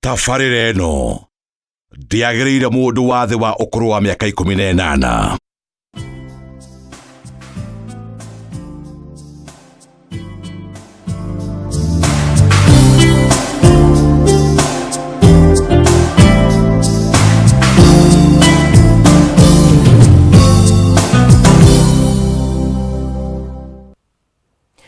Tabarĩra ĩno ndĩagĩrĩire mũndũ wa thĩ wa ũkũrũ wa mĩaka 18.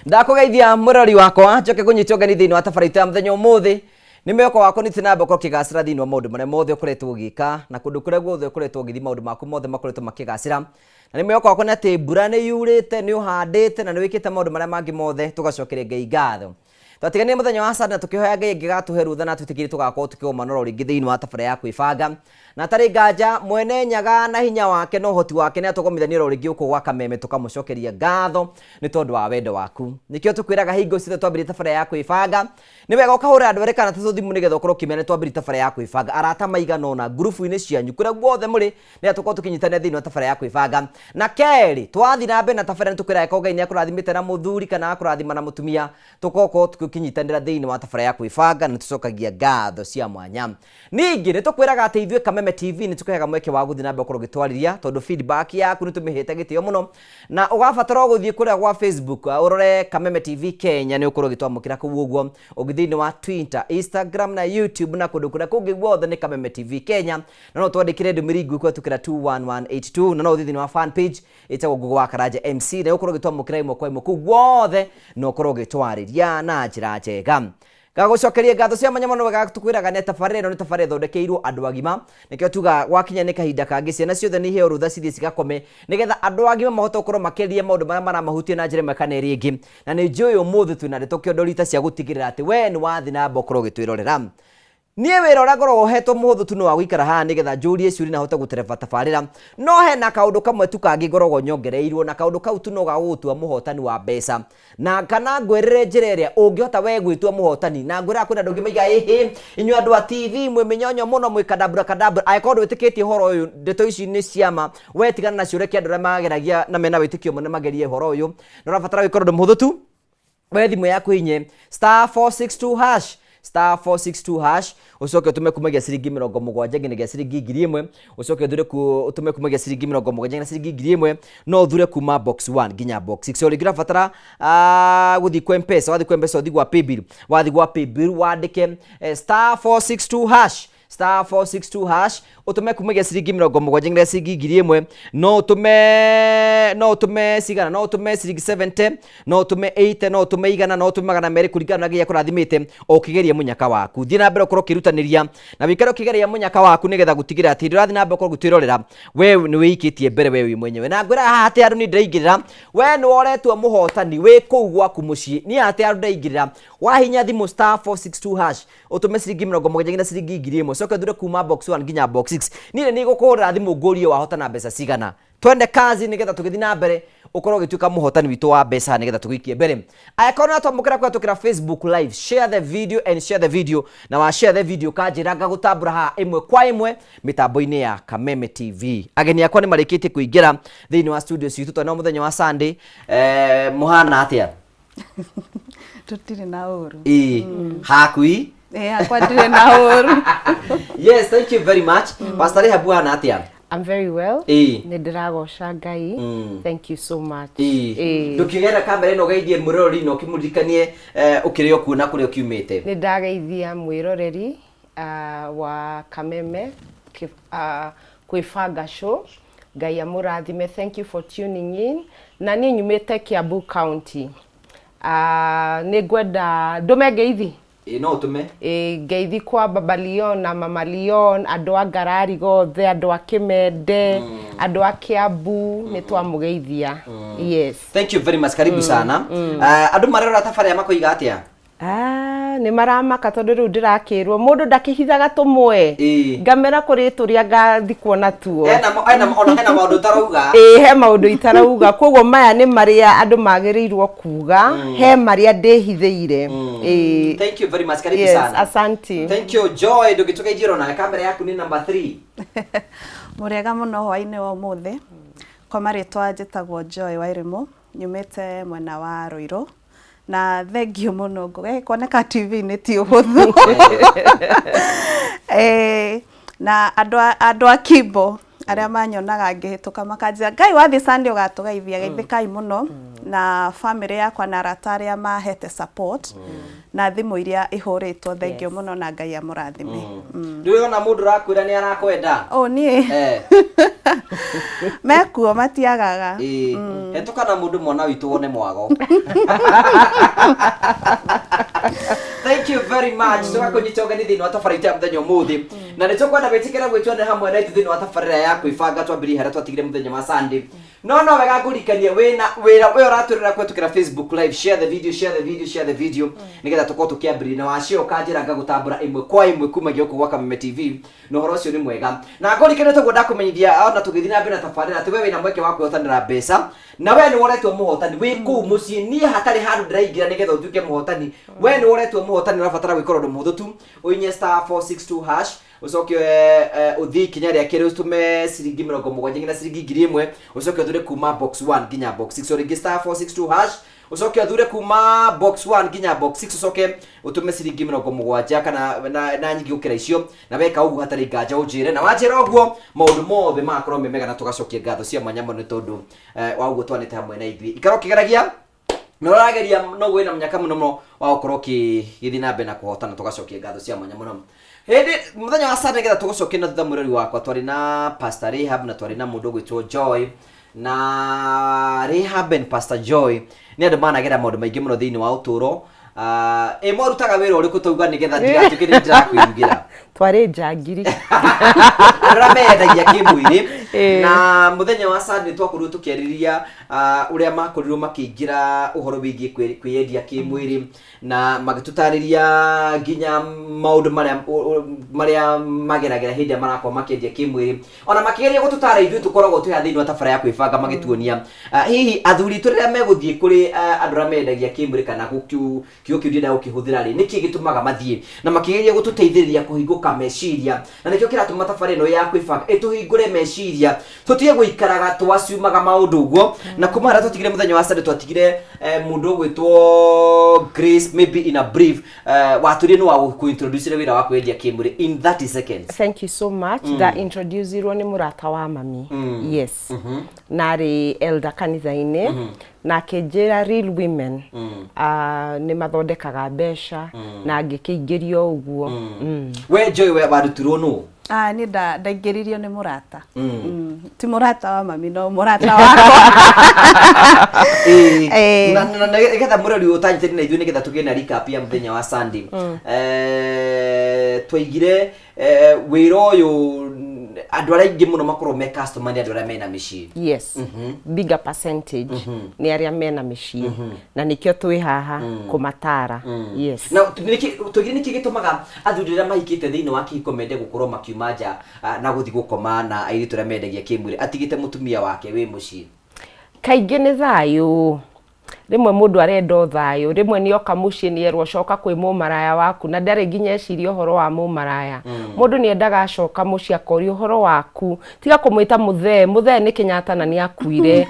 Ndakũgeithia mũrori wakwa, njoke kũnyita ũgeni thĩinĩ wa tabarĩra itũ ya mũthenya ũmũthĩ. Nĩ mwĩhoko wakwa nĩ na mbere ũkĩgacĩra thĩinĩ wa maũndũ marĩa mothe ũkoretwo ũgĩka na kũndũ kũrĩa guothe ũkoretwo ũgĩthiĩ, maũndũ maku mothe makoretwo makĩgacĩra. Na nĩ mwĩhoko wakwa nĩ atĩ mbura nĩ yurĩte, nĩ ũhandĩte na nĩ wĩkĩte maũndũ marĩa mangĩ mothe, tũgacokeria Ngai ngatho. Twatiganire mũthenya wa Sunday na tũkĩhoya Ngai angĩgatũhe rũtha na twĩtĩkĩrie tũgakorwo tũkĩgomana oro rĩngĩ thĩinĩ wa tabarĩra ya kwĩbanga. Na hatarĩ nganja Mwene Nyaga na hinya wake na ũhoti wake nĩ atũgomithania oro rĩngĩ gũkũ gwa Kameme tũkamũcokeria ngatho nĩ tondũ wa wendo waku. Nĩkĩo tũkwĩraga hingo ciothe twambĩrĩria tabarĩra ya kwĩbanga nĩ wega ũkahũrĩra andũ erĩ kana atatũ thimũ nĩgetha ũkorwo ũkĩmenya nĩ twambĩrĩria tabarĩra ya kwĩbanga. Arata maigana ũna ngurubu-inĩ cianyu kũrĩa guothe mũrĩ nĩgetha tũkorwo tũkĩnyitanĩra thĩinĩ wa tabarĩra ya kwĩbanga. Na kerĩ, twathiĩ na mbere na tabarĩra nĩ tũkwĩraga angĩkorwo Ngai nĩ akũrathimĩte na mũthuri kana agakũrathima na mũtumia, tũgakorwo tũkĩnyitanĩra thĩinĩ wa tabarĩra ya kwĩbanga na nĩ tũcokagia ngatho cia mwanya. Ningĩ nĩ tũkwĩraga atĩ ithuĩ Kameme TV nĩ tũkũheaga mweke wa gũthiĩ na mbere gũkorwo ũgĩtwarĩria tondũ feedback yaku nĩ tũmĩhete gĩtĩo mũno, na ũgabatara o gũthiĩ kũrĩa gwa Facebook ũrore Kameme TV Kenya nĩ ũkorwo ũgĩtwamũkĩra kũu ũguo, ũngĩthiĩ thĩinĩ wa Twitter, Instagram na YouTube na kũndũ kũrĩa kũngĩ guothe nĩ Kameme TV Kenya, na no twandĩkĩre ndũmĩrĩri nguhĩ kũhetũkĩra 21182, na no ũthiĩ thĩinĩ wa fan page ĩtagwo Ngũgĩ wa Karanja MC na ũkorwo ũgĩtwamũkĩra ĩmwe kwa ĩmwe kũu guothe na ũkorwo ũgĩtwarĩria na njĩra njega. Ngagũcokeria ngatho cia mwanya mũno wega tũkwĩraga nĩ tabarĩra ĩno nĩ tabarĩra ĩthondekeirwo andũ agima, nĩkĩo tugaga gwakinya nĩ kahinda kangĩ ciana ciothe nĩ iheo rũtha cithiĩ cigakome nĩgetha andũ agima mahote gũkorwo makĩaria maũndũ marĩa maramahutia na njĩra ĩmwe kana ĩrĩa ĩngĩ. Na nĩ njũĩ ũmũthĩ twĩna ndeto kĩondorita cia gũtigĩrĩra atĩ we nĩ wathiĩ na mbere ũkorwo ũgĩtwĩrorera. Niĩ wĩra ũrĩa ngoragwo hetwo mũhũthũ tu nĩ wa gũikara haha nĩgetha njũrie ciũria na hote gũtereba tabarĩra. No hena kaũndũ kamwe tu kangĩ ngoragwo nyongereirwo na kaũndũ kau tu no ga gũgũtua mũhotani wa mbeca. Na kana ngwĩrĩre njĩra ĩrĩa ũngĩhota we gwĩtua mũhotani. Na ngwĩraga kwĩna andũ angĩ maigaga ĩhĩ, inyuĩ andũ a TV mwĩ mĩnyonyo mũno mwĩ kadabura kadabura. Angĩkorwo ndwĩtĩkĩtie ũhoro ũyũ, ndeto ici nĩ ciama, we tigana nacio reke andũ arĩa mageragia na mena wĩtĩkio mũnene magerie ũhoro ũyũ. Nĩ ũrabatara gwĩka ũndũ mũhũthũ tu. We thimũ yaku inye star 462 hash, star 462 hash, ucoke utume kumagia ciringi 70 nginyagia ciringi 1000, ucoke uthure utume kumagia ciringi 70 nginya ciringi 1000, no uthure kuma box 1 nginya box 6. O rĩngĩ ũrabatara gũthiĩ kwa M-Pesa, wathiĩ kwa M-Pesa ũthiĩ gwa paybill, wathiĩ gwa paybill wandĩke star 462 hash, star 462 hash, utume kumagia ciringi 70 nginya ciringi 1000, no utume, no utume cigana, no utume ciringi 70, no utume 80, no utume 100, no utume 200 kũringana na kĩrĩa kũrathimĩte ũkĩgeria mũnyaka waku. Thiĩ na mbere ũkorwo ũkĩrutanĩria na wĩikare ũkĩgeria mũnyaka waku nĩgetha gũtigĩrĩra atĩ hĩndĩ ũrathiĩ na mbere ũkorwo ũgĩtwĩrorera we nĩ wĩikĩtie mbere we wĩ mwenyewe. Na ngwĩra haha atĩ andũ niĩ ndĩraingĩrĩra, we nĩ woretwo mũhotani wĩ kũu gwaku mũciĩ. Niĩ haha atĩ andũ ndĩraingĩrĩra, wahinya thimũ star 462 hash ũtũme ciringi 70 nginya ciringi 1000, ũcoke ũthure kuma box 1 nginya box 6. Niĩ nĩ niĩ gũkũhũrĩra thimũ ngũrie wahotana mbeca cigana. Twende kazi nĩgetha tũgĩthiĩ na mbere ũkorwo ũgĩtuĩka mũhotani witũ wa mbeca nĩgetha tũgĩikie mbere. Angĩkorwo nĩ watwamũkĩra kũhetũkĩra Facebook live, share the video and share the video, na wa share the video kanjĩra ngagũtambũra haha ĩmwe kwa ĩmwe mĩtambo-inĩ ya Kameme TV. Ageni akwa nĩ marĩkĩtie kũingĩra thĩinĩ wa studio citũ twanao mũthenya wa Sunday. Mũhana atĩa? Tũtirĩ na ũru. Ĩĩ, hakui? Ĩĩ, hakwa ndirĩ na ũru. Yes, thank you very much. Pastor Rehab hana atĩa? I'm very well. Ĩĩ. Nĩ ndĩragoca Ngai. Thank you so much. Ĩĩ. Ĩĩ. Ndũkĩgera kamera ĩno ũgeithie mwĩroreri na ũkĩmũririkanie ũkĩrĩ o kuo na kũrĩa ũkiumĩte. Nĩ ndageithia mwĩroreri wa Kameme kwĩbanga show. Ngai amũrathime. Thank you for tuning in. Na niĩ nyumĩte Kiambu County. Nĩ ngwenda ndũme ngeithi. Ĩĩ no ũtũme. Ĩĩ ngeithi kwa Baba Leon na Mama Leon, andũ a Ngarari gothe, andũ a Kĩmende, andũ a Kiambu, nĩ twamũgeithia. Yes. Thank you very much. Karibu sana. Andũ marerora tabarĩra makoiga atĩa? Ah, nĩ maramaka tondũ rĩu ndĩrakĩrwo mũndũ ndakĩhithaga tũmwe. Ĩĩ. Ngamera kũrĩ tũrĩa ngathikwo natuo. Hena hena ona hena maũndũ ũtarauga. Ĩĩ he maũndũ itarauga, koguo maya nĩ marĩa andũ magĩrĩirwo kuga, he marĩa ndĩhithĩire. Ĩĩ. Thank you very much. Karibu Yes, sana. asante. Thank you Joy, ndũngĩtũgeithia oro nawe, kamera yaku nĩ number 3. Mũrĩega mũno hwaĩ-inĩ wa ũmũthĩ. Kwa marĩtwa njĩtagwo Joy Wairimu, nyumĩte mwena wa Ruiru. Na thengio mũno ngũgĩ kuoneka TV-inĩ ti ũhũthũ. Eh, na andũ a Kimbo arĩa manyonaga ngĩhĩtũka makanjĩra Ngai wathiĩ Sunday ũgatũgeithia, geithĩkai mũno, na family yakwa na arata arĩa mahete support na thimũ iria ihũrĩtwo, thengio mũno na Ngai amũrathime. Ndũrĩ ona mũndũ ũrakwĩra nĩ arakwenda? Oh, niĩ mekuo matiagaga. Ĩĩ, hetũka na mũndũ mwana witũ wone mwago. Thank you very much. Tũgakũnyita ũgeni thĩinĩ wa tabarĩra itũ ya mũthenya ũmũthĩ, na nĩ tũkwenda wĩtĩkĩre gwĩtuanĩra hamwe na ithuĩ thĩinĩ wa tabarĩra ya kwĩbanga twambĩrĩrie harĩa twatigire mũthenya wa Sunday. No wega ngũrikanie wĩna wĩra we ũratwĩrora kũhetũkĩra Facebook live, share the video, share the video, share the video, nĩgetha tũkorwo tũkĩambĩrĩria na wacio ũkanjĩra ngagũtambũra ĩmwe kwa ĩmwe kumagia gũkũ gwa Kameme TV, na ũhoro ũcio nĩ mwega. Na ngũrikanie toguo ndakũmenyithia ona tũgĩthiĩ na mbere na tabarĩra atĩ we wĩna mweke wa kwĩhotanĩra mbeca, na we nĩ woretwo mũhotani wĩ kũu mũciĩ, niĩ hatarĩ handũ ndĩraingĩra nĩgetha ũtuĩke mũhotani. We nĩ woretwo mũhotani, ũrabatara gwĩka ũndũ mũhũthũ tu, ũinye *462# ũcoke ũthiĩ ikinya rĩa kerĩ ũtũme ciringi 70 nginya ciringi 1000, ũcoke ũthure kuma box 1 nginya box 6. O rĩngĩ, *462# ũcoke ũthure kuma box 1 nginya box 6, ũcoke ũtũme ciringi 70 kana na nyingĩ gũkĩra icio. Na weka ũguo hatarĩ nganja ũnjĩre, na wanjĩra ũguo maũndũ mothe magakorwo me mega, na tũgacokia ngatho cia mwanya mũno nĩ tondũ wa ũguo twanĩte hamwe na ithuĩ. Ikara ũkĩgeragia na ũrageria no wĩna mũnyaka mũno mũno wa gũkorwo ũkĩgĩthiĩ na mbere na kũhotana. Tũgacokia ngatho cia mwanya mũno. Hĩndĩ mũthenya wa Sunday, nĩgetha tũgũcokie na thutha mwĩrori wakwa, twarĩ na Pastor Rahab na twarĩ na mũndũ ũgwĩtwo Joy. Na Rahab and Pastor Joy nĩ andũ managera maũndũ maingĩ mũno thĩinĩ wa ũtũũro. Ĩ mwarutaga wĩra ũrĩkũ tauga nĩgetha ndigatuĩke nĩ ndĩrakwĩrugĩra? Twarĩ njangiri. Andũ arĩa meyendagia kĩmwĩrĩ. Na mũthenya wa Sunday twakorirwo tũkĩarĩrĩria ũrĩa makorirwo makĩingĩra ũhoro wĩgiĩ kwĩyendia kĩmwĩrĩ, na magĩtũtarĩria nginya maũndũ marĩa mageragĩra hĩndĩ ĩrĩa marakorwo makĩendia kĩmwĩrĩ, ona makĩgeria gũtũtara ithuĩ tũkoragwo twĩ haha thĩinĩ wa tabara ya kwĩbanga, magĩtuonia hihi athuri itũ rĩrĩa megũthiĩ kũrĩ andũ arĩa mendagia kĩmwĩrĩ, kana kiugo kĩu ndĩrenda gũkĩhũthĩra rĩ, nĩkĩ gĩtũmaga mathiĩ, na makĩgeria gũtũteithĩrĩria kũhingũka meciria. Na nĩkĩo kĩratũma tabarĩra ĩno ya kwĩbanga ĩtũhingũre meciria, tũtige gũikaraga twaciumaga maũndũ ũguo. Na kuma harĩa twatigire mũthenya wa Sunday, twatigire mũndũ ũgwĩtwo Grace, maybe in a brief, watwĩrire nĩ wa kũintroduce wĩra wa kwĩyendia kĩmwĩrĩ in 30 seconds. Thank you so much. Nda introducirwo nĩ mũrata wa mami, yes, na arĩ elder kanitha-inĩ, na akĩnjĩra real women nĩ mathondekaga mbeca, na ngĩkĩingĩrio ũguo. We Joy, we warutirwo nũ? Ah, niĩ ndaingĩririo nĩ mũrata. Ti mũrata wa mami, no mũrata wakwa. Na nĩgetha mũrori ũtanyitĩte na ithuĩ, nĩgetha tũgĩe na recap ya mũthenya wa Sunday, twaigire wĩra ũyũ andũ arĩa aingĩ mũno makorwo me customer nĩ andũ arĩa mena mĩciĩ. Yes, bigger percentage nĩ arĩa mena mĩciĩ, na nĩkĩo twĩ haha kũmatara, yes. Na tũigire nĩkĩ gĩtũmaga athuri arĩa mahikĩte thĩinĩ wa kĩhiko mende gũkorwo makiuma nja na gũthiĩ gũkoma na airĩtu arĩa mendagia kĩmwĩrĩ atigĩte mũtumia wake wĩ mũciĩ? Kaingĩ nĩ thayũ. Rĩmwe mũndũ arenda o thayũ, rĩmwe nĩ oka mũciĩ nĩ erwo coka kwĩ mũmaraya waku, na ndarĩ nginya eciria ũhoro wa mũmaraya. Mũndũ nĩ endaga acoka mũciĩ akoria ũhoro waku, tiga kũmwĩta mũthee. Mũthee nĩ Kenyatta na nĩ akuire.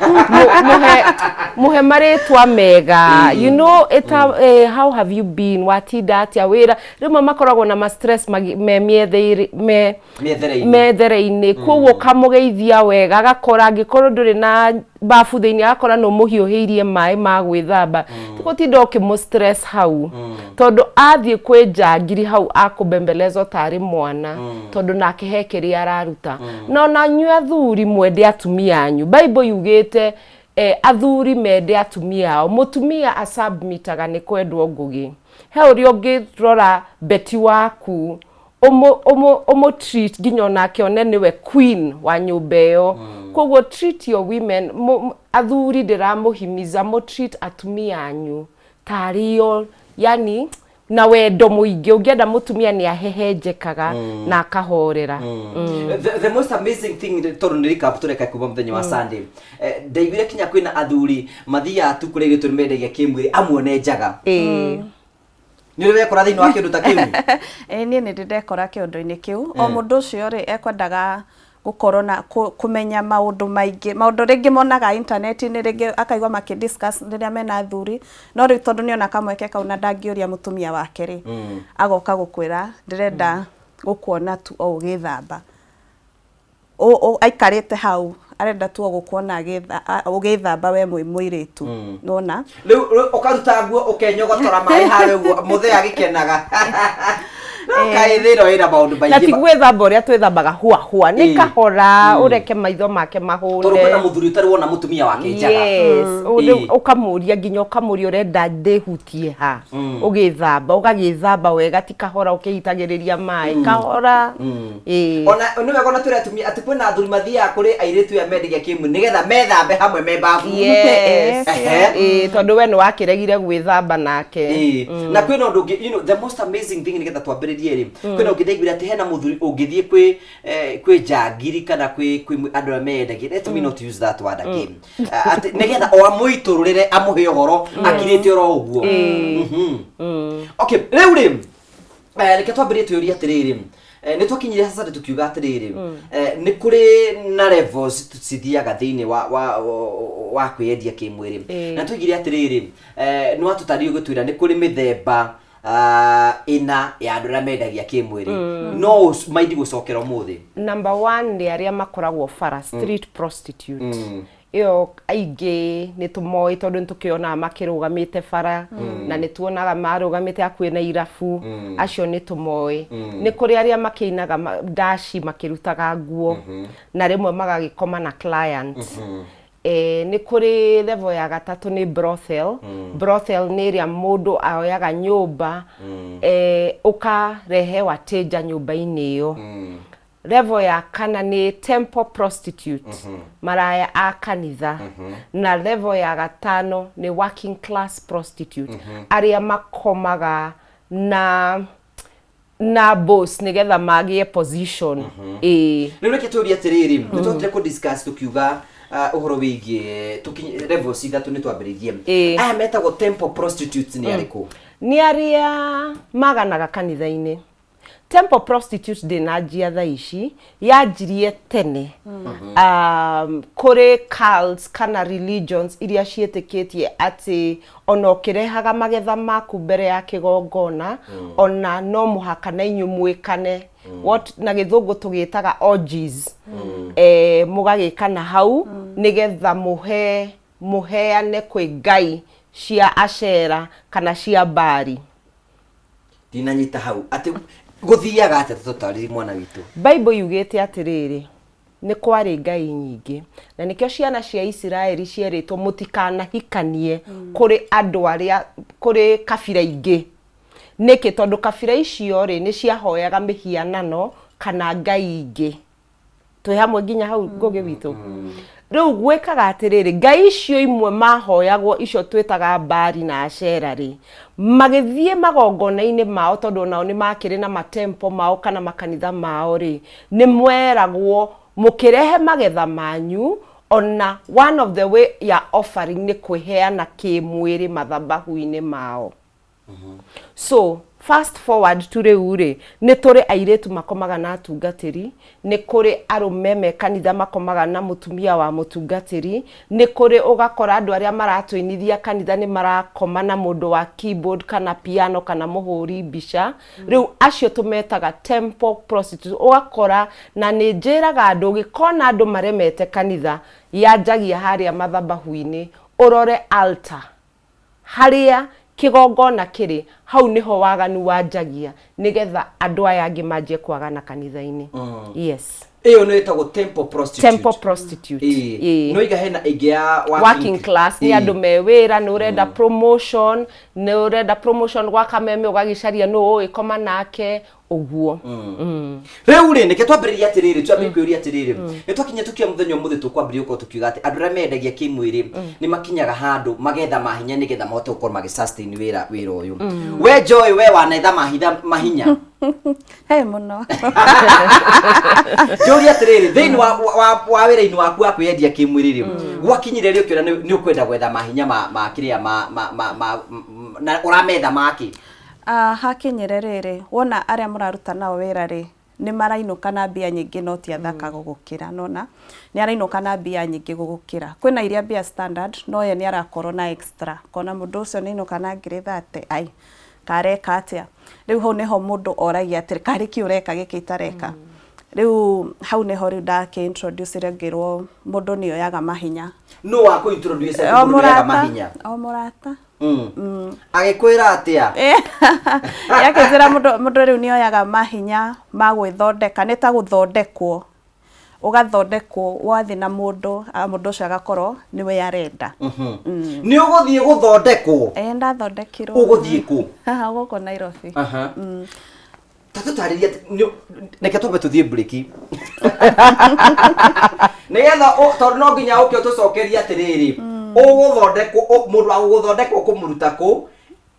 Mũhe marĩtwa mega, ĩta, how have you been, watinda atĩa wĩra. Rĩmwe makoragwo na ma stress me mĩetheire me mĩethere-inĩ. Methere-inĩ, koguo ũkamũgeithia wega, agakora angĩkorwo ndũrĩ na bafu thĩinĩ, agakora nĩ ũmũhiũhĩirie maĩ ma gwĩthamba. Ti gũtinda ũkĩmũ stress hau, tondũ athiĩ kwĩ njangiri hau akũbembelezwo tarĩ mwana, tondũ nake he kĩrĩa araruta. Na ona inyuĩ athuri, mwende atumia anyu. Bible yugĩte athuri mende atumia ao. Mũtumia asubmitaga nĩ kwendwo. Ngũgĩ he ũrĩa ũngĩrora beti waku, ũmũ treat nginya onake one nĩwe queen wa nyũmba ĩyo. Koguo treat your women, athuri ndĩramũhimiza mũ treat atumia anyu tarĩo, yani na wendo mũingĩ. Ũngĩenda mũtumia nĩ ahehenjekaga na akahorera. The most amazing thing, tondũ nĩ recap tũreka kuma mũthenya wa Sunday, ndaiguire kinya kwĩna athuri mathiaga tu kũrĩa airĩtu mendagia kĩmwĩrĩ amuone njaga. Nĩ ũrĩ wekora thĩinĩ wa kĩndũ ta kĩu? Ĩ, niĩ nĩ ndĩ ndekora kĩũndũ-inĩ kĩu. O mũndũ ũcio rĩ, ekwendaga Gũkorwo na kũmenya maũndũ maingĩ, maũndũ rĩngĩ monaga intaneti-inĩ, rĩngĩ akaigua makĩ discuss rĩrĩa mena athuri, no rĩu tondũ nĩona kamweke kau na ndangĩũria mũtumia wake rĩ, agoka gũkwĩra ndĩrenda gũkuona tu o ũgĩthamba. Aikarĩte hau arenda tu o gũkuona ũgĩthamba we mwĩ mũirĩtu, nĩwona? Rĩu ũkaruta nguo ũkenyogotora maĩ harĩa ũguo mũthee agĩkenaga. No kaĩ thĩ ĩno ĩna maũndũ Na ti maingĩ. Gwĩthamba ũrĩa twĩthambaga hua hua, nĩ kahora, ũreke maitho make Tondũ kwĩna mahũne. Mũthuri ũtarĩ wona mũtumia wake njaga. Yes, rĩu ũkamũria, nginya ũkamũria ũrenda ndĩhutie ha ũgĩthamba, ũgagĩthamba wega, ti kahora ũkĩitagĩrĩria maĩ, kahora, ĩĩ. Ona nĩ wega ona twĩre atumia atĩ kwĩna athuri mathiaga kũrĩ airĩtu aya mendagia kĩmwĩrĩ nĩgetha methambe hamwe me babu. Yes. Ehe. Ĩĩ, tondũ we nĩ wakĩregire gwĩthamba nake. Ĩĩ. Na kwĩna ũndũ ũngĩ, the most amazing thing, nĩgetha twambĩrĩrie rĩ, kwĩna ũngĩ ndaiguire atĩ hena mũthuri ũngĩthiĩ kwĩ njangiri kana kwĩ andũ arĩa meyendagia, let me not use that word again. Ah, atĩ nĩgetha o amũitũrũrĩre, amũhe ũhoro akirĩte oro ũguo. Okay, rĩu rĩ, reke twambĩrĩrie twĩũrie atĩrĩrĩ, nĩ twakinyire sasa tũkiuga atĩrĩrĩ, nĩ kũrĩ na levels cithiaga thĩinĩ wa kwĩyendia kĩmwĩrĩ. Na tũigire atĩrĩrĩ, nĩ watũtarire ũgĩtwĩra nĩ kũrĩ mĩthemba ĩna ya andũ arĩa mendagia kĩmwĩrĩ. No maindi gũcokera ũmũthĩ. Number one nĩ arĩa makoragwo bara, street prostitute. Ĩyo aingĩ nĩ tũmoĩ tondũ nĩ tũkĩonaga makĩrũgamĩte bara na nĩ tuonaga marũgamĩte hakuhĩ na irabu. Acio nĩ tũmoĩ. Nĩ kũrĩ arĩa makĩinaga ndaci makĩrutaga nguo na rĩmwe magagĩkoma na client. Nĩ kũrĩ level ya gatatũ, nĩ brothel. Brothel nĩ ĩrĩa mũndũ oyaga nyũmba, ũkarehe wateja nyũmba-inĩ ĩyo. Level ya kana nĩ temple prostitute, maraya a kanitha. Na level ya gatano nĩ working class prostitute, arĩa makomaga na boss nĩgetha magĩe position, ĩĩ. Rĩu reke tũrie atĩrĩrĩ, nĩ twahotire kũ discuss tũkiuga ũhoro wĩgiĩ levels ithatũ nĩ twambĩrĩirie. Aya metagwo temple prostitutes nĩ arĩkũ? Nĩ arĩa maganaga kanitha-inĩ. Temple prostitute ndĩnanjia thaa ici, yanjirie tene. Kũrĩ cults kana religions iria ciĩtĩkĩtie atĩ ona ũkĩrehaga magetha maku mbere ya kĩgongona, ona no mũhaka na inyuĩ mwĩkane what na Gĩthũngũ tũgĩtaga orgies, mũgagĩkana hau nĩgetha mũhe mũheane kwĩ ngai cia Ashera kana cia Bari. Ndinanyita hau, atĩ gũthiaga atĩa? Tũtarĩrie, mwana witũ. Bible yugĩte atĩrĩrĩ, nĩ kwarĩ ngai nyingĩ, na nĩkĩo ciana cia Isiraeli cierĩtwo mũtikanahikanie kũrĩ andũ arĩa kũrĩ kabira ingĩ. Nĩkĩ? Tondũ kabira icio rĩ, nĩ ciahoyaga mĩhianano kana ngai ingĩ. Twĩ hamwe nginya hau, Ngũgĩ witũ? Rĩu gwĩkaga atĩrĩrĩ, ngai icio imwe mahoyagwo, icio twĩtaga Bari na Ashera rĩ, magĩthiĩ magongona-inĩ mao, tondũ onao nĩ makĩrĩ na matempo mao kana makanitha mao rĩ, nĩ mweragwo mũkĩrehe magetha manyu, ona one of the way ya offering nĩ kwĩheana kĩmwĩrĩ mathabahu-inĩ mao. So fast forward to rĩu rĩ, nĩ tũrĩ airĩtu makomaga na atungatĩri, nĩ kũrĩ arũme me kanitha makomaga na mũtumia wa mũtungatĩri, nĩ kũrĩ ũgakora andũ arĩa maratũinithia kanitha nĩ marakoma na mũndũ wa keyboard kana piano kana mũhũri mbica. Rĩu acio tũmetaga temple prostitute. Ũgakora, na nĩ njĩraga andũ, ũgĩkona andũ maremete kanitha, yanjagia harĩa mathabahu-inĩ, ũrore altar harĩa kĩgongona kĩrĩ, hau nĩho waganu wanjagia, nĩgetha andũ aya angĩ manjie kwagana kanitha-inĩ. Yes. Ĩyo nĩ ĩtagwo temple prostitute. Temple prostitute. Ĩĩ. Ĩĩ. No iga hena ĩngĩ ya working class, nĩ andũ me wĩra, nĩ ũrenda promotion, nĩ ũrenda promotion gwa kameme, ũgagĩcaria nũ ũgĩkoma nake ũguo. Rĩu rĩ, nĩke twambĩrĩria atĩrĩrĩ, twambĩrĩrie kwĩũria atĩrĩrĩ, nĩ twakinya tũkiuga mũthenya ũmũthĩ tũkwambĩrĩria gũkorwo tũkiuga atĩ andũ arĩa mendagia kĩmwĩrĩ nĩ makinyaga handũ magetha mahinya nĩgetha mahote gũkorwo magĩ sustain wĩra ũyũ. We Joy, we wanetha mahitha mahinya? He mũno. Njũrie atĩrĩrĩ, thĩinĩ wa wĩra-inĩ waku wa kwĩyendia kĩmwĩrĩ rĩ, gwakinyire rĩ ũkĩona nĩ ũkwenda gwetha mahinya ma kĩrĩa ma na ũrametha makĩ? Ah, hakinyire rĩrĩ, wona arĩa mũraruta nao wĩra rĩ, Nĩ marainũka na mbia nyingĩ no ti athaka gũgũkĩra nona nĩ arainũka na mbia nyingĩ gũgũkĩra. Kwĩna iria mbia standard no ye nĩ arakorwo na extra kona mũndũ ũcio nĩ ainũka na ngiri 30 ai kareka atĩa. Rĩu hau nĩho mũndũ oragia atĩrĩ karĩ kĩ ũreka gĩkĩ itareka. Rĩu hau nĩho rĩu ndakĩ introduce ngĩrwo mũndũ nĩ oyaga mahinya. Nũ wa kũ introduce atĩ O mũndũ nĩ oyaga mũrata, mahinya? o mũrata. Agĩkwĩra atĩa? Yakĩnjĩra mũndũ rĩu nĩ oyaga mahinya ma gwĩthondeka, nĩ ta gũthondekwo, ũgathondekwo wathiĩ na mũndũ, mũndũ ũcio agakorwo nĩwe arenda. Nĩ ũgũthiĩ gũthondekwo? Ĩĩ ndathondekirwo. Ũgũthiĩ kũ? Haha gũkũ Nairobi. Ta tũtarĩrie reke twambe tũthiĩ breki nĩgetha tondũ no nginya ũke ũtũcokerie atĩrĩrĩ, ũgũthondekwo mũndũ wa gũgũthondeka ũkũmũruta kũ,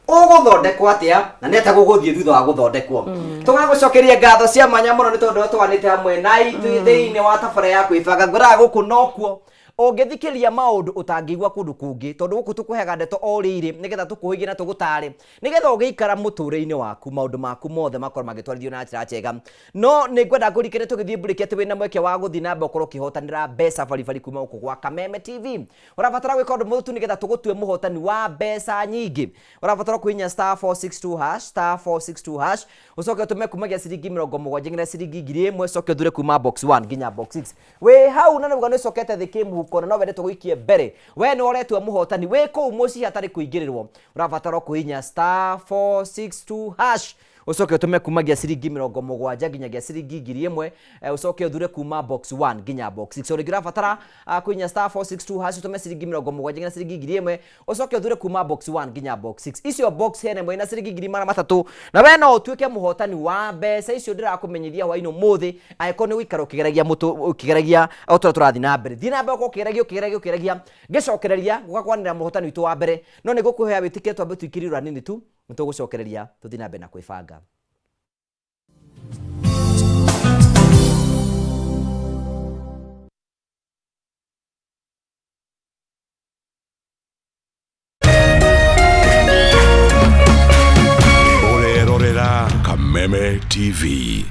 ũgũthondekwo atĩa na nĩ atĩa gũgũthiĩ thutha wa gũthondekwo. Tũgagũcokeria ngatho cia mwanya mũno nĩ tondũ twanĩte hamwe na ithuĩ thĩinĩ wa tabara ya kwĩbanga. Ngwĩraga gũkũ nokuo ũngĩthikĩrĩria maũndũ ũtangĩigua kũndũ kũngĩ, tondũ gũkũ tũkũheaga ndeto o ũrĩa irĩ nĩgetha tũkũhĩgie na tũgũtare nĩgetha ũgĩikara mũtũrĩre-inĩ waku maũndũ maku mothe makorwo magĩtwarithio na njĩra njega. No nĩ ngwenda ngũrikĩre tũgĩthiĩ mburĩki atĩ wĩna mweke wa gũthiĩ na mbere ũkorwo ũkĩhotanĩra mbeca baribari kuma gũkũ gwa Kameme TV. Ũrabatara gwĩka ũndũ mũhũthũ tu nĩgetha tũgũtue mũhotani wa mbeca nyingĩ. Ũrabatara kũhihinya star 462 hash, star 462 hash, ũcoke ũtũme kumagia ciringi 70 nginya ciringi 1000, ũcoke ũthure kuma box 1 nginya box 6. Wĩ hau na nĩguo nĩũcokete thĩ kĩmũhuko na no wende tũgũikie mbere, we nĩ ũretua mũhotani wĩ kũu mũciĩ hatarĩ kũingĩrĩrwo. Ũrabatara kũhihinya star 462 hash, ũcoke ũtũme kumagia ciringi 70 nginyagia ciringi 1000, ũcoke ũthure kuma box 1 nginya box 6. O rĩngĩ ũrabatara kũhihinya star 462 hash, ũtũme ciringi 70 nginya ciringi 1000, ũcoke ũthure kuma box 1 nginya box 6. Icio box hena ĩmwe ĩna ciringi 300,000 na we no ũtuĩke mũhotani wa mbeca icio ndĩrakũmenyithia hwaĩ-inĩ ũmũthĩ, angĩkorwo nĩ ũgũikara ũkĩgeragia ũkĩgeragia o tũrĩa tũrathiĩ na mbere. Thiĩ na mbere ũkorwo ũkĩgeragia ũkĩgeragia ũkĩgeragia, ngĩcokereria gũka kwanĩrĩra mũhotani witũ wa mbere, no nĩ ngũkũhoya wĩtĩkĩre twambe tũikĩrie rũra nini tu, nĩ tũgũcokereria tũthiĩ na mbere na kwĩbanga. Ũrerorera Kameme TV.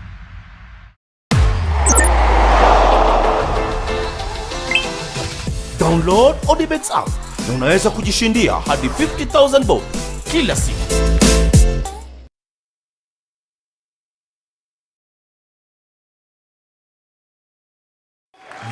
Download Odibets app na unaweza kujishindia hadi 50,000 bob kila siku.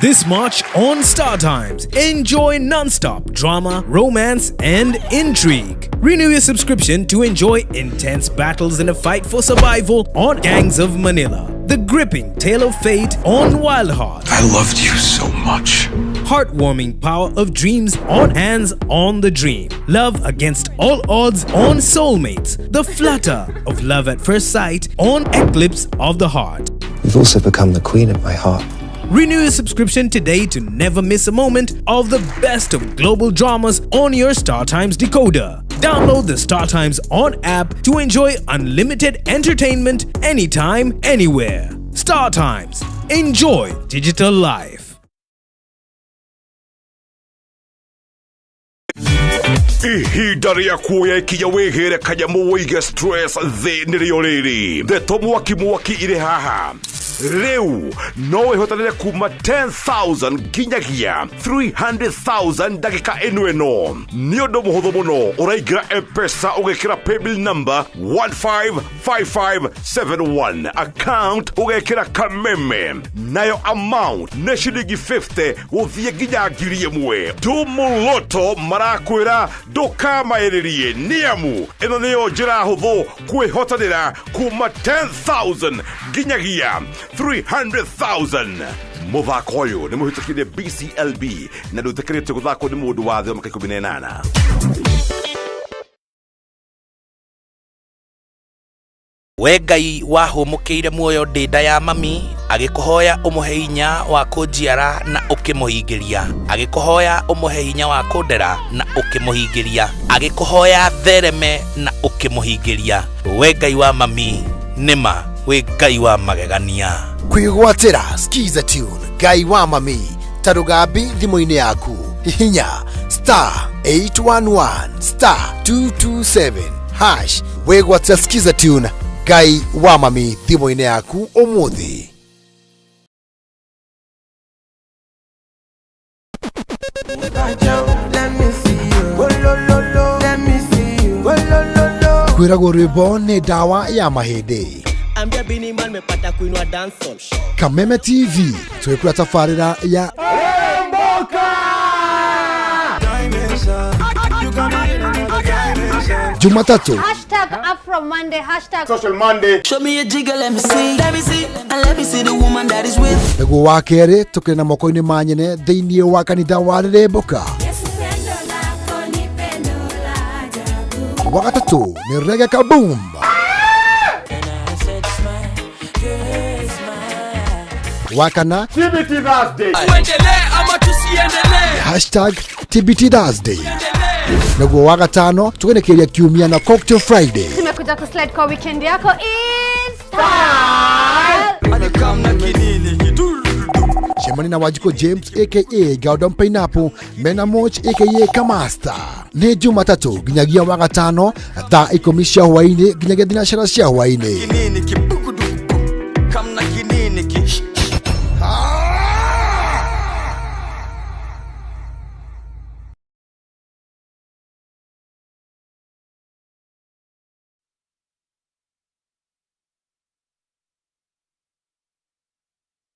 This March on Star Times, enjoy non-stop drama, romance, and intrigue. Renew your subscription to enjoy intense battles in a fight for survival on Gangs of Manila, the gripping tale of fate on Wildheart. I loved you so much. Heartwarming power of dreams on Hands on the Dream. Love against all odds on Soulmates. The flutter of love at first sight on Eclipse of the Heart. You've also become the queen of my heart. Renew your subscription today to never miss a moment of the best of global dramas on your Star Times decoder. Download the Star Times On app to enjoy unlimited entertainment anytime, anywhere. Star Times. Enjoy digital life. Ihinda rĩa kuoya ikinya wĩgĩre kanyamũ wĩige stress thĩ nĩrĩo rĩrĩ. Ndeto mwaki mwaki irĩ haha. Rĩu no wĩhotanĩre kuma 10,000 nginyagia 300,000 ndagĩka ĩno ĩno. Nĩ ũndũ mũhũthũ mũno, ũraingĩra M-Pesa ũgekĩra paybill number 155571, account ũgekĩra Kameme, nayo amount nĩ ciringi 50 gũthiĩ nginya 1000. Tumuloto marakwĩra ndũkamaĩrĩrie, nĩamu ĩno nĩyo njĩra hũthũ kwĩhotanĩra kuma 10,000 nginyagia 300,000. Mũthako ũyũ nĩ mũhĩtũkire BCLB na ndũĩtĩkĩrĩtio gũthakwo nĩ mũndũ wa thĩ wa mĩaka 18. We Ngai wahũmũkĩire muoyo ndĩ nda ya mami, agĩkũhoya ũmũhe hinya wa kũnjiara na ũkĩmũhingĩria, agĩkũhoya ũmũhe hinya wa kũndera na ũkĩmũhingĩria, agĩkũhoya thereme na ũkĩmũhingĩria. We Ngai wa mami, nĩma wĩ Ngai wa magegania. Kwĩgwatĩra Skiza Tune Ngai wa mami ta rũgambi thimũ-inĩ yaku, hihinya star 811 star 227 hash wĩgwatĩra Skiza Tune Ngai wa mami thimũ-inĩ yaku ũmũthĩ. Kwĩragwo rwĩmbo nĩ ndawa ya mahĩndĩ. Ambia Bini Man mepata kuinua dancehall. Kameme TV twĩkũra tabarĩra ya Jumatatu Hashtag Afro Monday, hashtag Social Monday. Show me a jigger, let me see. Let me see, and let me see the woman that is with. Nĩguo wa kerĩ tũkĩrĩ na moko-inĩ ma nyene thĩinĩ wa kanitha wa Rĩrĩmbũka. Wa gatatũ nĩ Reggae Kaboom. Wa kana TBT Thursday. Tuendelee ama tusiendelee? Hashtag TBT Thursday. Naguo wa gatano tũgenekeria kiumia na Cocktail Friday. Tumekuja kuslide kwa weekend yako is style. Cemania na Wanjikũ James aka Gordon Pineapple mena Moch aka Kamasta. Nĩ Jumatatũ nginyagia wa gatano thaa 10 cia hwaĩ-inĩ nginyagia thinacara cia hwaĩ-inĩ. Kinini kibukuduku. Kamna kinini ki.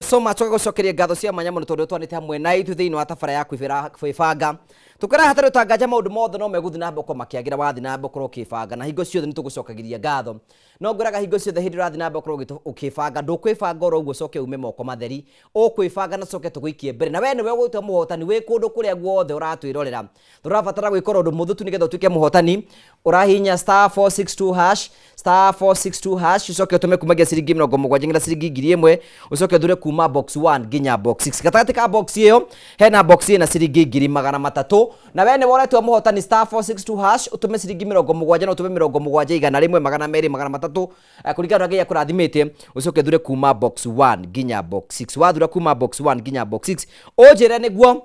So much tũgagũcokeria ngatho cia mwanya mũno tondũ twanĩte hamwe na ithuĩ thĩinĩ wa tabara ya kwĩbanga. Tũkĩra hatarĩ ũtangaja maũndũ mothe no megũthiĩ na mbere gũkorwo makĩagĩra wathiĩ na mbere gũkorwo ũkĩbanga, na hingo ciothe nĩ tũgũcokagĩria ngatho. No ngwĩraga hingo ciothe hĩndĩ ũrathiĩ na mbere gũkorwo ũkĩbanga, ndũkwĩbanga oro ũguo ũcoke ume moko matheri, ũkwĩbanga na tũcoke tũgũikie mbere, na we nĩwe ũgũtua mũhotani wĩ kũndũ kũrĩa guothe ũratwĩrorera. Tũrabatara gwĩka ũndũ mũhũthũ tu nĩgetha ũtuĩke mũhotani. Ũrahihinya star 462 hash, star 462 hash, ũcoke ũtũme kumagia ciringi 70 nginya ciringi 1000, ũcoke ũthure kuma box 1 nginya box 6. Gatagatĩ ka box ĩyo hena box ĩna ciringi 300,000, na we nĩwe ũretua mũhotani star 462 hash, ũtũme ciringi 70 na ũtũme 70 100 200 300, kũringana na Ngai akũrathimĩte, ũcoke ũthure kuma box 1 nginya box 6. Wathura kuma box 1 nginya box 6, ũnjĩre nĩguo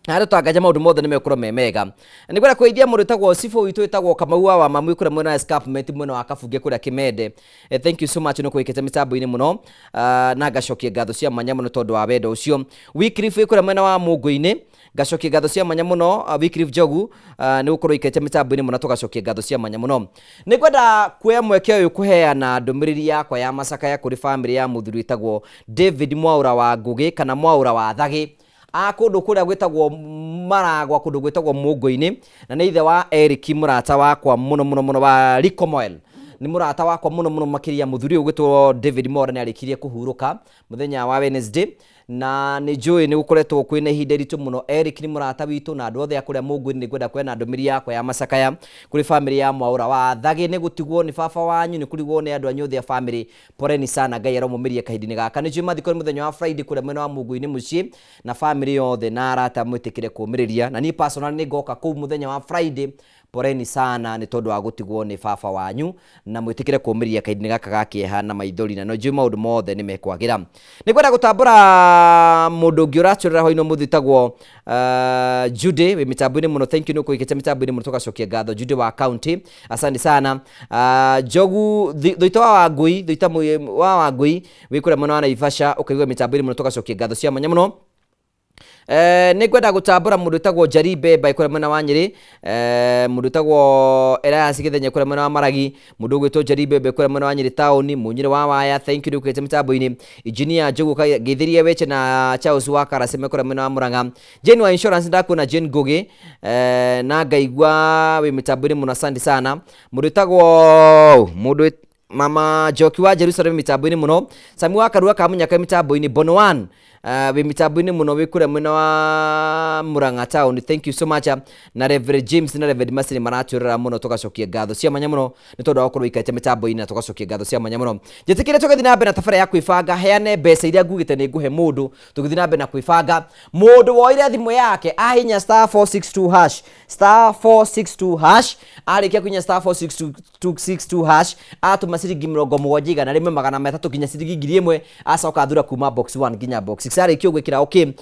na tũtangaja maũndũ mothe nĩ mekorwo me mega. Nĩ ngwenda kũgeithia mũndũ wĩtagwo cibũ witũ wĩtagwo Kamau wa Wamamui kũrĩa mwena wa Escarpment mwena wa Kabunge kũrĩa Kĩmende. Thank you so much nĩ kũĩkĩte mĩtambo-inĩ mũno, na ngacokia ngatho cia mwanya mũno tondũ wa wendo ũcio. Wycliffe wĩ kũrĩa mwena wa Mũngũ-inĩ, ngacokia ngatho cia mwanya mũno, Wycliffe Njogu, nĩ gũkorwo ikarĩte mĩtambo-inĩ mũno, tũgacokia ngatho cia mwanya mũno. Nĩ ngwenda kuoya mweke ũyũ kũheana ndũmĩrĩri yakwa ya macakaya kũrĩ bamĩrĩ ya mũthuri wĩtagwo David Mwaũra wa Ngũgĩ kana Mwaũra wa Thagĩ, a kũndũ kũrĩa gwĩtagwo Maragwa, kũndũ gwĩtagwo Mũngũ-inĩ, na nĩ ithe wa Eric mũrata wakwa mũno mũno mũno wa Ricomoil. Nĩ mũrata wakwa mũno mũno makĩria. Mũthuri ũyũ gwĩtwo David Mwaũra nĩ arĩkirie kũhurũka mũthenya wa Wednesday, na nĩ njũĩ nĩ gũkoretwo kwĩna ihinda iritũ mũno. Eric nĩ mũrata witũ na andũ othe a kũrĩa Mũngũ-inĩ. Nĩ ngwenda kuheana ndũmĩrĩri yakwa ya macakaya kũrĩ bamĩrĩ ya Mwaũra wa Thagĩ. Nĩ gũtigwo nĩ baba wanyu, nĩ kũrigwo nĩ andũ anyu othe a bamĩrĩ. Poleni sana, Ngai aromũmĩria kahinda-inĩ gaka. Nĩ njũĩ mathiko nĩ mũthenya wa Friday kũrĩa mwena wa Mũngũ-inĩ mũciĩ, na bamĩrĩ yothe na arata mwĩtĩkĩre kũũmĩrĩria, na niĩ personally nĩ ngoka kũu mũthenya wa Friday. Poleni sana nĩ tondũ wa gũtigwo nĩ baba wanyu, na mwĩtĩkĩre kũũmĩrĩria kahinda-inĩ gaka ga kĩeha na maithori, na no njũĩ maũndũ mothe nĩ mekwagĩra. Nĩ ngwenda gũtambũra mũndũ ũngĩ ũracorera hwainĩ ũmũthĩ wĩtagwo Judy wĩ mĩtambo-inĩ mũno. Thank you nĩ ũkũĩkĩte mĩtambo-inĩ mũno, tũgacokia ngatho Judy wa county, asante sana. Njogu Thuita wa Wangũi, Thuita wa Wangũi wĩ kũrĩa mwena wa Naivasha, ũkaigua mĩtambo-inĩ mũno, tũgacokia ngatho cia mwanya mũno. Nĩ ngwenda gũtambũra mũndũ wĩtagwo Njeri Mbemba kũrĩa mwena wa Nyĩrĩ, mũndũ wĩtagwo Elias Gĩthenya kũrĩa mwena wa Maragi, mũndũ ũgwĩtwo Njeri Mbembe kũrĩa mwena wa Nyĩrĩ taũni, Mũnyĩrĩ wa Waya, thank you nĩ ũkĩte mĩtambo-inĩ. Engineer Njogu Ngeithĩria Weche na Charles wa Karaceme kũrĩa mwena wa Murang'a. Jane wa Insurance ndakuona Jane Ngugi, na ngaigua wĩ mĩtambo-inĩ mũno, asante sana. Mũndũ wĩtagwo mũndũ Mama Njoki wa Jerusalem mĩtambo-inĩ mũno, Sami wa Karua ka Mũnyaka mĩtambo-inĩ, Bono One wĩ mĩtambo-inĩ mũno wĩ kũrĩa mwena wa Murang'a town, thank you so much. Na Reverend James na Reverend Masini maratwĩrora mũno, tũgacokia ngatho cia mwanya mũno nĩ tondũ wa gũkorwo ikarĩte mĩtambo-inĩ, na tũgacokia ngatho cia mwanya mũno. Njĩtĩkĩre tũgĩthiĩ na mbere na tabarĩra ya kwĩbanga, heane mbeca iria ngugĩte nĩ ngũhe mũndũ. Tũgĩthiĩ na mbere na kwĩbanga, mũndũ woire thimũ yake ahinya star 462 hash, star 462 hash, arĩkia kũhinya star 462 hash, atũma ciringi 70 100 300 nginya ciringi 1000, acoka athura kuma box 1 nginya box 6. Arĩkia ũguo ĩkĩra okay,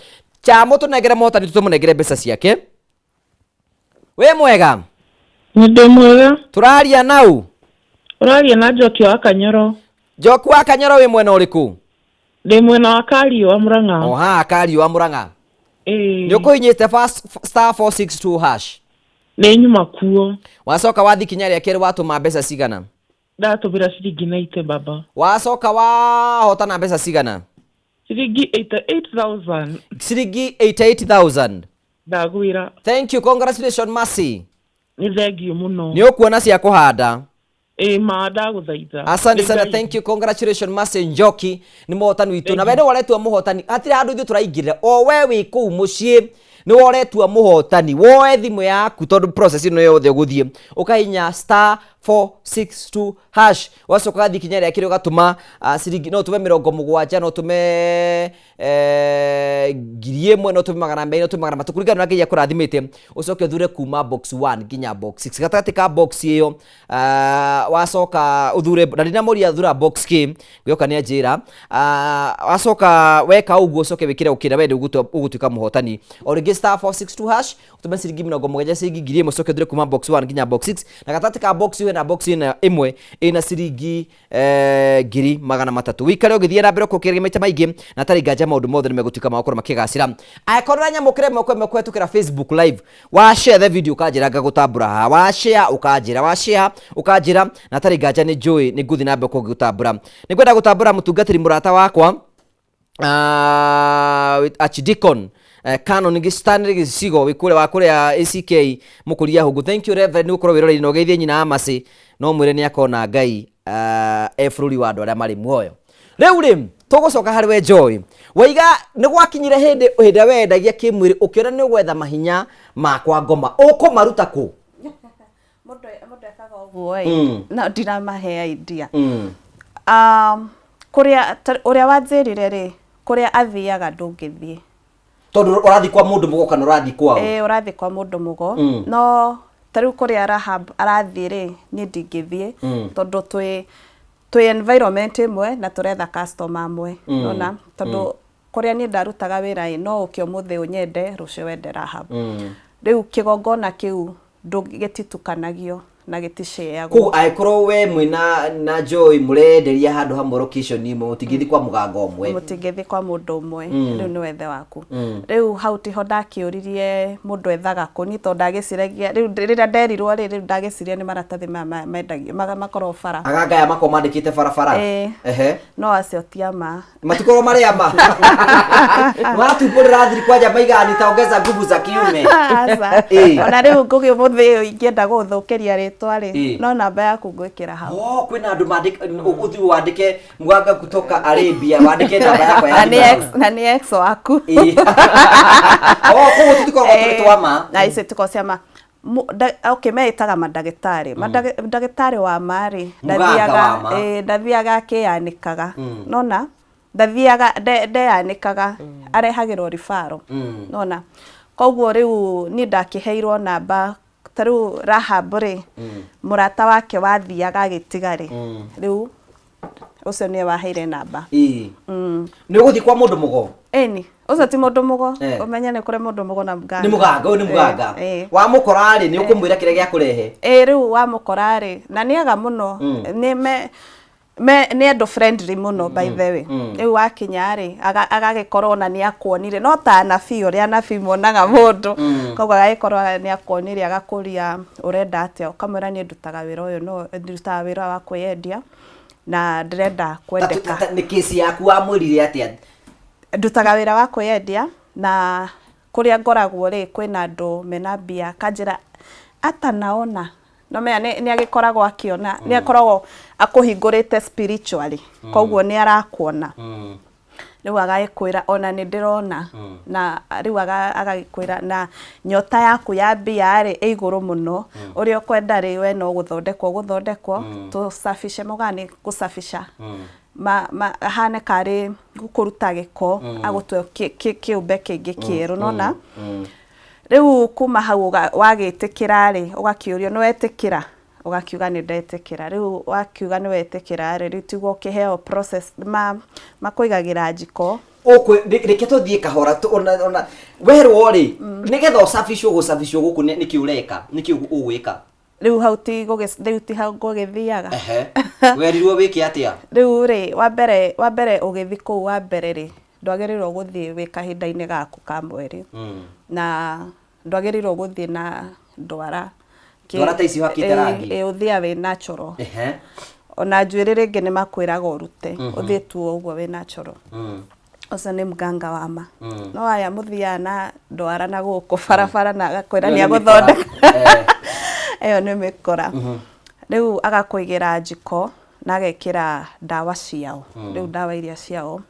chamo tũnengere mũhotani, tũmũnengere mbeca ciake. Wĩ mwega? Nĩ ndĩ mwega. Tũraria nau? Ũraria na Njoki wa Kanyoro. Njoki wa Kanyoro wĩ mwena ũrĩkũ? Ndĩ mwena wa Kariũa Mũrang'a. O haha Kariũa Mũrang'a. Ĩĩ. Nĩ ũkũhinyĩte star 462 hash. Nĩ nyuma kuo. Wacoka wathi kinya rĩa kerĩ watũma mbeca cigana? Ndatũmĩra ciringi 90 baba. Wacoka wahotana mbeca cigana? Ciringi 88,000. Ciringi 88,000. Ndagwĩra. Thank you, congratulations Mercy. Nĩ thengiũ mũno. Nĩ ũkuona cia kũhanda. Ĩĩ ma ndagũthaitha. Asante Nĩ sana, Ngai. thank you, congratulations Mercy Njoki nĩ mũhotani witũ na we nĩ woretua mũhotani hatirĩ handũ ithuĩ tũraingĩrĩra o we wĩ kũu mũciĩ nĩ woretua mũhotani woe thimũ yaku tondũ process ĩno yothe ũgũthiĩ ũkahinya star 462 hash wacoka ũgathiĩ ikinya rĩa kerĩ ũgatũma ciringi no ũtũme 70 no ũtũme 1000 no ũtũme 200 no ũtũme 300 kũringana na Ngai akũrathimĩte ũcoke ũthure kuma box 1 nginya box 6 gatagatĩ ka box ĩyo wacoka ũthure na ndinamũria thura box kĩ ngĩoka nĩ anjĩra wacoka weka ũguo ũcoke wĩkĩre ũkĩra we ũgũtuĩka mũhotani o rĩngĩ star 462 hash ũtũme ciringi 70 ciringi 1000 ũcoke ũthure kuma box 1 nginya box 6 na gatagatĩ ka box ĩyo na box ĩno ĩmwe ĩna ciringi 300,000 wĩikare ũgĩthiĩ na mbere ũkũkĩrĩria maita maingĩ na atarĩ nganja maũndũ mothe nĩ megũtuĩka ma gũkorwo makĩgacĩra angĩkorwo ũranyamũkĩra ĩmwe kwa ĩmwe kũhetũkĩra Facebook live wa share the video ũkanjĩra ngagũtambũra haha wa share ũkanjĩra wa share ũkanjĩra na atarĩ nganja nĩ njũĩ nĩ ngũthiĩ na mbere gũtambũra nĩ ngwenda gũtambũra mũtungatĩri mũrata wakwa Archdeacon Canon Stanley Gĩcigo wĩ kũrĩa wa kũrĩa ACK Mũkũria Hũngũ. Thank you Reverend nĩ gũkorwo wĩroreire na ũgeithie nyina wa Mercy no mwĩre nĩ akona Ngai e bũrũri wa andũ arĩa marĩ muoyo. Rĩu rĩ tũgũcoka harĩ we Joy. Waiga nĩ gwakinyire hĩndĩ hĩndĩ ĩrĩa wendagia kĩmwĩrĩ ũkĩona nĩ ũgwetha mahinya ma kwa ngoma ũkũmaruta kũ? Mũndũ ekaga ũguo ĩ no ndiramahe idea. Kũrĩa ũrĩa wanjĩrire rĩ kũrĩa athiaga ndũngĩthiĩ. Tondũ ũrathiĩ kwa mũndũ mũgo kana ũrathiĩ kwao? Ĩĩ ũrathiĩ kwa mũndũ mũgo no ta rĩu kũrĩa Rahab arathiĩ rĩ niĩ ndingĩthiĩ tondũ twĩ environment ĩmwe na tũretha customer amwe nona tondũ kũrĩa niĩ ndarutaga wĩra ĩ no ũke ũmũthĩ ũnyende rũciũ wende Rahab. Rĩu kĩgongona kĩu gĩtitukanagio na gĩticeagwo. Koguo angĩkorwo we mwĩna na Joy mũrenderia handũ hamwe location ĩmwe mũtingĩthiĩ kwa mũganga ũmwe. Mũtingĩthiĩ kwa mũndũ ũmwe rĩu nĩ wethe waku. Rĩu hau tiho ndakĩũririe mũndũ ethaga kũ niĩ tondũ ndagĩciragia rĩu rĩrĩa nderirwo rĩ rĩu ndagĩciria nĩ maratathi maya mendagio makoragwo bara. Aganga aya makoragwo mandĩkĩte barabara. Ĩĩ. Ehe. No acio ti a ma. Matikorwo marĩ ama. Maratumbũrĩra thiri kwanja maigaga nitaongeza nguvu za kiume. Aca. Ona rĩu ngũgĩ ũmũthĩ ũyũ ingĩenda gũgũthũkĩria rĩtwa rĩ Ĩĩ. no namba yaku ngwĩkĩra hau. Oh, kwĩna andũ mandĩka ũthiĩ wandĩke mganga kutoka Arabia wandĩke namba yakwa ya Na nĩ thimũ. ex na nĩ ex waku. Ĩĩ. Oh, koguo tũtikoragwo tũrĩ twa ma. Na icio itikoragwo cia ma. Okay meĩtaga mandagĩtarĩ. Ndagĩtarĩ wa ma rĩ Mũganga wa ma. Ndathiaga akĩyanĩkaga. Nona ndathiaga ndeyanĩkaga arehagĩrwo ribaro. Nona koguo rĩu niĩ ndakĩheirwo namba ta rĩu Rahab rĩ mũrata wake wathiaga agĩtiga rĩ rĩu ũcio nĩwe waheire namba. Ĩĩ. Nĩ ũgũthiĩ kwa mũndũ mũgo? Ĩni, ũcio ti mũndũ mũgo, ũmenye nĩ kũrĩ mũndũ mũgo na mũganga. Nĩ mũganga, ũyũ nĩ mũganga. Wamũkora rĩ, nĩ ũkũmwĩra kĩrĩa gĩa kũrehe? Ĩĩ rĩu wamũkora rĩ, na nĩ ega mũno, nĩ me me nĩ andũ friendly mũno by the way. Rĩu wakinya rĩ, agagĩkorwo ona nĩ akuonire, no ta anabii ũrĩa anabii monaga mũndũ, koguo agagĩkorwo nĩ akuonire agakũria ũrenda atĩa, ũkamwĩra niĩ ndutaga wĩra ũyũ no ndutaga wĩra wa kwĩyendia na ndĩrenda kwendeka. Nĩ kesi yaku wamwĩrire atĩa? Ndutaga wĩra wa kwĩyendia na kũrĩa ngoragwo rĩ kwĩna andũ mena mbia kanjĩra atanaona no menya nĩ agĩkoragwo akĩona nĩ akoragwo akũhingũrĩte spiritually koguo nĩ arakuona rĩu agagĩkwĩra ona nĩ ndĩrona na rĩu agagĩkwĩra na nyota yaku ya mbia rĩ ĩ igũrũ mũno ũrĩa ũkwenda rĩ we no gũthondekwo gũthondekwo tũcabice maugaga nĩ gũcabica ahane karĩ kũruta gĩko agũtue kĩũmbe kĩngĩ kĩerũ nona rĩu kuma hau wagĩtĩkĩra rĩ ũgakĩũrio nĩ wetĩkĩra ũgakiuga nĩ ndetĩkĩra rĩu wakiuga nĩ wetĩkĩra rĩ rĩu tiguo ũkĩheo process makũigagĩra njiko Reke tũthiĩ kahora ona werwo rĩ nĩgetha ũcabicwo gũcabicwo gũkũ nĩkĩ ũreka nĩkĩ ũgwĩka? Rĩu hau ti rĩu ti hau ngũgĩthiaga. Ehe. Werirwo wĩke atĩa? Rĩu rĩ, wa mbere ũgĩthiĩ kũu wa mbere rĩ, ndwagĩrĩirwo gũthiĩ wĩ kahinda-inĩ gaku ka mweri. Na ndwagĩrĩirwo gũthiĩ na ndwara. Ndwara ta ici ũhakĩte rangi? Ĩ, ũthiaga wĩ natural. Ehe. Ona njuĩrĩ rĩngĩ nĩ makwĩraga ũrute, ũthiĩ tu o ũguo wĩ natural. Ũcio nĩ mganga wa ma. No aya mũthiaga na ndwara na gũkũ barabara na agakwĩra Ĩyo nĩ nĩ mĩkora. agũthondeka. Ĩyo nĩ mĩkora. Rĩu agakũigĩra njiko na agekĩra ndawa ciao. Rĩu ndawa iria ciao.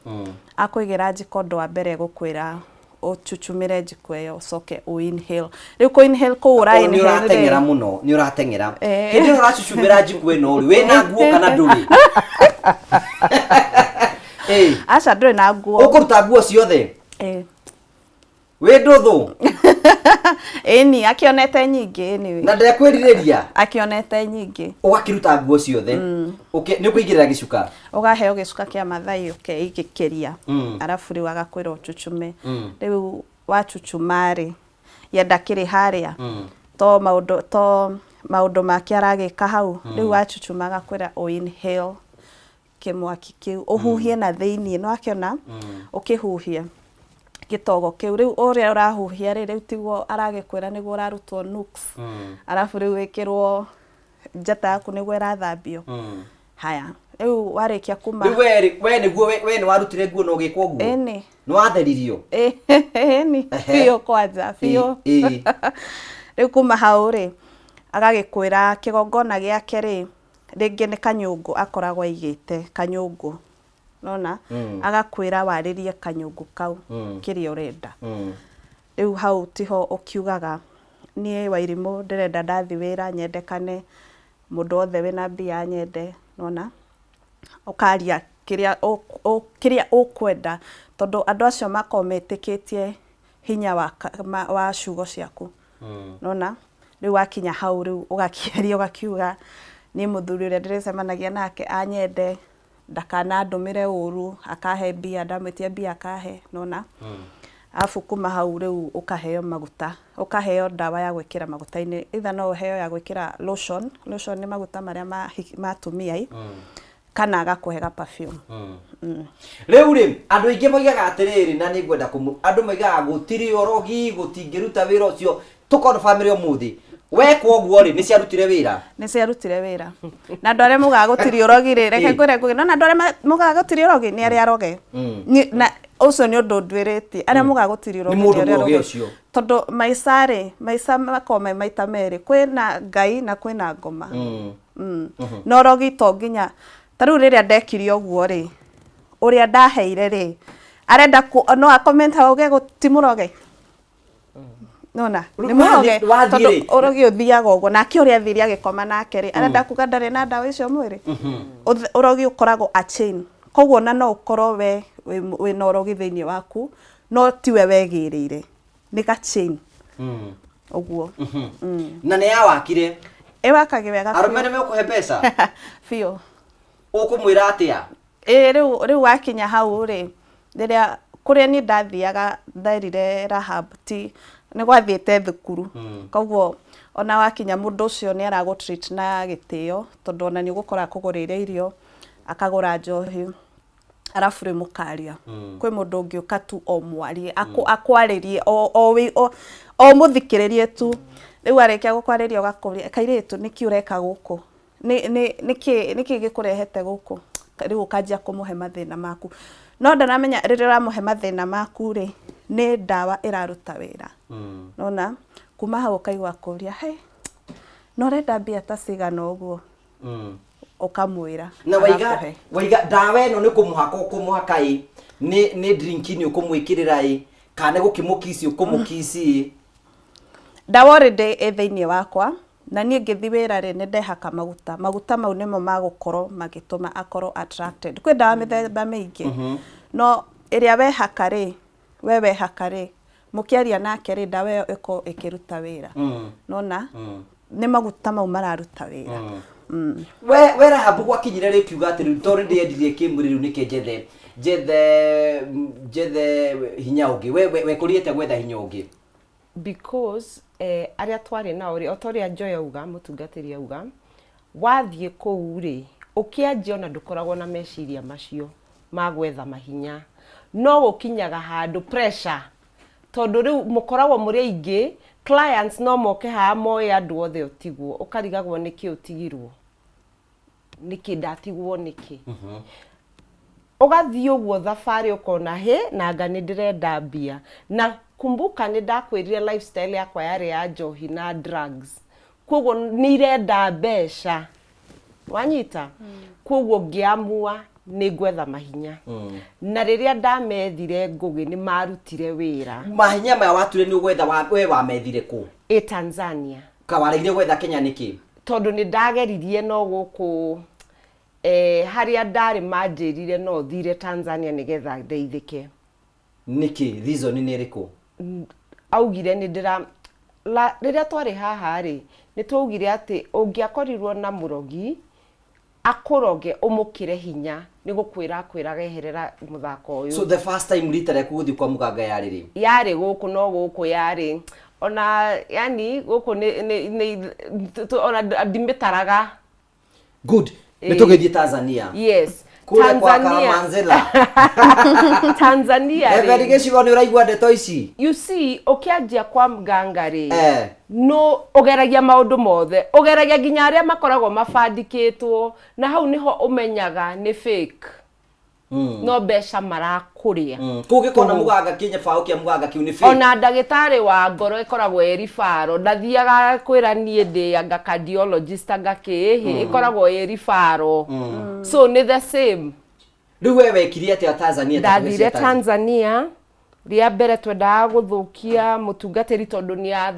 Akũigĩra njiko ũndũ wa mbere egũkwĩra ũchuchumĩre njiko ĩyo ũcoke ũ inhale. Rĩu kũ inhale kũu ũra Nĩ inhale rĩ. ũrateng'era mũno, nĩ ũrateng'era. Eh. Hĩndĩ ĩyo ũracucumĩra njiko ĩno rĩ, wĩna nguo kana ndũrĩ? Eh. Aca ndũrĩ na nguo. Ũkũruta nguo ciothe? Eh. Wĩ ndũthũ? Ĩni, akĩonete nyingĩ anyway. Na ndekwĩrirĩria? Akĩonete nyingĩ. Ũgakĩruta nguo ciothe. Nĩ ũkũigĩrĩra gĩcuka? Ũgaheo gĩcuka kĩa Mathai ũkeigĩkĩria. Arabu rĩu agakwĩra ũchuchume. Rĩu wachuchuma rĩ, ye ndakĩrĩ harĩa. To maũndũ to maũndũ make aragĩka hau. Rĩu wachuchuma agakwĩra ũ inhale kĩmwaki kĩu, ũhuhie na thĩiniĩ, nĩ wakĩona? Ũkĩhuhie gĩtogo kĩu, rĩu ũrĩa ũrahuhia rĩ, rĩu tiguo aragĩkwĩra nĩguo ũrarutwo nuks, arabu rĩu wĩkĩrwo njata yaku nĩguo ĩrathambio. Haya, rĩu warĩkia kuma. Rĩu we rĩ, we nĩguo we nĩ warutire nguo na ũgĩkwo ũguo? Ĩni. Nĩ watheririo? Ĩni, biũ kwanja, biũ. Rĩu kuma hau rĩ, agagĩkwĩra kĩgongona gĩake rĩ, rĩngĩ nĩ kanyũngũ akoragwo aigĩte, kanyũngũ, nĩwona, agakwĩra warĩrie kanyũngũ kau kĩrĩa ũrenda. Rĩu hau tiho ũkiugaga niĩ Wairimũ ndĩrenda ndathiĩ wĩra nyendekane, mũndũ wothe wĩna mbia anyende, nĩwona, ũkaria kĩrĩa kĩrĩa ũkwenda, tondũ andũ acio makoragwo metĩkĩtie hinya wa ciugo ciaku. Nona rĩu wakinya hau rĩu ũgakĩaria ũgakiuga niĩ mũthuri ũrĩa ndĩrĩcemanagia nake anyende ndakanandũmĩre ũru akahe mbia ndamwĩtia mbia akahe nona arabu kuma hau rĩu ũkaheo maguta ũkaheo ndawa ya gwĩkĩra maguta-inĩ either no ũheo ya gwĩkĩra lotion lotion nĩ maguta marĩa ma atumia ĩ kana agakũhe ga perfume. Rĩu rĩ, andũ aingĩ moigaga atĩrĩrĩ, na nĩ ngwenda kũmũ, andũ moigaga gũtirĩ ũrogi, gũtingĩruta wĩra ũcio. Tũkorwo bamĩrĩ ũmũthĩ, weka ũguo rĩ, nĩ ciarutire wĩra? Nĩ ciarutire wĩra. Na andũ arĩa mugaga gũtirĩ ũrogi rĩ, reke ngwĩre ngũgĩ, nona andũ arĩa mugaga gũtirĩ ũrogi nĩ arĩa aroge. Na ũcio nĩ ũndũ nduĩrĩtie. Arĩa mugaga gũtirĩ ũrogi nĩ nĩ mũndũ arĩa mũroge aroge. ũcio. Tondũ maica rĩ, maica makoragwo me maita merĩ, kwĩna Ngai na kwĩna ngoma. Na ũrogi to nginya, ta rĩu rĩrĩa ndekire ũguo rĩ, ũrĩa ndaheire rĩ, arenda no a comment auge ti mũroge? Nona, nĩ mũroge Wathiĩ tondũ rĩ? ũrogi ũthiaga ũguo nake ũrĩa athire agĩkoma nake rĩ, arenda kuga ndarĩ na ndawa icio mwĩrĩ. Ũrogi ũkoragwo a chain, koguo ona no ũkorwo we wĩna ũrogi thĩinĩ waku, no tiwe wegĩrĩire, nĩ ga chain ũguo. Na nĩ yawakire? Ĩwakage wega Arũme biũ. nĩ mekũhe mbeca? Biũ. Ũkũmwĩra atĩa? Ĩĩ rĩu wakinya hau rĩ, rĩrĩa kũrĩa niĩ ndathiaga nderire Rahab ti nĩ gwathiĩte thukuru. Koguo ona wakinya mũndũ ũcio nĩ aragũ treat na gĩtĩo tondũ ona nĩ ũgũkora akũgũrĩire irio, akagũra njohi, arabu rĩu mũkaria. Kwĩ mũndũ ũngĩũka tu o mwarie, akwarĩrie o mũthikĩrĩrie tu. Rĩu arĩkia gũkwarĩria ũgakũria, kairĩtu nĩkĩ ũreka gũkũ? Nĩkĩ gĩkũrehete gũkũ? Rĩu ũkanjia kũmũhe mathĩna maku. No ndaramenya rĩrĩa ũramũhe mathĩna maku rĩ, nĩ ndawa ĩraruta wĩra. Nĩwona? Kuma hau ũkaigua akũria, he, na ũrenda mbia ta cigana ũguo? Ũkamwĩra. Na waiga, agakũhe. waiga ndawa ĩno nĩ kũmũhaka ũkũmũhaka ĩ, nĩ drink inĩ ũkũmwĩkĩrĩra ĩ, kana nĩ gũkĩmũkici ũkũmũkici ĩ? Ndawa already ĩ thĩinĩ wakwa, na niĩ ngĩthiĩ wĩra rĩ, nĩ ndehaka maguta. Maguta mau nĩmo magũkorwo magĩtũma akorwo attracted. Kwĩ ndawa mĩthemba mĩingĩ, no ĩrĩa wehaka rĩ, we wehaka rĩ, mũkĩaria nake rĩ, ndawa ĩyo ĩkorwo ĩkĩruta wĩra. Nĩwona? Nĩ maguta mau mararuta wĩra. We Rahabu gwakinyire rĩ ũkiuga atĩ rĩu tondũ nĩndĩyendirie kĩmwĩrĩ rĩu nĩkĩ njethe njethe njethe hinya ũngĩ. We wekũrire atĩa gwetha hinya ũngĩ? Because eh, arĩa twarĩ nao rĩ, o ta ũrĩa Joy auga, mũtungatĩri auga, wathiĩ kũu rĩ, ũkĩanjia ona ndũkoragwo na meciria macio ma gwetha mahinya, no gũkinyaga handũ pressure, tondũ rĩu mũkoragwo mũrĩ aingĩ, clients no moke haha moe andũ othe ũtigwo, ũkarigagwo nĩkĩ ũtigirwo, nĩkĩ ndatigwo nĩkĩ. Ũgathiĩ ũguo thabarĩ ũkona hĩ nanga nĩ ndĩrenda mbia na kumbuka nĩ ndakwĩrire lifestyle yakwa yarĩ ya njohi na drugs koguo nĩ irenda mbeca wanyita koguo ngĩamua nĩ ngwetha mahinya na rĩrĩa ndamethire Ngũgĩ nĩ marutire wĩra. Mahinya maya wature nĩ ũgwetha we wamethire kũ? Ĩ Tanzania. Ka waregire gwetha Kenya nĩkĩ? Tondũ nĩ ndageririe no gũkũ Eh, harĩa ndarĩ manjĩrire no thire Tanzania nĩgetha ndeithĩke. Nĩkĩ? Reason nĩ ĩrĩkũ? Augire nĩ ndĩra la, rĩrĩa twarĩ haha rĩ, nĩ twaugire atĩ ũngĩakorirwo na mũrogi akũroge ũmũkĩre hinya nĩ gũkwĩra akwĩraga eherera mũthako ũyũ. So the first time rita rĩaku gũthiĩ kwa mũganga yarĩ rĩ? Yarĩ gũkũ no gũkũ yarĩ ona yani gũkũ nĩ, nĩ, nĩ, ona ndimĩtaraga. Good. Nĩ tũgĩthiĩ Tanzania. Yes. Kũrĩa kwa Karamanzila. Tanzania rĩ. Reverend Gĩcigo nĩ ũraigua ndeto ici? You see, ũkĩanjia kwa mganga rĩ, eh. no ũgeragia maũndũ mothe, ũgeragia nginya arĩa makoragwo mabandikĩtwo, na hau nĩho ũmenyaga nĩ fake. no mbeca marakũrĩa. Kũu gĩkona mũganga kĩnyabaũ kĩa mũganga kĩu nĩ fake. Ona ndagĩtarĩ wa ngoro ĩkoragwo ĩ ribaro ndathiaga kwĩra niĩ ndĩ anga cardiologist anga kĩĩ, ĩkoragwo ĩ ribaro. So nĩ the same. Rĩu we wekire atĩa Tanzania? Ndathire Tanzania rĩa mbere twendaga gũthũkia mũtungatĩri tondũ nĩ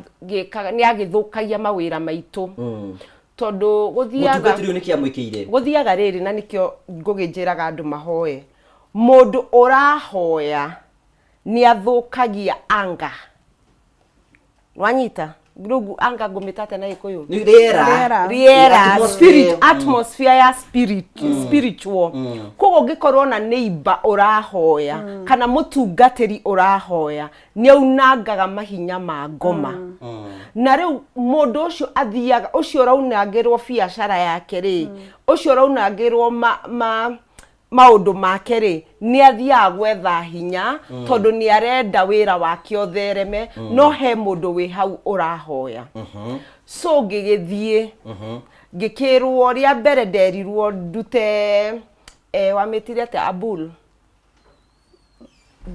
agĩthũkagia mawĩra maitũ. Tondũ gũthiaga Mũtungatĩri ũyũ nĩkĩ amwĩkĩire? Gũthiaga rĩrĩ na nĩkĩo Ngũgĩ njĩraga andũ mahoe. Mũndũ ũrahoya nĩ athũkagia anga. Wanyita? Rĩu anga ngũmĩta atĩa na Gĩkũyũ? Nĩ rĩera. Rĩera. Rĩera, Atmosphere. spirit, atmosphere ya spirit, spiritual. Koguo ũngĩkorwo na neighbor ũrahoya kana mũtungatĩri ũrahoya nĩ aunangaga mahinya ma ngoma. Na rĩu mũndũ ũcio athiaga, ũcio ũraunangĩrwo biacara yake rĩ, ũcio ũraunangĩrwo ma, ma maũndũ make rĩ, nĩ athiaga gwetha hinya tondũ nĩ arenda wĩra wake ũthereme, no he mũndũ wĩ hau ũrahoya. So ngĩgĩthiĩ, ngĩkĩrwo rĩa mbere nderirwo ndute, eh, wamĩtire atĩa, a bull.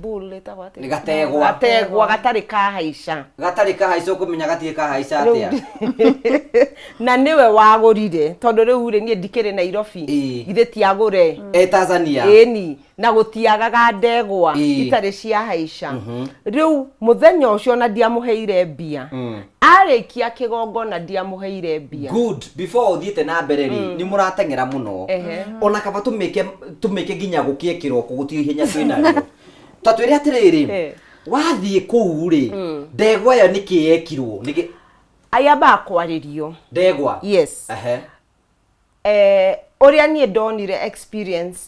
Bull ĩtagwo atĩa? Nĩ gategwa. Gategwa gatarĩ kahaica. Gatarĩ kahaica ũkũmenya gatirĩ kahaica atĩa? Na nĩwe wagũrire tondũ rĩu rĩ niĩ ndikĩrĩ Nairobi. Githĩ ti agũre? E Tanzania. Ĩni na gũtiagaga ndegwa itarĩ ciahaica. Rĩu mũthenya ũcio ona ndiamũheire mbia. Arĩkia kĩgongona ndiamũheire mbia. Good. Before ũthiĩte na mbere rĩ, nĩ mũrateng'era mũno. Ona kaba tũmĩke tũmĩke nginya gũkĩe kĩroko gũtirĩ ihenya twĩnarĩo. Ta twĩre atĩrĩrĩ, wathiĩ kũu rĩ, ndegwa ĩyo nĩkĩ yekirwo? Nĩkĩ Ayambaga kwarĩrio. Ndegwa? Yes. Eh, ũrĩa niĩ ndonire experience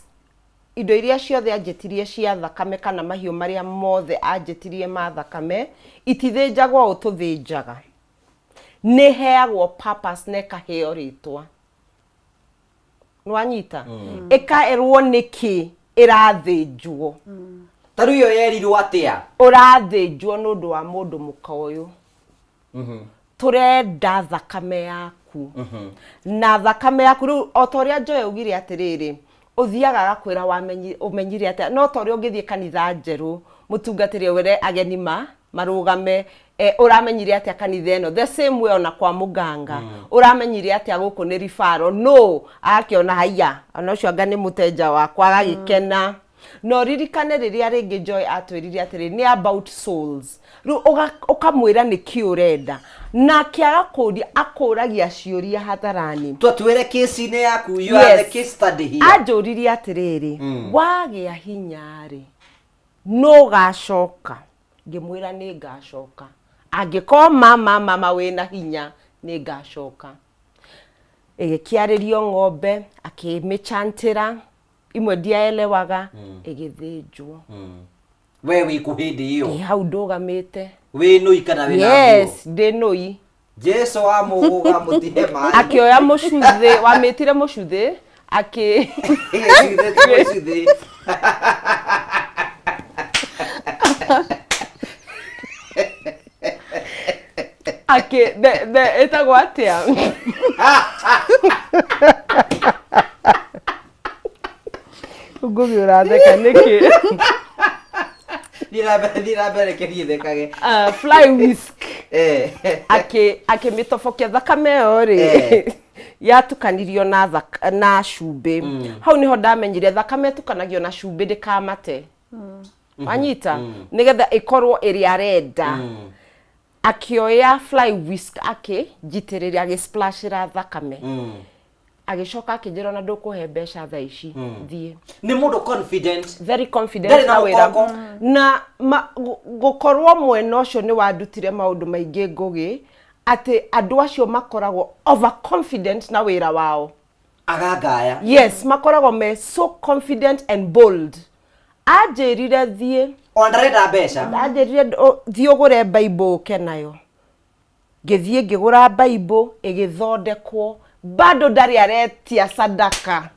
indo iria ciothe anjĩtirie cia thakame kana mahiũ marĩa mothe anjĩtirie ma thakame itithĩnjagwo ũũ tũthĩnjaga nĩ heagwo purpose na ĩkaheo rĩtwa nĩwanyita ĩkaerwo nĩkĩ ĩrathĩnjwo. Ta rĩu ĩyo yerirwo atĩa? Ũrathĩnjwo nĩ ũndũ wa mũndũ mũka ũyũ. Tũrenda thakame yaku na thakame yaku rĩu o ta ũrĩa Joy augire atĩrĩrĩ ũthiaga agakwĩra ũmenyire atĩa no ta ũrĩa ũngĩthiĩ kanitha njerũ mũtungatĩri wĩre ageni ma marũgame eh, ũramenyire atĩa kanitha ĩno the same way ona kwa mũganga ũramenyire atĩa gũkũ nĩ ribaro no agakĩona haiya ona ũcio anga nĩ mũtenja wakwa agagĩkena. Na ũririkane rĩrĩa rĩngĩ Joy atwĩrire atĩrĩ nĩ about souls. Rĩu ũkamwĩra nĩkĩ ũrenda nake agakũria akũragia ciũria hadharani. Twatwĩre case-inĩ yaku, you are the case study here. Anjũririe atĩrĩrĩ, wagĩa hinya rĩ no ũgacoka? Ngĩmwĩra nĩ ngacoka angĩkorwo mama mama wĩna hinya nĩ ngacoka. Ĩgĩkĩarĩrio ng'ombe akĩmĩchantĩra imwe ndiaelewaga, ĩgĩthĩnjwo. We wĩ kũ hĩndĩ ĩyo? Ndĩ hau ndũgamĩte. Wĩ nũi kana wĩ na nguo? Yes, ndĩ nũi. Jesu wa mũgũga mũtihe maĩ. Akĩoya mũcuthĩ, wamĩtire mũcuthĩ, akĩ Gĩcuthĩ ti mũcuthĩ. Akĩ the the ĩtagwo atĩa? Ngũgĩ ũratheka nĩkĩ? Thiĩ na mbere, thiĩ na mbere reke niĩ thekage. Ah, fly whisk. Eh. Akĩ akĩmĩtobokia thakame ĩyo rĩ Eh. yatukanirio na thak- na cumbĩ. Hau nĩho ndamenyire thakame ĩtukanagio na cumbĩ ndĩkamate. Wanyita? Nĩgetha ĩkorwo ĩrĩa arenda. Akĩoya fly whisk akĩnjitĩrĩria agĩsplashĩra thakame. Agĩcoka akĩnjĩra ona ndũkũhe mbeca thaa ici thiĩ. Nĩ mũndũ confident. Very confident Ndarĩ na na wĩra. mũkongo. Na ma, gũ- gũkorwo mwena ũcio nĩ wandutire maũndũ maingĩ Ngũgĩ, atĩ andũ acio makoragwo overconfident na wĩra wao. Agangaya. Yes, makoragwo me so confident and bold. Anjĩrire thiĩ. Ona ndarenda mbeca. Anjĩrire thiĩ ũgũre Bible ũke nayo. Ngĩthiĩ ngĩgũra Bible ĩgĩthondekwo, bado ndarĩ aretia sadaka.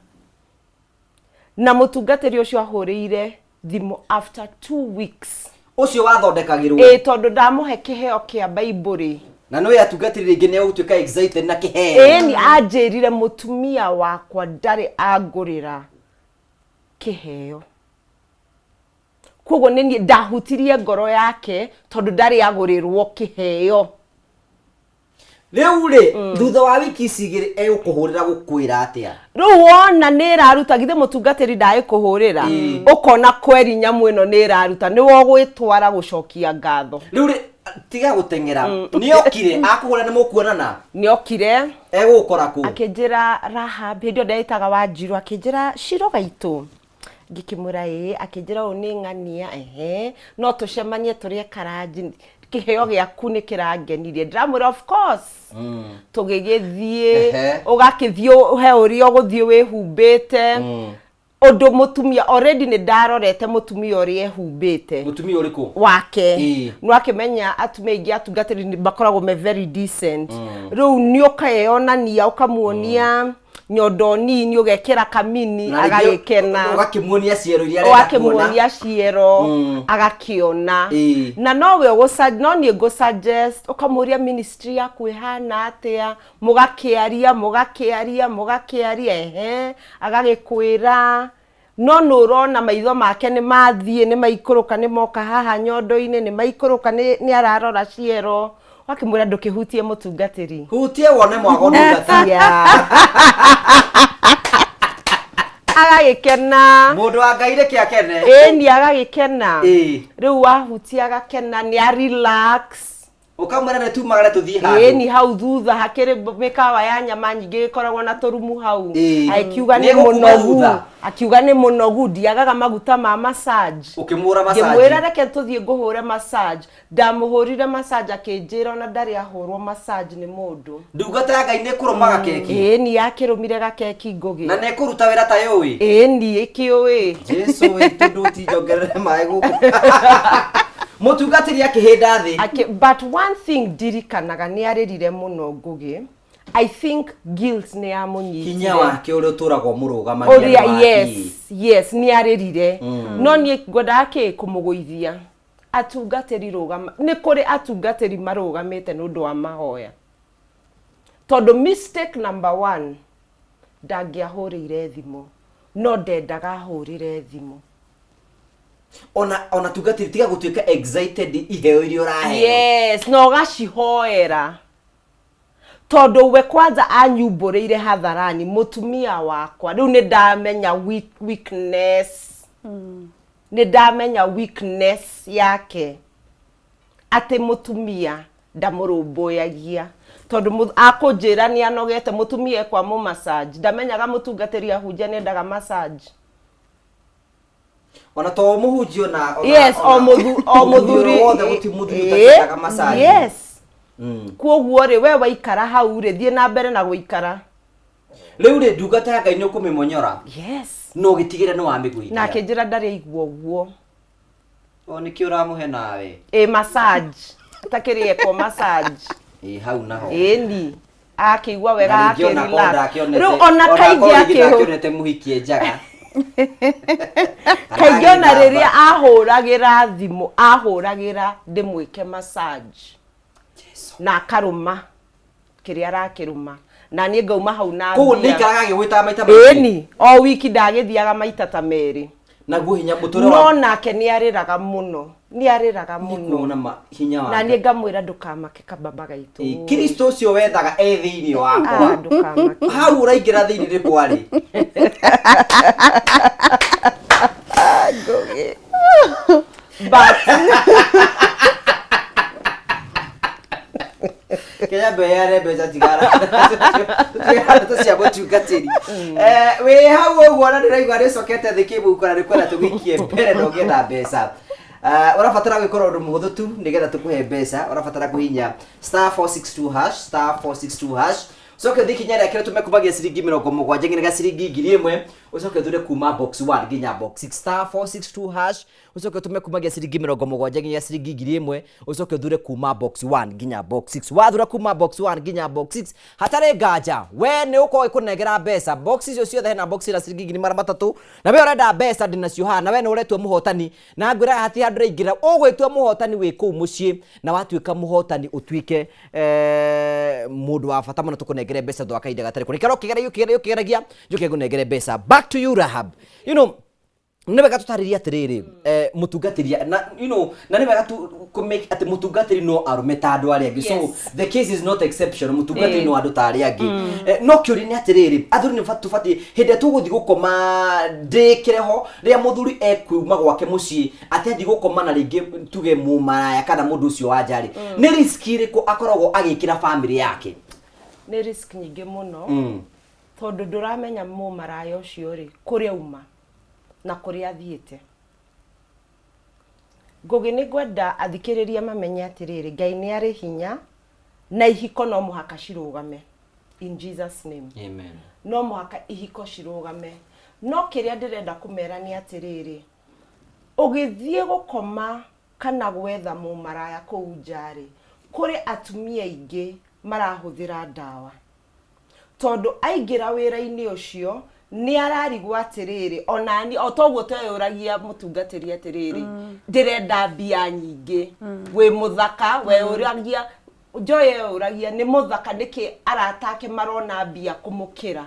Na mũtungatĩri ũcio ahũrĩire thimũ after 2 weeks. Ũcio wathondekagĩrwo. Ĩĩ, tondũ ndamũhe kĩheo kĩa Bible rĩ. Na nĩ atungatĩri rĩngĩ nĩ egũtuĩka excited na kĩheo. Ĩni anjĩrire mũtumia wakwa ndarĩ angũrĩra kĩheo. Koguo nĩ niĩ ndahutirie ngoro yake tondũ ndarĩ agũrĩrwo kĩheo. Rĩu rĩ, thutha wa wiki ici igĩrĩ egũkũhũrĩra gũkwĩra atĩa? Rĩu wona nĩ ĩraruta, githĩ mũtungatĩri ndagĩkũhũrĩra? Ũkona kweri nyamũ ĩno nĩ ĩraruta, nĩwe ũgwĩtwara gũcokia ngatho. Rĩu rĩ, tiga gũteng'era. Nĩ okire, akũhũra nĩ mũkuonana? Nĩ okire. Egũgũkora kũ? Akĩnjĩra Rahab, hĩndĩ ĩyo ndetaga Wanjiru, akĩnjĩra Shiro gaitũ. Ngĩkĩmwĩra ĩĩ, akĩnjĩra ũũ nĩ ng'ania, ehe, no tũcemanie tũrĩe karanji, kĩheo gĩaku nĩ kĩrangenirie. Ndĩramwĩra of course. Tũgĩgĩthiĩ, ũgakĩthiĩ he ũrĩa ũgũthiĩ wĩhumbĩte. Ũndũ mũtumia, already nĩ ndarorete mũtumia ũrĩa ehumbĩte. Mũtumia ũrĩkũ? Wake. Nĩ wakĩmenya atumia aingĩ atungatĩri nĩ makoragwo me very decent. Rĩu nĩ ũkeyonania, ũkamuonia nyondo nini ũgekĩra kamini Na rĩngĩ agagĩkena. Ũgakĩmuonia ciero iria arenda kuona. Ũgakĩmuonia ciero agakĩona. Na nowe ũgũ no niĩ ngũ suggest ũkamũria ministry yaku ĩhana atĩa, mũgakĩaria mũgakĩaria mũgakĩaria, ehe, agagĩkwĩra no nĩ ũrona maitho make nĩ mathiĩ nĩ maikũrũka nĩ moka haha nyondo-inĩ nĩ maikũrũka nĩ nĩ ararora ciero, ũgakĩmwĩra ndũkĩhutie mũtungatĩri. Hutie wone mwago ndungata. Hutia. Agagĩkena. Mũndũ wa Ngai reke akene. Ĩni agagĩkena. Rĩu wahutia agakena nĩ a relax. Ũkamwĩra nĩ tumagare tũthiĩ handũ. Ĩni hau thutha hakĩrĩ mĩkawa ya nyama nyingĩ ĩkoragwo na tũrumu hau. Akiuga nĩ Nĩegũkuma mũnogu. thutha. Akiuga nĩ mũnogu ndiagaga maguta ma massage. Ũkĩmũhũra massage. Ngĩmwĩra reke tũthiĩ ngũhũre massage. Ndamũhũrire massage akĩnjĩra ona ndarĩ ahũrwo massage nĩ mũndũ. Ndungata ya Ngai nĩ ĩkũrũma gakeki. Ĩni yakĩrũmire gakeki Ngũgĩ. Na nĩ ĩkũruta wĩra ta yũĩ. Ĩni ĩkĩũĩ. Jesu witũ ndũtinjongerere maĩ gũkũ. Mũtungatĩri akĩhĩnda thĩ. Akĩ, but one thing ndirikanaga nĩ arĩrire mũno Ngũgĩ. I think guilt nĩ yamũnyitire. Hinya wake ũrĩa ũtũraga ũmũrũgamagia nĩ Ũrĩa, wa yes, kĩ? yes, nĩ arĩrire. No niĩ ngwendaga kĩ kũmũgũithia. Atungatĩri rũgama, nĩ kũrĩ atungatĩri marũgamĩte nĩ ũndũ wa mahoya. Tondũ mistake number one, ndangĩahũrĩire thimũ, no ndendaga ahũrĩre thimũ. Ona ona tungatĩri tiga gũtuĩka excited iheo iria ũraheo. Yes, na ũgacihoera. Tondũ we kwanza anyumbũrĩire hadharani mũtumia wakwa, rĩu nĩ ndamenya weakness. Nĩ ndamenya weakness yake atĩ mũtumia ndamũrũmbũyagia tondũ akũnjĩra nĩ anogete mũtumia ekwa mũ massage ndamenyaga mũtungatĩri ahunjia nĩ endaga massage. Ona to mũhunjia ona ona Yes, o o mũthuri wothe gũtirĩ mũthuri ũtakĩendaga massage. Yes. Koguo rĩ we waikara hau rĩ thiĩ na mbere na gũikara. Rĩu rĩ ndungata ya Ngai nĩ ũkũmĩmonyora. Yes. No gĩtigĩre nĩ wamĩgũithia. Na akĩnjĩra ndarĩ aigua ũguo. O nĩkĩ ũramũhe nawe? Ĩ massage takĩrĩ ekwo massage. Ĩ hau naho. Ĩni akĩigua wega Na rĩngĩ ona akĩ korwo relax. ndakĩonete- Rĩu ona ona korwo kaingĩ rĩngĩ akĩhũ ndakĩonete mũhiki e njaga. Kaingĩ ona rĩrĩa ahũragĩra thimũ ahũragĩra ndĩmwĩke massage na akarũma kĩrĩa arakĩrũma na niĩ ngauma hau na Koguo mbia. nĩ aikaraga agĩgwĩtaga maita maingĩ? Ĩni, o wiki ndagĩthiaga maita ta merĩ. Naguo hinya mũtũrĩre No wa nake nĩ arĩraga mũno, nĩ arĩraga mũno. Kuona ma hinya wa Na niĩ ngamwĩra ndũkamake kababa gaitũ. Ĩ, Kristo ũcio wethaga e thĩinĩ wakwa. Ah, ndũkamake. Hau ũraingĩra thĩinĩ nĩ kwarĩ. Ngũgĩ. But Kenya mbeare mbeca tigara. Tigara ndeto cia mũtungatĩri. Eh, wĩ hau ũguo na ndĩraigua nĩũcokete thĩ kĩmũhuko na nĩkwenda tũgũikie mbere na ũgĩe na mbeca. Eh, ũrabatara gwĩkora ũndũ mũhũthũ tu nĩgetha tũkũhe mbeca. Ũrabatara kũhihinya star 462 hash, star 462 hash. Ũcoke ũthiĩ ikinya rĩa kerĩ ũtũme kumagia ciringi 70 nginya ciringi 1000. Ũcoke ũthure kuma box 1 nginya box 6, star 462 hash. Ũcoke ũtũme kumagia ciringi 70 nginya ciringi 1000. Ũcoke ũthure kuma box 1 nginya box 6. Wathura kuma box 1 nginya box 6, hatarĩ nganja we nĩ ũkorwo ĩkũnengera mbeca. Box icio ciothe hena box ĩna ciringi 300,000, na we ũrenda mbeca ndĩnacio haha, na we nĩ ũretua mũhotani, na ngwĩraga hatirĩ handũ ũraingĩra, ũgwĩtua mũhotani wĩ kũu mũciĩ, na watuĩka mũhotani ũtuĩke mũndũ wa bata mũno, tũkũnengere mbeca thutha wa kahinda gatarĩ kũraihu. Ikara ũkĩgeragia, ũkĩgeragia, ũkĩgeragia, njũke ngũnengere mbeca. Back to you, Rahab. You know, nĩ wega tũtarĩrie atĩrĩrĩ, mũtungatĩri na you know, na nĩ wega tu kũ make atĩ mũtungatĩri no arũme ta andũ arĩa angĩ. So Yes. the case is not exceptional, mũtungatĩri no andũ ta arĩa angĩ. No kĩũria nĩ atĩrĩrĩ, athuri nĩ tũbatiĩ hĩndĩ ĩrĩa tũgũthiĩ gũkoma ndĩkĩre ho rĩrĩa mũthuri ekuuma gwake mũciĩ atĩ athiĩ gũkoma na rĩngĩ tuge mũmaraya kana mũndũ ũcio wa nja rĩ, nĩ risk ĩrĩkũ akoragwo agĩkĩra famĩlĩ yake? Nĩ risk nyingĩ mũno, tondũ ndũramenya mũmaraya ũcio rĩ kũrĩa auma na kũrĩa athiĩte. Ngũgĩ, nĩ ngwenda athikĩrĩria mamenye atĩrĩrĩ, Ngai nĩ arĩ hinya na ihiko no mũhaka cirũgame, in Jesus name. Amen. No mũhaka ihiko cirũgame. No kĩrĩa ndĩrenda kũmera nĩ atĩrĩrĩ, ũgĩthiĩ gũkoma kana gwetha mũmaraya kũu nja rĩ, kũrĩ atumia aingĩ marahũthĩra ndawa. Tondũ aingĩra wĩra-inĩ ũcio nĩ ararigwo atĩrĩrĩ, onani o toguo tweyũragia mũtungatĩri atĩrĩrĩ, ndĩrenda mbia nyingĩ, wĩ mũthaka, weyũragia, Joy eyũragia nĩ mũthaka nĩkĩ arata ake marona mbia kũmũkĩra.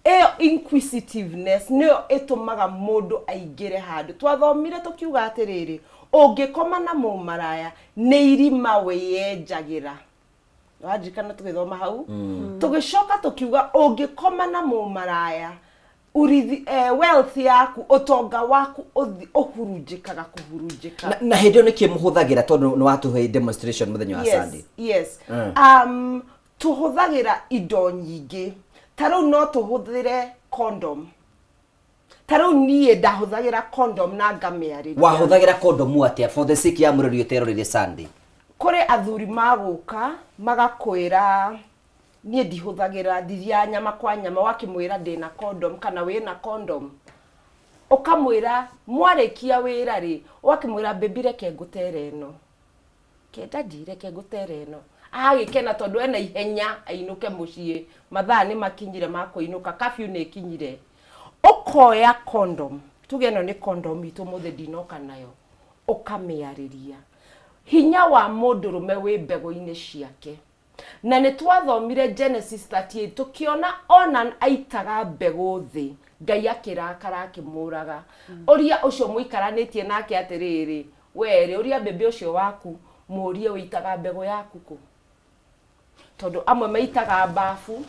Ĩyo inquisitiveness nĩyo ĩtũmaga mũndũ aingĩre handũ. Twathomire tũkiuga atĩrĩrĩ, ũngĩkoma na mũmaraya nĩ irima wĩyenjagĩra. Wanjirikana tũgĩthoma hau? Tũgĩcoka tũkiuga ũngĩkoma na mũmaraya, urithi, wealth yaku, ũtonga waku ũhurunjĩkaga kũhurunjĩka. Na hĩndĩ ĩyo nĩkĩ mũhũthagĩra, tondũ nĩ watũhe demonstration mũthenya wa Yes, Sunday? Yes. Tũhũthagĩra indo nyingĩ. Ta rĩu no tũhũthĩre condom. Ta rĩu niĩ ndahũthagĩra condom na ngamĩarĩria. Wahũthagĩra kondomu atĩa, for the sake ya mũrori ũteroreire Sunday? Kũrĩ athuri magũka magakwĩra niĩ ndihũthagĩra, ndithiaga nyama kwa nyama, wakĩmwĩra ndĩna condom kana wĩna condom, ũkamwĩra mwarĩkia wĩra rĩ, ũgakĩmwĩra baby reke ngũtere ĩno, kenda reke ngũtere ĩno, agagĩkena tondũ ena ihenya ainũke mũciĩ, mathaa nĩ makinyire ma kũinũka, curfew nĩ ĩkinyire. Ũkoya condom, tuge ĩno nĩ condom itũ ũmũthĩ ndinoka nayo, ũkamĩarĩria. Hinya wa mũndũrũme wĩ mbegũ-inĩ ciake. Na nĩ twathomire Genesis 38 tũkĩona Onan aitaga mbegũ thĩ, Ngai akĩrakara akĩmũraga. Ũria ũcio mũikaranĩtie nake atĩrĩrĩ, we rĩ, ũria mbĩmbĩ ũcio waku, mũrie ũitaga mbegũ yaku kũ? Tondũ amwe maitaga bafu,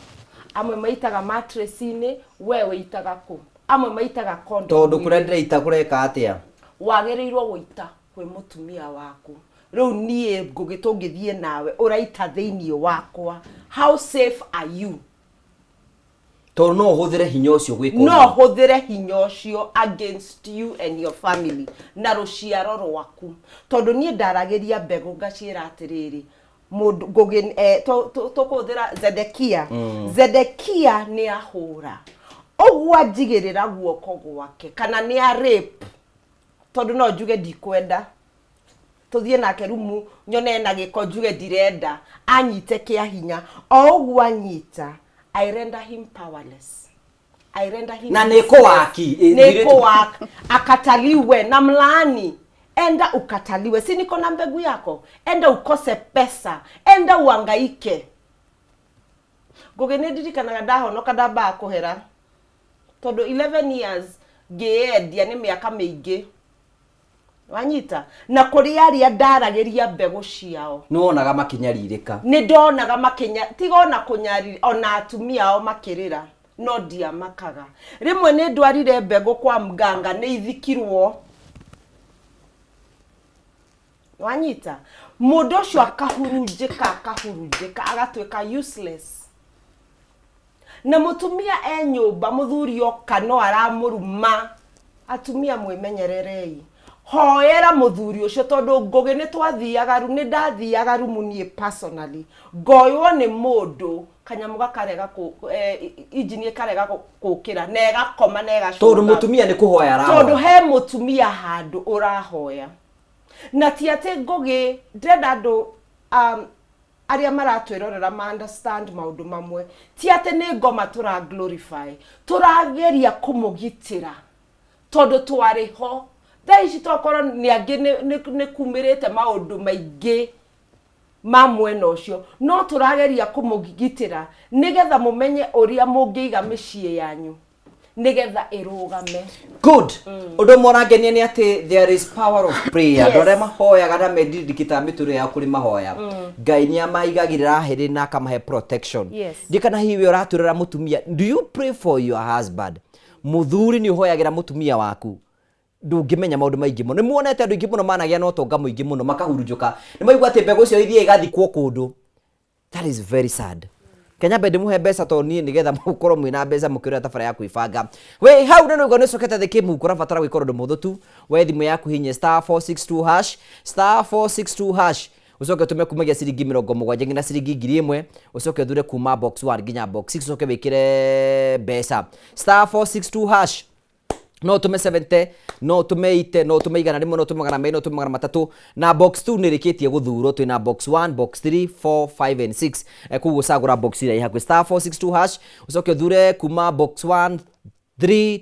amwe maitaga mattress-inĩ, we ũitaga kũ? Amwe maitaga condom. Tondũ kũrĩa ndĩraita kũreka atĩa? Wagĩrĩirwo gũita kwĩ mũtumia waku. Rĩu niĩ Ngũgĩ tũngĩthiĩ nawe ũraita thĩinĩ wakwa, how safe are you? Tondũ no ũhũthĩre hinya ũcio gwĩka No ũguo. hũthĩre hinya ũcio against you and your family na rũciaro rwaku. Tondũ niĩ ndaragĩria mbegũ ngaciĩra atĩrĩrĩ, mũndũ Ngũgĩ, tũkũhũthĩra Zedekia. Zedekia nĩ ahũra ũguo anjigĩrĩra guoko gwake kana nĩ a rape. Tondũ no njuge ndikwenda tũthiĩ nake rumu, nyone ena gĩko, njuge ndirenda, anyite kĩa hinya. O ũguo anyita, I render him powerless, I render him Na nĩ kũwaki, nĩ ndirĩ- kũwak akataliwe na mlaani. Enda ukataliwe, si niko na mbegu yako? Enda ukose pesa, enda uangaike. Ngũgĩ, nĩ ndirikanaga ndahonoka, ndambaga kũhera tondũ 11 years ngĩyendia nĩ mĩaka mĩingĩ, wanyita, na kũrĩ arĩa ndaragĩria mbegũ ciao. Nĩ wonaga makĩnyarirĩka? Nĩ ndonaga makinya, tiga ona kũnyariri, ona atumia ao makĩrĩra, no ndiamakaga. Rĩmwe nĩ ndwarire mbegũ kwa mganga, nĩ ithikirwo, wanyita, mũndũ ũcio akahurunjĩka, akahurunjĩka, agatuĩka useless. Na mũtumia e nyũmba, mũthuri oka no aramũruma. Atumia, mwĩmenyererei, hoera mũthuri ũcio, tondũ Ngũgĩ, nĩ twathiaga nĩ ndathiaga rumu niĩ personally, ngoywo nĩ mũndũ kanyamũ gakarega injini ĩkarega kũkĩra na ĩgakoma na ĩgacũnga. Tondũ mũtumia nĩ kũhoya arahoya. Tondũ he mũtumia handũ ũrahoya. Na ti atĩ, Ngũgĩ, ndĩrenda andũ arĩa maratwĩrorera ma understand maũndũ mamwe. Ti atĩ nĩ ngoma tũra glorify, tũrageria kũmũgitĩra tondũ twarĩ ho. Thaa ici tokorwo nĩ angĩ nĩ kumĩrĩte maũndũ maingĩ ma mwena ũcio, no tũrageria kũmũgitĩra nĩgetha mũmenye ũrĩa mũngĩiga mĩciĩ yanyu nĩgetha ĩrũgame. Good. Ũndũ ũmwe ũrangenia nĩ atĩ there is power of prayer. Andũ arĩa mahoyaga na mendirikitaga mĩtũrĩre yao kũrĩ mahoya, Ngai nĩ amaigagĩrĩra hĩrĩ na akamahe protection. Ndiĩ kana hihi we ũratwĩrĩra mũtumia, do you pray for your husband? Mũthuri, nĩ ũhoyagĩra mũtumia waku? Ndũngĩmenya maũndũ maingĩ mũno. Nĩ muonete andũ aingĩ mũno managĩa na ũtonga mũingĩ mũno makahurunjũka, nĩ maigua atĩ mbegũ icio ithiĩ igathikwo kũndũ. That is very sad. Kenya mbe ndĩmũhe mbeca tondũ niĩ nĩgetha mũkorwo mwĩna mbeca mũkĩrora tabara ya kwĩbanga wĩ hau. Na nĩguo nĩũcokete thĩ kĩmũhuko, ũrabatara gwĩka ũndũ mũhũthũ tu. We thimũ yaku hinye *462#, *462#, ũcoke ũtũme kumagia ciringi 70 nginya ciringi 1000, ũcoke ũthure kuma box 1 nginya box 6, ũcoke wĩkĩre mbeca *462#. No ũtũme 70, no ũtũme 80, no ũtũme 100, no ũtũme 200, no ũtũme 300. Na box 2 nĩ ĩrĩkĩtie gũthurwo. Twĩna box 1, box 3, 4, 5 and 6. Koguo cagũra box ĩrĩa ĩ hakuhĩ, *462#, ũcoke ũthure kuma box 1, 3,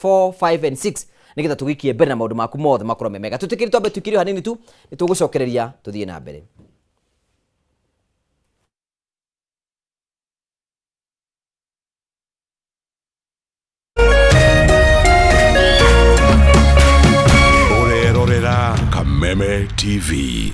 4, 5 and 6, nĩgetha tũgĩikie mbere na maũndũ maku mothe makorwo me mega. Tũtĩkĩri twambe tuikire hanini tu, nĩ tũgũcokereria tũthiĩ na mbere. Ũrerorera Kameme TV.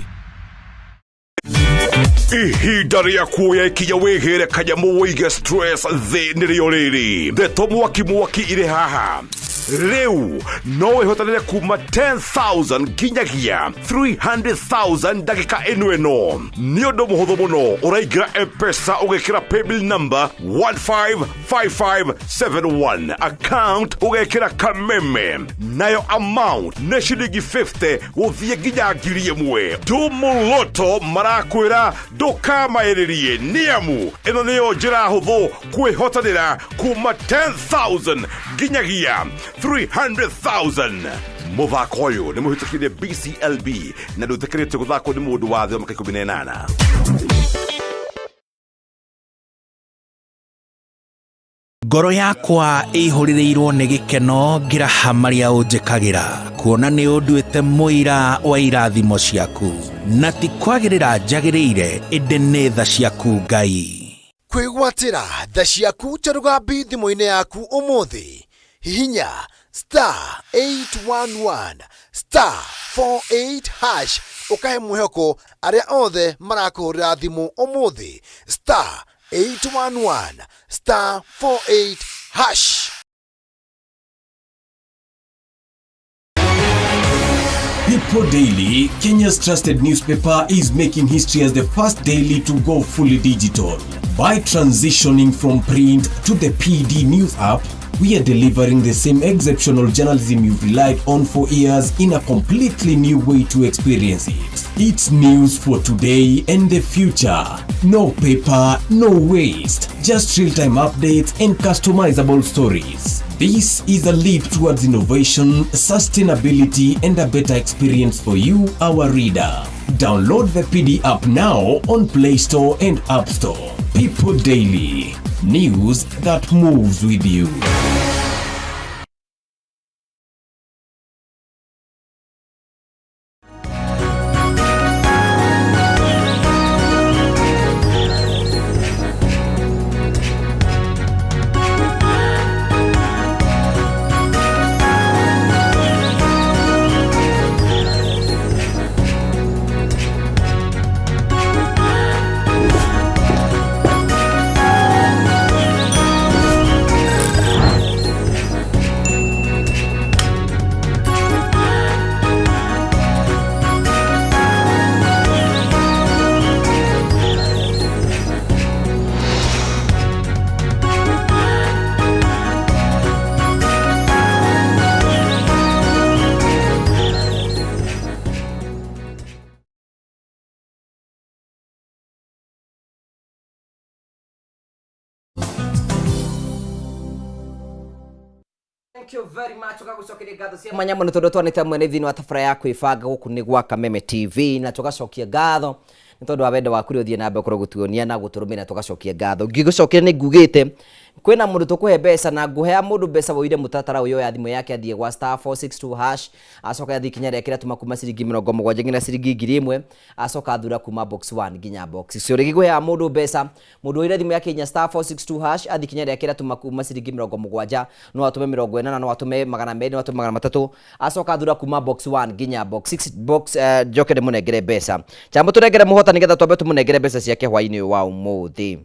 Ihinda rĩa kuoya ikinya wĩgĩre kanyamũ wĩige stress thĩ nĩrĩo rĩrĩ. Ndeto mwaki mwaki irĩ haha. Rĩu no wĩhotanĩre kuma 10,000 nginyagia 300,000 ndagĩka ĩno. Ĩno nĩ ũndũ mũhũthũ mũno. Ũraingĩra M-Pesa, ũgekĩra paybill number 155571, account ũgekĩra Kameme, nayo amount nĩ ciringi 50 gũthiĩ nginya 1000. Tumuloto marakwĩra ndũkamaĩrĩrie, nĩamu ĩno nĩyo njĩra hũthũ kwĩhotanĩra kuma 10,000 nginyagia 300,000. Mũthako ũyũ nĩ mũhĩtũkire BCLB na ndũtĩkĩrĩtio gũthakwo nĩ mũndũ wa thĩ wa mĩaka 18. Ngoro yakwa ĩihũrĩrĩirwo nĩ gĩkeno ngĩraha marĩa ũnjĩkagĩra, kuona nĩ ũnduĩte mũira wa irathimo ciaku, na ti kwagĩrĩra njagĩrĩire, ĩndĩ nĩ tha ciaku, Ngai. Kwĩgwatĩra tha ciaku ta rũgambi thimũ-inĩ yaku ũmũthĩ, hihinya *811*48# ũkahe mwĩhoko arĩa othe marakũhũrĩra thimũ ũmũthĩ, *811*48#. People Daily, Kenya's trusted newspaper, is making history as the first daily to go fully digital. By transitioning from print to the PD News app, We are delivering the same exceptional journalism you've relied on for years in a completely new way to experience it. It's news for today and the future. No paper, no waste. Just real time updates and customizable stories. This is a leap towards innovation, sustainability, and a better experience for you, our reader. Download the PD app now on Play Store and App Store. People Daily. News that moves with you. Thank you very much ugagucokeria ngatho cia mwanya muno tondu twanite mwene thini wa tabara ya kwibanga guku ni gwa Kameme TV na tugacokia ngatho ni tondu wa wendo waku ri uthie na mbere korwo gutuonia na guturumira tugacokia ngatho ngigucokeria ni ngugite kwina mundu tukuhe mbeca na nguhea mundu mbeca woire mutatara uyu ya thimu yake athie gwa star 462 hash acoka athie kinya rĩa tuma kuma ciringi 70 nginya ciringi 1000 acoka athura kuma box 1 nginya box 6 rĩngĩ ngũheaga mũndũ mbeca mũndũ woire thimũ yake inya star 462 hash athie kinya rĩa tuma kuma ciringi 70 no atũme 80 no atũme 200 no atũme 300 acoka athura kuma box 1 nginya box 6 box njoke ndĩmũnengere mbeca chambo tũnengere mũhotani nĩgetha twambe tũmũnengere mbeca ciake hwaĩ-inĩ ũyũ wa ũmũthĩ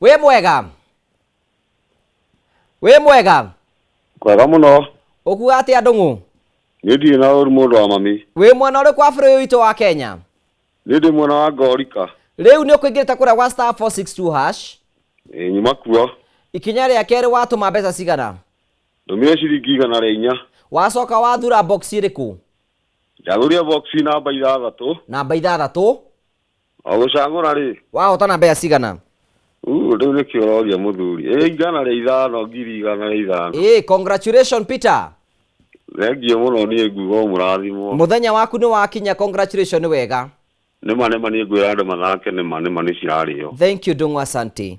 wĩ mwega wĩ mwega Kwega mũno. ũkuga atĩa ndũng'ũ Niĩ ndirĩ na ũru mũndũ wa mami. wĩ mwena ũrĩkũ wa bũrũri ũyũ witũ wa Kenya Niĩ ndĩ mwena wa Ngorika. rĩu nĩ ũkũingĩrĩte kũrĩa gwa star 462 hash Ĩ nyuma kuo. ikinya rĩa kerĩ watũma mbeca cigana Ndũmire ciringi 104. wacoka wathura box ĩrĩkũ Ndagũrire box namba 6. Namba 6. O gũcagũra rĩ. Wahotana mbeca cigana Rĩu nĩkĩo ũroria mũthuri. Ĩ 105 105. Ĩ congratulations Peter Thengiũ mũno niĩ nguga mũrathimwo. mũthenya waku nĩ wakinya congratulations nĩ wega Nĩma nĩma niĩ ngwĩra andũ mathake nĩma nĩma nĩ cirarĩo. Thank you Ndung'u asante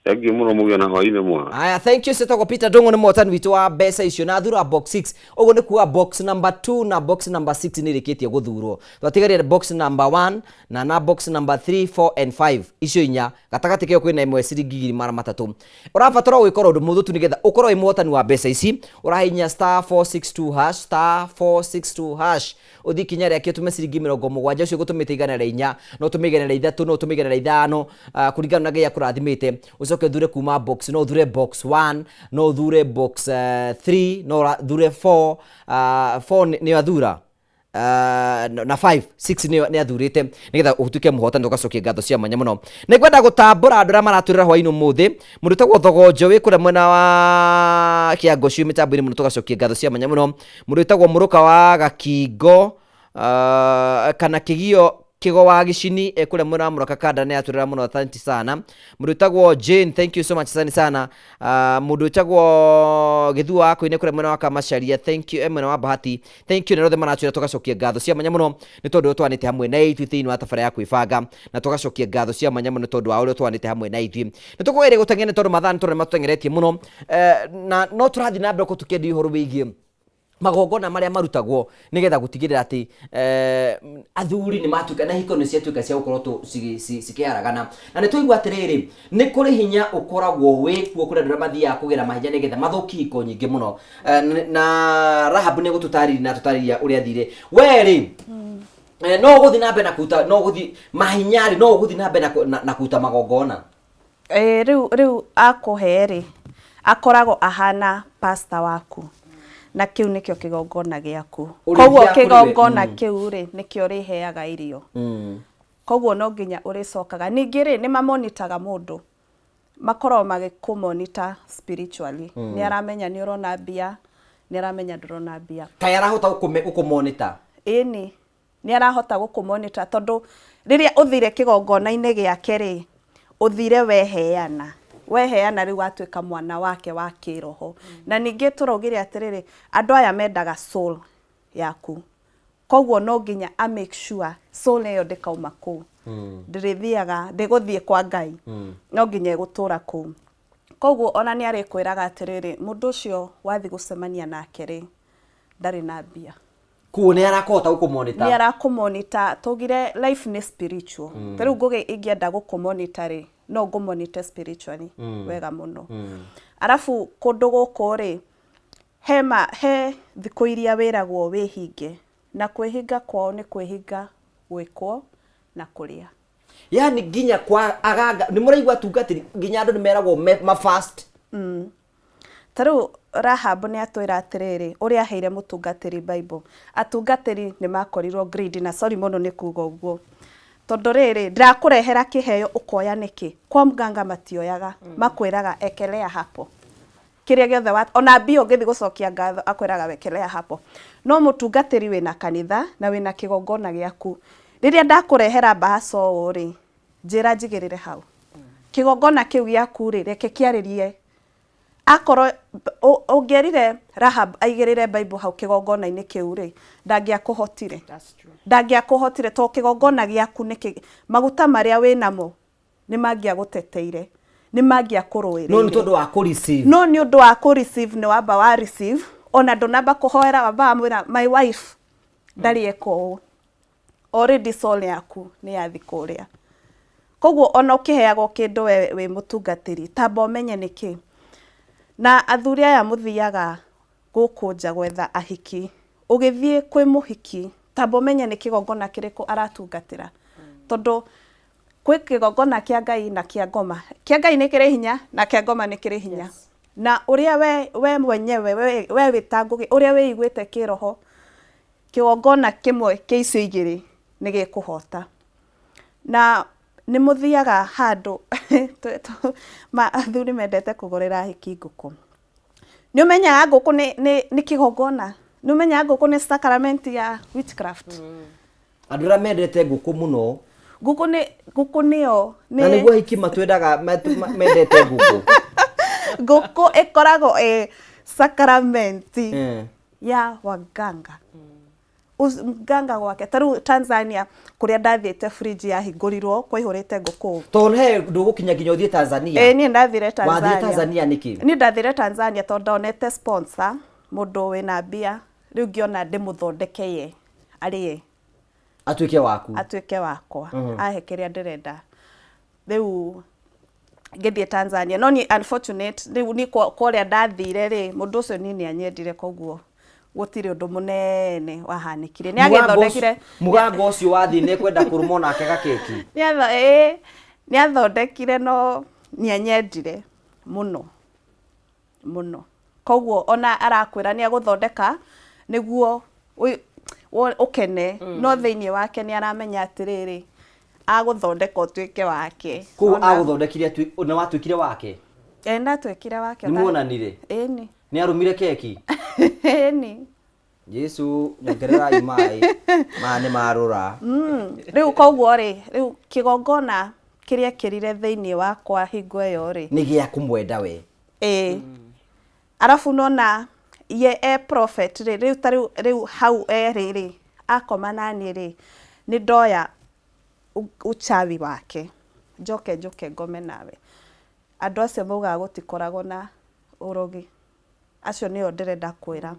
Thengiũ mũno mũgĩe na hwaĩ-inĩ mwega. Aya, thank you Sitoko Peter Ndung'u nĩ mũhotani witũ wa mbeca icio na athura box 6 ũguo nĩ kuga box number 2 na box number 6 nĩ irĩkĩtie gũthurwo twatigaria box number 1 na box number 3 4 and 5 icio inya gatagatĩ kĩo kwĩna ĩmwe ciringi 300 ũrabatara gwĩkora ũndũ mũhũthũ tu nĩgetha ũkorwo wĩ mũhotani wa mbeca ici ũrahihinya star 462 hash star 462 hash ũthiĩ ikinya rĩa ũtũme ciringi 70 ũcio ũgũtũmĩte 104 no ũtũme 103 no ũtũme 105 kũringana na Ngai akũrathimĩte ũcoke ũthure kuma box no ũthure box 1 no ũthure box 3 no ũthure 4 4 nĩyo athura na 5 6 nĩyo nĩ athurĩte nĩgetha ũtuĩke mũhotani ũgacokia ngatho cia mwanya mũno nĩ ngwenda gũtambũra andũ arĩa maratũrĩra hwaĩ-inĩ ũmũthĩ mũndũ wĩtagwo Thogonjo wĩ kũrĩa mwena wa Kĩangocio mĩtambo-inĩ mũno tũgacokia ngatho cia mwanya mũno mũndũ wĩtagwo Mũrũka wa Gakingo kana Kĩgio Kigo wa Gicini kũrĩa mwena wa Mũraka Kanda nĩ atũrĩra mũno asante sana mũndũ wĩtagwo Jane thank you so much asante sana mũndũ wĩtagwo Gĩthua wa Koine kũrĩa mwena wa Kamacharia thank you mwena wa Bahati thank you na othe maratwĩra tũgacokia ngatho cia mwanya mũno nĩ tondũ twanĩte hamwe na ithuĩ thĩinĩ wa tabara ya kwĩbanga na tũgacokia ngatho cia mwanya mũno tondũ wa ũrĩa twanĩte hamwe na ithuĩ nĩ tũkũgeria gũteng'era nĩ tondũ mathaa nĩ tũrĩa matũteng'eretie mũno na no tũrathiĩ na mbere tũkĩendia ũhoro wĩgiĩ magongona marĩa marutagwo nĩgetha gũtigĩrĩra atĩ athuri nĩ matuĩka na hiko nĩ ciatuĩka cia gũkorwo cikĩharagana na nĩ twaigua atĩrĩrĩ nĩ kũrĩ hinya ũkoragwo wĩkuo kũrĩ andũ arĩa mathiaga kũgĩra mahinya nĩgetha mathũkie hiko nyingĩ mũno na Rahab nĩ egũtũtarĩria na tũtarĩria ũrĩa athire we rĩ no ũgũthiĩ na mbere na kũruta no ũgũthiĩ mahinya rĩ no ũgũthiĩ na mbere na kũruta magongona rĩu akũhe rĩ akoragwo ahana pastor waku na kĩu nĩkĩo kĩgongona gĩaku koguo kĩgongona kĩu rĩ nĩkĩo ũrĩheaga irio koguo no nginya ũrĩcokaga ningĩ rĩ nĩ mamonitaga mũndũ Makoragwo magĩkũ-monitor spiritually. Nĩ aramenya nĩ ũrona mbia, nĩ aramenya ndũrona mbia. Kaĩ arahota gũkũ-monitor? Ĩni, nĩ arahota gũkũ-monitor tondũ rĩrĩa ũthire kĩgongona-inĩ gĩake rĩ, ũthire weheana. Weheana rĩu watuĩka mwana wake wa kĩroho. Na ningĩ tũraugire atĩrĩrĩ, andũ aya mendaga soul yaku. Koguo no nginya a make sure soul ĩyo ndĩkauma kũu. Ndĩrĩthiaga, ndĩgũthiĩ kwa Ngai. No nginya ĩgũtũra kũu. Koguo ona nĩ arĩkwĩraga atĩrĩrĩ, mũndũ ũcio wathiĩ gũcemania nake rĩ, ndarĩ na mbia. Koguo nĩ arakũhota gũkũ-monitor. Nĩ arakũ-monitor. Twaugire life nĩ spiritual. Ta rĩu Ngũgĩ ingĩenda gũkũ-monitor rĩ, no ngũ-monitor spiritually wega mũno. Arabu kũndũ gũkũ rĩ, He ma, he thikũ iria wĩragwo wĩhinge, na kwĩhinga kwao nĩ kwĩhinga gwĩkwo na kũrĩa. Yani nginya kwa aganga nĩ mũraigua atungatĩri nginya andũ nĩ meragwo me, ma fast. Ta rĩu Rahab nĩ atwĩra atĩrĩrĩ, ũrĩa aheire mũtungatĩri Bible. Atungatĩri nĩ makorirwo greedy na sorry mũno nĩ kuga ũguo. Tondũ rĩrĩ, ndĩrakũrehera kĩheo ũkoya nĩkĩ? Kwa mganga matioyaga, makwĩraga ekelea hapo. Kĩrĩa gĩothe wa, ona mbia ũngĩthiĩ gũcokia ngatho akwĩraga wekelea hapo. No mũtungatĩri wĩna kanitha na wĩna kĩgongona gĩaku, rĩrĩa ndakũrehera mbahaca ũũ rĩ, njĩra njigĩrĩre hau. Kĩgongona kĩu gĩaku rĩ, reke kĩarĩrie. Akorwo ũngĩerire Rahab aigĩrĩre Bible hau kĩgongona-inĩ kĩu rĩ, ndangĩakũhotire. Ndangĩakũhotire tondũ kĩgongona gĩaku nĩ maguta marĩa wĩnamo nĩ mangĩagũteteire, nĩ mangĩakũrũĩrĩire. No nĩ tondũ wa kũ receive. No nĩ ũndũ wa kũ receive nĩ wamba wa receive, ona ndũnamba kũhoera wamba wamwĩra my wife ndarĩ eka ũũ. Already soul yaku nĩ yathi kũrĩa. Koguo ona ũkĩheagwo kĩndũ we wĩ mũtungatĩri, tamba ũmenye nĩkĩ. Na athuri aya mũthiaga gũkũ nja gwetha ahiki, ũgĩthiĩ kwĩ mũhiki, tamba ũmenye nĩ kĩgongona kĩrĩkũ aratungatĩra. Tondũ Kwĩ kĩgongona kĩa Ngai na kĩa ngoma. Kĩa Ngai nĩ kĩrĩ hinya na kĩa ngoma nĩ kĩrĩ hinya. Na ũrĩa we, we mwenyewe we, we wĩ ta Ngũgĩ, ũrĩa wĩiguĩte kĩroho, kĩgongona kĩmwe kĩa icio igĩrĩ nĩ gĩkũhota. Na nĩ mũthiaga handũ athuri mendete kũgũrĩra ahiki ngũkũ. Nĩ ũmenyaga ngũkũ nĩ, nĩ, nĩ kĩgongona? Nĩ ũmenyaga ngũkũ nĩ sacrament ya witchcraft? Andũ arĩa mendete ngũkũ mũno. Ngũkũ nĩ ngũkũ nĩyo nĩ Na nĩguo ahiki matwendaga mendete ngũkũ. Ngũkũ ĩkoragwo ĩ sacrament ya waganga. Mganga gwake ta rĩu Tanzania kũrĩa ndathiĩte fridge yahingũrirwo kwaihũrĩte ngũkũ. Tondũ he ndũgũkinya nginya ũthiĩ Tanzania. Ĩĩ niĩ ndathire Tanzania. Wathire Tanzania nĩkĩ? Niĩ ndathire Tanzania tondũ ndonete sponsor mũndũ wĩna mbia rĩu ngĩona ndĩmũthondeke ye. Arĩe. Atuĩke waku. Atuĩke wakwa. Ahe kĩrĩa ndĩrenda. Rĩu ngĩthiĩ Tanzania. No niĩ unfortunate, rĩu niĩ kũrĩa ndathire rĩ, mũndũ ũcio niĩ nĩ anyendire koguo gũtirĩ ũndũ mũnene wahanĩkire. Nĩ agĩthondekire. Mũgambo ũcio wathiĩ nĩ ekwenda kũrũmwo nake gakeki. Ĩĩ, nĩ athondekire no nĩ anyendire mũno. Mũno. Koguo ona arakwĩra nĩ agũthondeka nĩguo ũkene, no thĩinĩ wake nĩ aramenya atĩrĩrĩ, agũthondeka ũtuĩke wake. Koguo agũthondekire nĩ watuĩkire wake? Ĩĩ ndatuĩkire wake. Nĩ muonanire? Ĩni. Nĩ arũmire keki? Ĩni. Jesu nyongererai maĩ, maya nĩ marũra. Rĩu koguo rĩ, rĩu kĩgongona kĩrĩa ekĩrire thĩinĩ wakwa hingo ĩyo rĩ. Nĩ gĩa kũmwenda we. Ĩĩ. Arabu nona ye e prophet rĩ, rĩu ta rĩu rĩu hau erĩ rĩ, akoma naniĩ rĩ, nĩ ndoya uchawi wake, njoke njũke ngome nawe. Andũ acio maugaga gũtikoragwo na ũrogi, acio nĩo ndĩrenda kwĩra.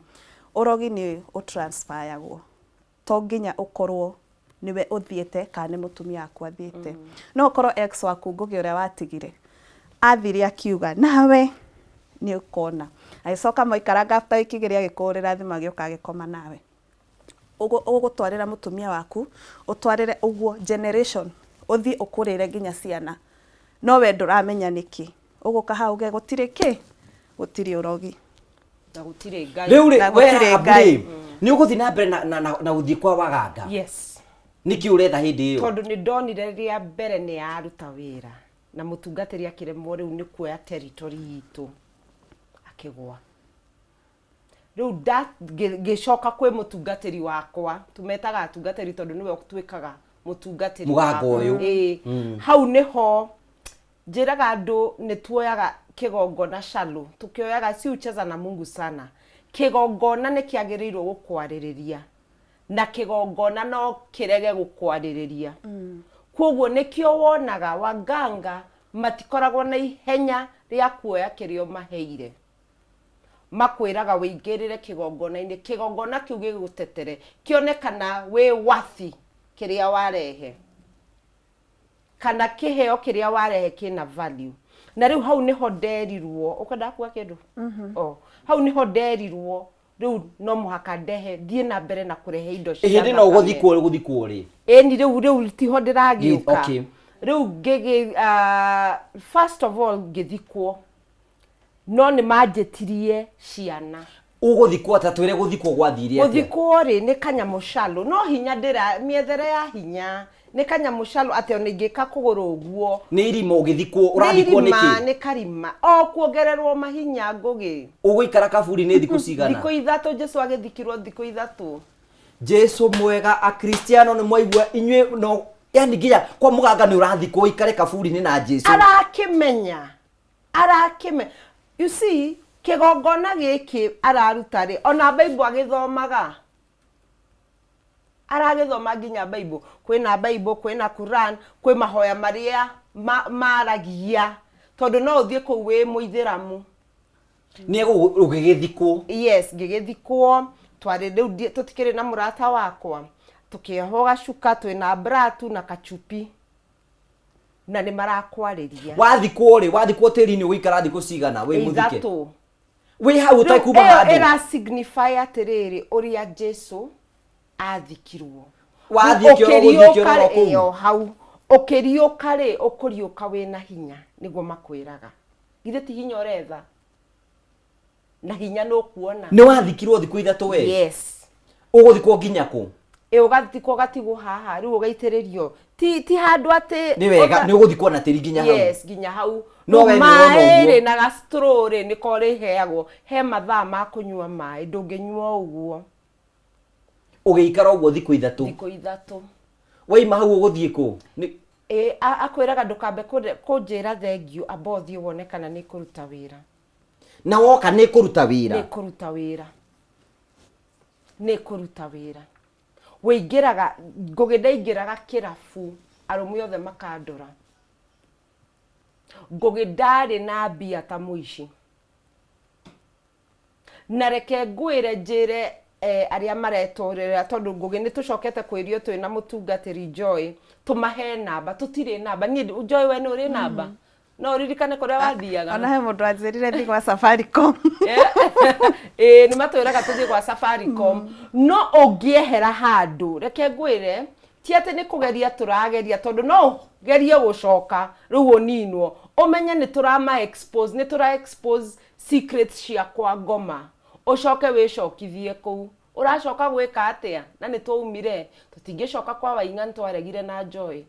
Ũrogi nĩ ũ transfer agwo. To nginya ũkorwo nĩwe ũthiĩte kana nĩ mũtumia waku athiĩte. No ũkorwo ex waku Ngũgĩ ũrĩa watigire, athire akiuga nawe nĩ ũkona. Agĩcoka mwaikaranga after wiki igĩrĩ agĩkũhũrĩra thimũ agĩũka agĩkoma nawe. Ũgũtwarĩra mũtumia waku, ũtwarĩre ũguo generation, ũthiĩ ũkũrĩre nginya ciana. No we ndũramenya nĩkĩ. Ũgũka hau uge gũtirĩ kĩ? Gũtirĩ ũrogi. Na gũtirĩ Ngai. Rĩu rĩ, Na we gũtirĩ Rahabu Ngai. rĩ, nĩ ũgũthiĩ na mbere na gũthiĩ kwa waganga? Yes. Nĩkĩ ũretha hĩndĩ ĩyo? Tondũ nĩ ndonire rĩa mbere nĩ yaruta wĩra. Na mũtungatĩri akĩremwo rĩu nĩ kuoya territory itũ, akĩgwa. Rĩu ngĩcoka kwĩ mũtungatĩri wakwa, tũmetaga atungatĩri tondũ nĩwe ũtuĩkaga mũtungatĩri. Mũgambo ũyũ. Ĩĩ. Hau nĩho njĩraga andũ nĩ tuoyaga kĩgongona shallow, tũkĩoyaga si ucheza na Mungu sana. Kĩgongona nĩ kĩagĩrĩirwo gũkwarĩrĩria, na kĩgongona no kĩrege gũkwarĩrĩria. Kwoguo nĩkĩo wonaga waganga matikoragwo na ihenya rĩa kuoya kĩrĩa ũmaheire. Makwĩraga wĩingĩrĩre kĩgongona-inĩ, kĩgongona kĩu gĩgũtetere, kĩone kana wĩ worthy kĩrĩa warehe, kana kĩheo kĩrĩa warehe kĩna value. Na rĩu hau nĩho nderirwo, ũkwendaga kuga kĩndũ? Oh, hau nĩho nderirwo rĩu no mũhaka ndehe, thiĩ na mbere na kũrehe indo cia Hĩndĩ no thakame. gũthikwo gũthikwo rĩ? Ĩni, rĩu tiho ndĩragĩũka. Rĩu ngĩgĩ, first of all ngĩthikwo, no nĩ manjĩtirie ciana. Ũgũthikwo atĩa? Twĩre gũthikwo gwathire atĩa? Gũthikwo rĩ, nĩ kanyamũ shallow, no hinya ndĩra mĩethere ya hinya, nĩ kanyamũ shallow atĩ ona ingĩka kũgũrũ ũguo. Nĩ irima ũgĩthikwo? Ũrathikwo nĩ irima. Nĩkĩ? Nĩ karima o kuongererwo mahinya, Ngũgĩ. Ũgũikara kaburi-inĩ thikũ cigana? Thikũ 3. Jesu agĩthikirwo thikũ 3. Jesu mwega. Akristiano nĩ mwaigua inyuĩ? No yani nginya kwa mũganga nĩ ũrathikwo ũikare kaburi-inĩ na Jesu. Arakĩmenya, arakĩmenya, you see, kĩgongona gĩkĩ araruta rĩ, ona Bible agĩthomaga, aragĩthoma nginya Bible, kwĩna Bible, kwĩna Quran, kwĩ mahoya marĩa maragia, tondũ no ũthiĩ kũu wĩ mũithĩramu. Nĩ ũgĩgĩthikwo? Yes, ngĩgĩthikwo. Twarĩ rĩu tũtikĩrĩ na mũrata wakwa, tũkĩohwo gacuka twĩna bratu na kachupi, na nĩ marakwarĩria. Wathikwo rĩ, wathikwo tĩri-inĩ, ũgũikara thikũ cigana wĩ mũthike? 3. Wĩ hau ũtekuma Rĩu ĩyo handũ? ĩra signify atĩrĩrĩ, ũrĩa Jesu athikirwo. Wathiĩ kĩoro, gũthiĩ kĩoro ro kũu? Ĩyo hau ũkĩriũka rĩ, ũkũriũka wĩna hinya, nĩguo makwĩraga. Githĩ ti hinya ũretha? Na hinya nĩ ũkuona. Nĩ wathikirwo thikũ 3 we? Yes. Ũgũthikwo nginya kũ? Ĩ, ũgathikwo ũgatigwo haha, rĩu ũgaitĩrĩrio, ti handũ atĩ. Nĩ wega, nĩ ũgũthikwo na tĩri nginya hau? Yes, nginya hau. No we nĩ ũrona Maĩ ũguo. rĩ, na ga straw rĩ, nĩko rĩheagwo. He mathaa ma kũnyua maĩ, ndũngĩnyua ũguo. Ũgĩikara ũguo thikũ 3? Thikũ 3. Waima hau ũgũthiĩ kũ? Ĩ, akwĩraga ndũkambe kũnjĩra thengiũ, amba ũthiĩ wone kana nĩ kũruta wĩra. Na woka nĩ kũruta wĩra? Nĩ kũruta wĩra, nĩ kũruta wĩra. Wĩingĩraga, Ngũgĩ, ndaingĩraga kĩrabu, arũme othe makandora. Ngũgĩ, ndarĩ na mbia ta mũici. Na reke ngwĩre, njĩre arĩa maretũrĩra, tondũ Ngũgĩ nĩ tũcokete kwĩrio twĩ na mũtungatĩri Joy tũmahe namba, tũtirĩ namba. Niĩ Joy, we nĩ ũrĩ namba? No ũririkane kũrĩa wathiaga? Ona he mũndũ anjĩrire thiĩ gwa Safaricom. Ĩĩ, nĩ matwĩraga tũthiĩ gwa Safaricom. No ũngĩehera handũ, reke ngwĩre, ti atĩ nĩ kũgeria tũrageria, tondũ no ũgerie gũcoka rĩu ũninwo, ũmenye nĩ tũrama expose, nĩ tũra expose secrets cia kwa ngoma, ũcoke wĩcokithie kũu. Ũracoka gwĩka atĩa? Na nĩ twaumire, tũtingĩcoka kwa Waing'a, nĩ twaregire na Joy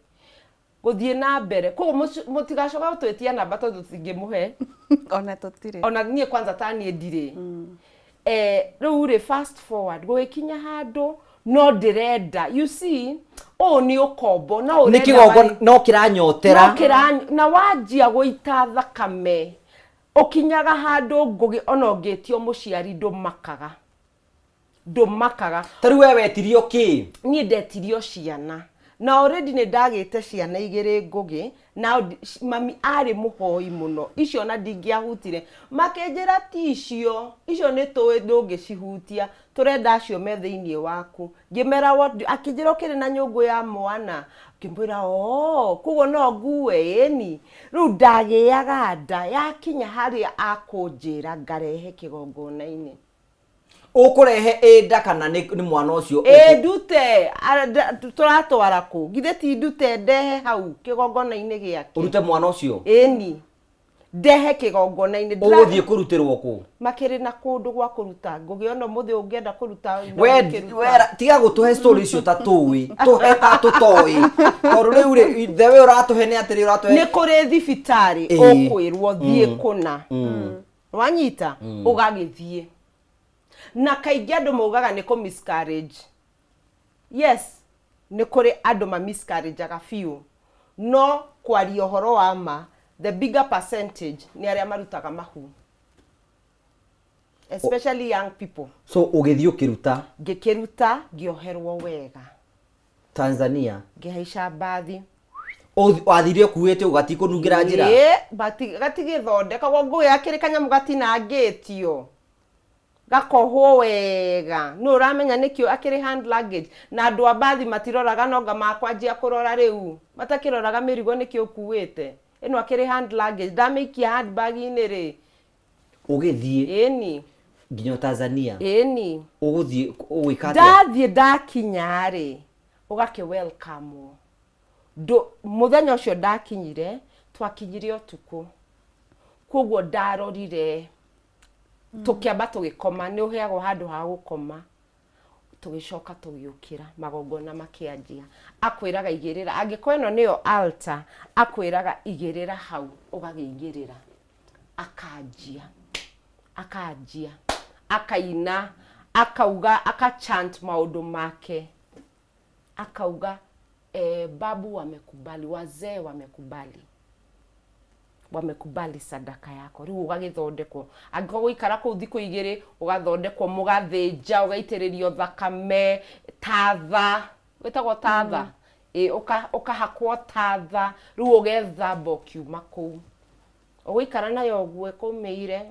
gũthiĩ na mbere. Koguo mũtigacoka gũtwĩtia namba tondũ tũtingĩmũhe. Ona tũtirĩ. Ona niĩ kwanza, ta niĩ ndirĩ. Rĩu rĩ, fast forward, gũgĩkinya handũ no ndĩrenda, you see, ũũ nĩ ũkombo no Nĩ ũrenda. kĩgongona no kĩranyotera. No kĩra na wanjia gũita thakame, ũkinyaga handũ, Ngũgĩ, ona ũngĩtio mũciari ndũmakaga, ndũmakaga. Ta rĩu we wetirio kĩ? Niĩ ndetirio ciana, na already nĩ ndagĩte ciana 2, Ngũgĩ, na mami arĩ mũhoi mũno, icio ona ndingĩahutire. Makĩnjĩra ti icio, icio nĩ tũĩ ndũngĩcihutia, tũrenda acio me thĩinĩ waku. Ngĩmera what akĩnjĩra ũkĩrĩ na nyũngũ ya mwana. Ngĩmwĩra oo, koguo no ngue? Ĩni. Rĩu ndagĩaga nda, yakinya harĩa akũnjĩra ngarehe kĩgongona-inĩ. Ũkũrehe ĩ nda kana nĩ mwana ũcio? Ĩ ndute, tũratwara kũ? Githĩ ti ndute ndehe hau kĩgongona-inĩ gĩake? Ũrute mwana ũcio? Ĩni. Ndehe kĩgongona-inĩ. Ũgũthiĩ kũrutĩrwo kũ? Makĩrĩ na kũndũ gwa kũruta ngũgĩ ona ũmũthĩ ũngĩenda kũruta no We ũkĩruta. we tiga gũtũhe story icio ta tũĩ, tũhe ta tũtoĩ. Tondũ rĩu rĩ, the way ũratũhe nĩ atĩrĩ ũratũhe. Nĩ kũrĩ thibitarĩ ũkwĩrwo thiĩ kũna. Wanyita? Ũgagĩthiĩ. Na kaingĩ andũ maugaga nĩ kũ miscarriage. Yes, nĩ kũrĩ andũ ma miscarriage-aga biũ, no kwaria ũhoro wa ma, the bigger percentage nĩ arĩa marutaga mahu. Especially young people. So ũgĩthiĩ ũkĩruta? Ngĩkĩruta, ngĩoherwo wega. Tanzania? Ngĩhaica mbathi. Wathire ũkuĩte ũguo gatikũnungĩra njĩra? Ĩĩ, gatigĩthondekagwo ngũĩ akĩrĩ kanyamũ gatinangĩtio. Gakohwo wega. Nũ ũramenya nĩkĩ akĩrĩ hand luggage? Na andũ a mbathi matiroraga nonga makwanjia kũrora rĩu. Matakĩroraga mĩrigo nĩkĩ ũkuĩte. Ĩno akĩrĩ hand luggage. Ndamĩikia handbag inĩ rĩ. Ũgĩthiĩ? Ĩni. Nginya Tanzania? Ĩni. Ũgũthiĩ ũgwĩka atĩa? Ndathiĩ ndakinya rĩ, ũgakĩ welcome wo. Mũthenya ũcio ndakinyire, twakinyire ũtukũ. Kwoguo ndarorire Tũkĩamba tũgĩkoma, nĩ ũheagwo handũ ha gũkoma, tũgĩcoka tũgĩũkĩra, magongona makĩanjia. Akwĩraga igĩrĩra, angĩkorwo ĩno nĩyo altar, akwĩraga igĩrĩra hau, ũgakĩigĩrĩra. Akanjia, akanjia, akaina, akauga, aka chant maũndũ make, akauga babu wamekubali, wazee wamekubali. Wamekubali sadaka yako. Rĩu ũgagĩthondekwo, angĩkorwo gũikara kũu thikũ igĩrĩ, ũgathondekwo, mũgathĩnja, ũgaitĩrĩrio thakame, tatha, wĩtagwo tatha, ĩ ũkahakwo tatha, rĩu ũgethamba ũkiuma kũu. Ũgũikara nayo ũguo ĩkũmĩire,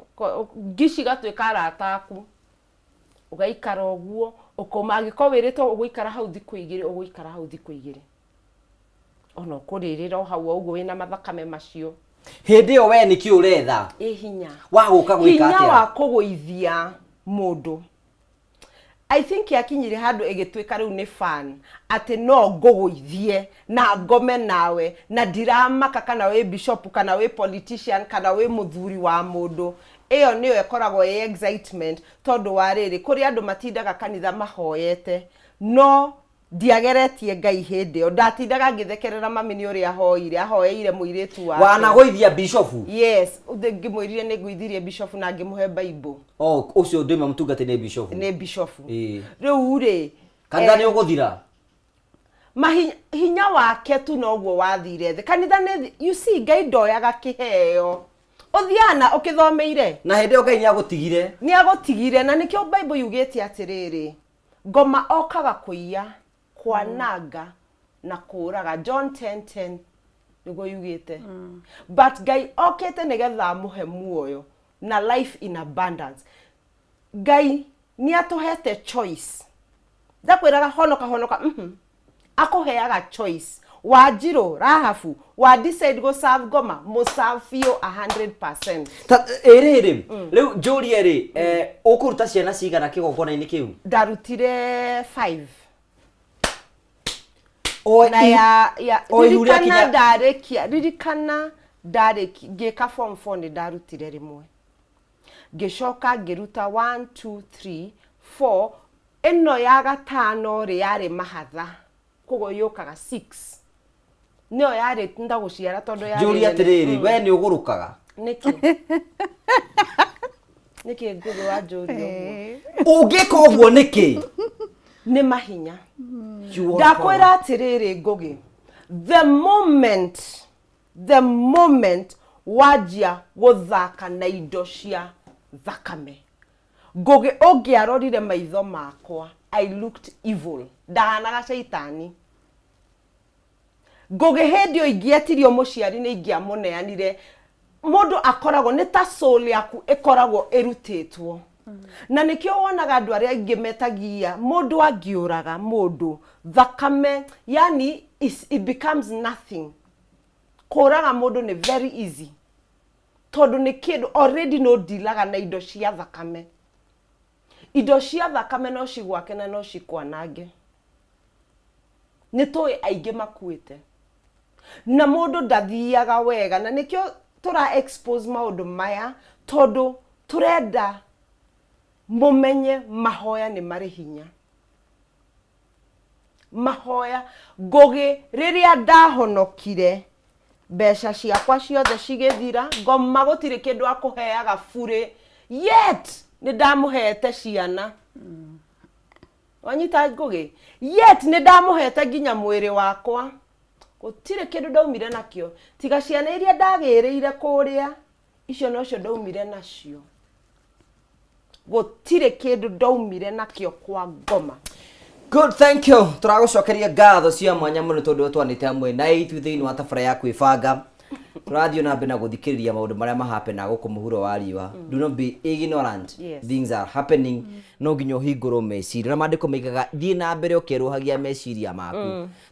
ngi cigatuĩka arata aku, ũgaikara ũguo, ũkauma, angĩkorwo wĩrĩtwo ũgũikara hau thikũ igĩrĩ, ũgũikara hau thikũ igĩrĩ. Ona ũkũrĩrĩra o hau o ũguo wĩna mathakame macio. Hĩndĩ ĩyo we nĩkĩ ũretha? Ĩ hinya. Wa gũka gwĩka Hinya atĩa? wa kũgũithia mũndũ. I think yakinyire handũ ĩgĩtuĩka rĩu nĩ fun atĩ no ngũgũithie na ngome nawe na ndiramaka kana wĩ bishop kana wĩ politician kana wĩ mũthuri wa mũndũ. Ĩyo nĩyo ĩkoragwo ĩ excitement tondũ wa rĩrĩ, kũrĩ andũ matindaga kanitha mahoyete no Ndiageretie Ngai hĩndĩ ĩyo. Ndatindaga ngĩthekerera mami nĩ ũrĩa ahoire. Ahoeire mũirĩtu wake. Wanagũithia bishofu? Yes. Ngĩmwĩrire nĩ ngũithirie bishofu na ngĩmũhe Bible. Oh, ũcio ndũima mũtungati nĩ bishofu? Nĩ bishofu. Ĩĩ. Rĩu rĩ, Kanitha nĩ ũgũthira? Mahinya, hinya wake tu noguo wathire thĩ. Kanitha nĩ, you see, Ngai ndoyaga kĩheo. Ũthiaga na ũkĩthomeire. Na hĩndĩ ĩyo Ngai nĩ agũtigire. Nĩ agũtigire, na nĩkĩo Bible yugĩte atĩrĩrĩ, Ngoma okaga kũiya, kwananga na kũraga. John 10:10 nĩguo yugĩte. But Ngai okĩte nĩgetha amũhe muoyo na life in abundance. Ngai nĩ atũhete choice. Ndakwĩraga honoka honoka, Akũheaga choice. Wanjirũ, Rahabu, wa decide gũ serve ngoma, mũ serve biũ 100%. Ta ĩ rĩrĩ, rĩu njũrie rĩ, ũkũruta ciana cigana kĩgongona-inĩ kĩu? Ndarutire 5. O Na ya, ya, o ihu ririkana rĩakinya- ndarĩkia, ririkana ndarĩkia, ngĩka form 4 nĩ ndarutire rĩmwe. Ngĩcoka ngĩruta 1, 2, 3, 4, Ĩno ya gatano rĩ yarĩ mahatha koguo yũkaga 6 nĩyo yarĩ ndagũciara tondũ yarĩ Njũrie nene. atĩrĩrĩ, we nĩ ũgũrũkaga? Nĩkĩ? Nĩkĩ Ngũgĩ wanjũria ũguo? Ũngĩka ũguo nĩkĩ? Nĩ mahinya. You want Ndakwĩra power. atĩrĩrĩ Ngũgĩ, the moment, the moment wanjia gũthaka na indo cia thakame, Ngũgĩ ũngĩarorire maitho makwa, I looked evil. Ndahanaga caitani. Ngũgĩ hĩndĩ ĩyo ingĩetirio mũciari nĩ ingĩamũneanire. Mũndũ akoragwo, nĩ ta soul yaku ĩkoragwo ĩrutĩtwo. Na nĩkĩo wonaga andũ arĩa aingĩ metagia, mũndũ angĩũraga mũndũ, thakame, yani it becomes nothing. Kũraga mũndũ nĩ very easy. Tondũ nĩ kĩndũ already nĩ ũndilaga na indo cia thakame. Indo cia thakame no cigwake na no cikwanange. Nĩ tũĩ aingĩ makuĩte. Na mũndũ ndathiaga wega na nĩkĩo Tũra expose maũndũ maya tondũ tũrenda mũmenye mahoya nĩ marĩ hinya. Mahoya Ngũgĩ rĩrĩa ndahonokire mbeca ciakwa ciothe cigĩthira, ngoma gũtirĩ kĩndũ akũheaga burĩ yet nĩ ndamũhete ciana. Wanyita Ngũgĩ? Yet nĩ ndamũhete nginya mwĩrĩ wakwa. Gũtirĩ kĩndũ ndaumire nakĩo tiga ciana iria ndagĩrĩire kũrĩa, icio nocio ndaumire nacio. Gũtirĩ kĩndũ ndaumire nakĩo kwa ngoma. Good, thank you. Tũragũcokeria ngatho cia mwanya mũno tondũ twanĩte hamwe na ithuĩ thĩinĩ wa tabara ya kwĩbanga. Tũrathiĩ na mbere na gũthikĩrĩria maũndũ marĩa mahapena gũkũ mũhuro wa riũa. Do not be ignorant. Yes. Things are happening. No nginya ũhingũrwo meciria. Na maandĩko maigaga thiĩ na mbere ũkĩerũhagia meciria maku.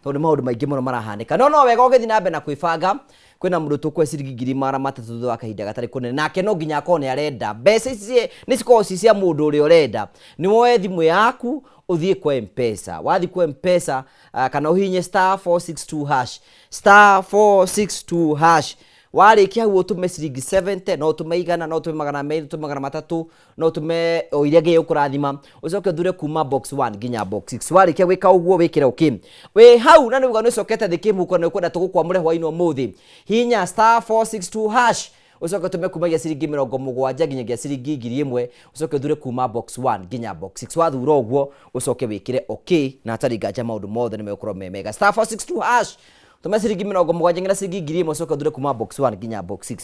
Tondũ nĩ maũndũ maingĩ mũno marahanĩka. No no wega ũgĩthiĩ na mbere na kwĩbanga kwĩna mũndũ tũkũhe ciringi 300,000 thutha wa kahinda gatarĩ kũnene nake no nginya akorwo nĩ arenda mbeca ici nĩ cikoragwo ci cia mũndũ ũrĩa ũrenda nĩ woe thimũ yaku ũthiĩ kwa mpesa wathiĩ kwa mpesa kana ũhihinye star 462 hash star 462 hash warĩkia hau ũtũme ciringi 70 no ũtũme igana no ũtũme 200 ũtũme 300 no ũtũme o iria Ngai ũkũrathima ũcoke ũthure kuma box 1 nginya box 6 warĩkia gwĩka ũguo wĩkĩre okay wĩ hau na nĩuga nĩũcokete thĩ kĩmũhuko na nĩũkwenda tũgũkwamũre hwainĩ ũmũthĩ hinya star 462 hash ũcoke ũtũme kumagia ciringi 70 nginyagia ciringi 1000 ũcoke ũthure kuma box 1 nginya box 6 wathura ũguo ũcoke wĩkĩre okay na hatarĩ nganja maũndũ mothe nĩ megũkorwo me mega star 462 hash tũma ciringi 70 nginya ciringi 1000 ũcoke ũthure kuma box 1 nginya box 6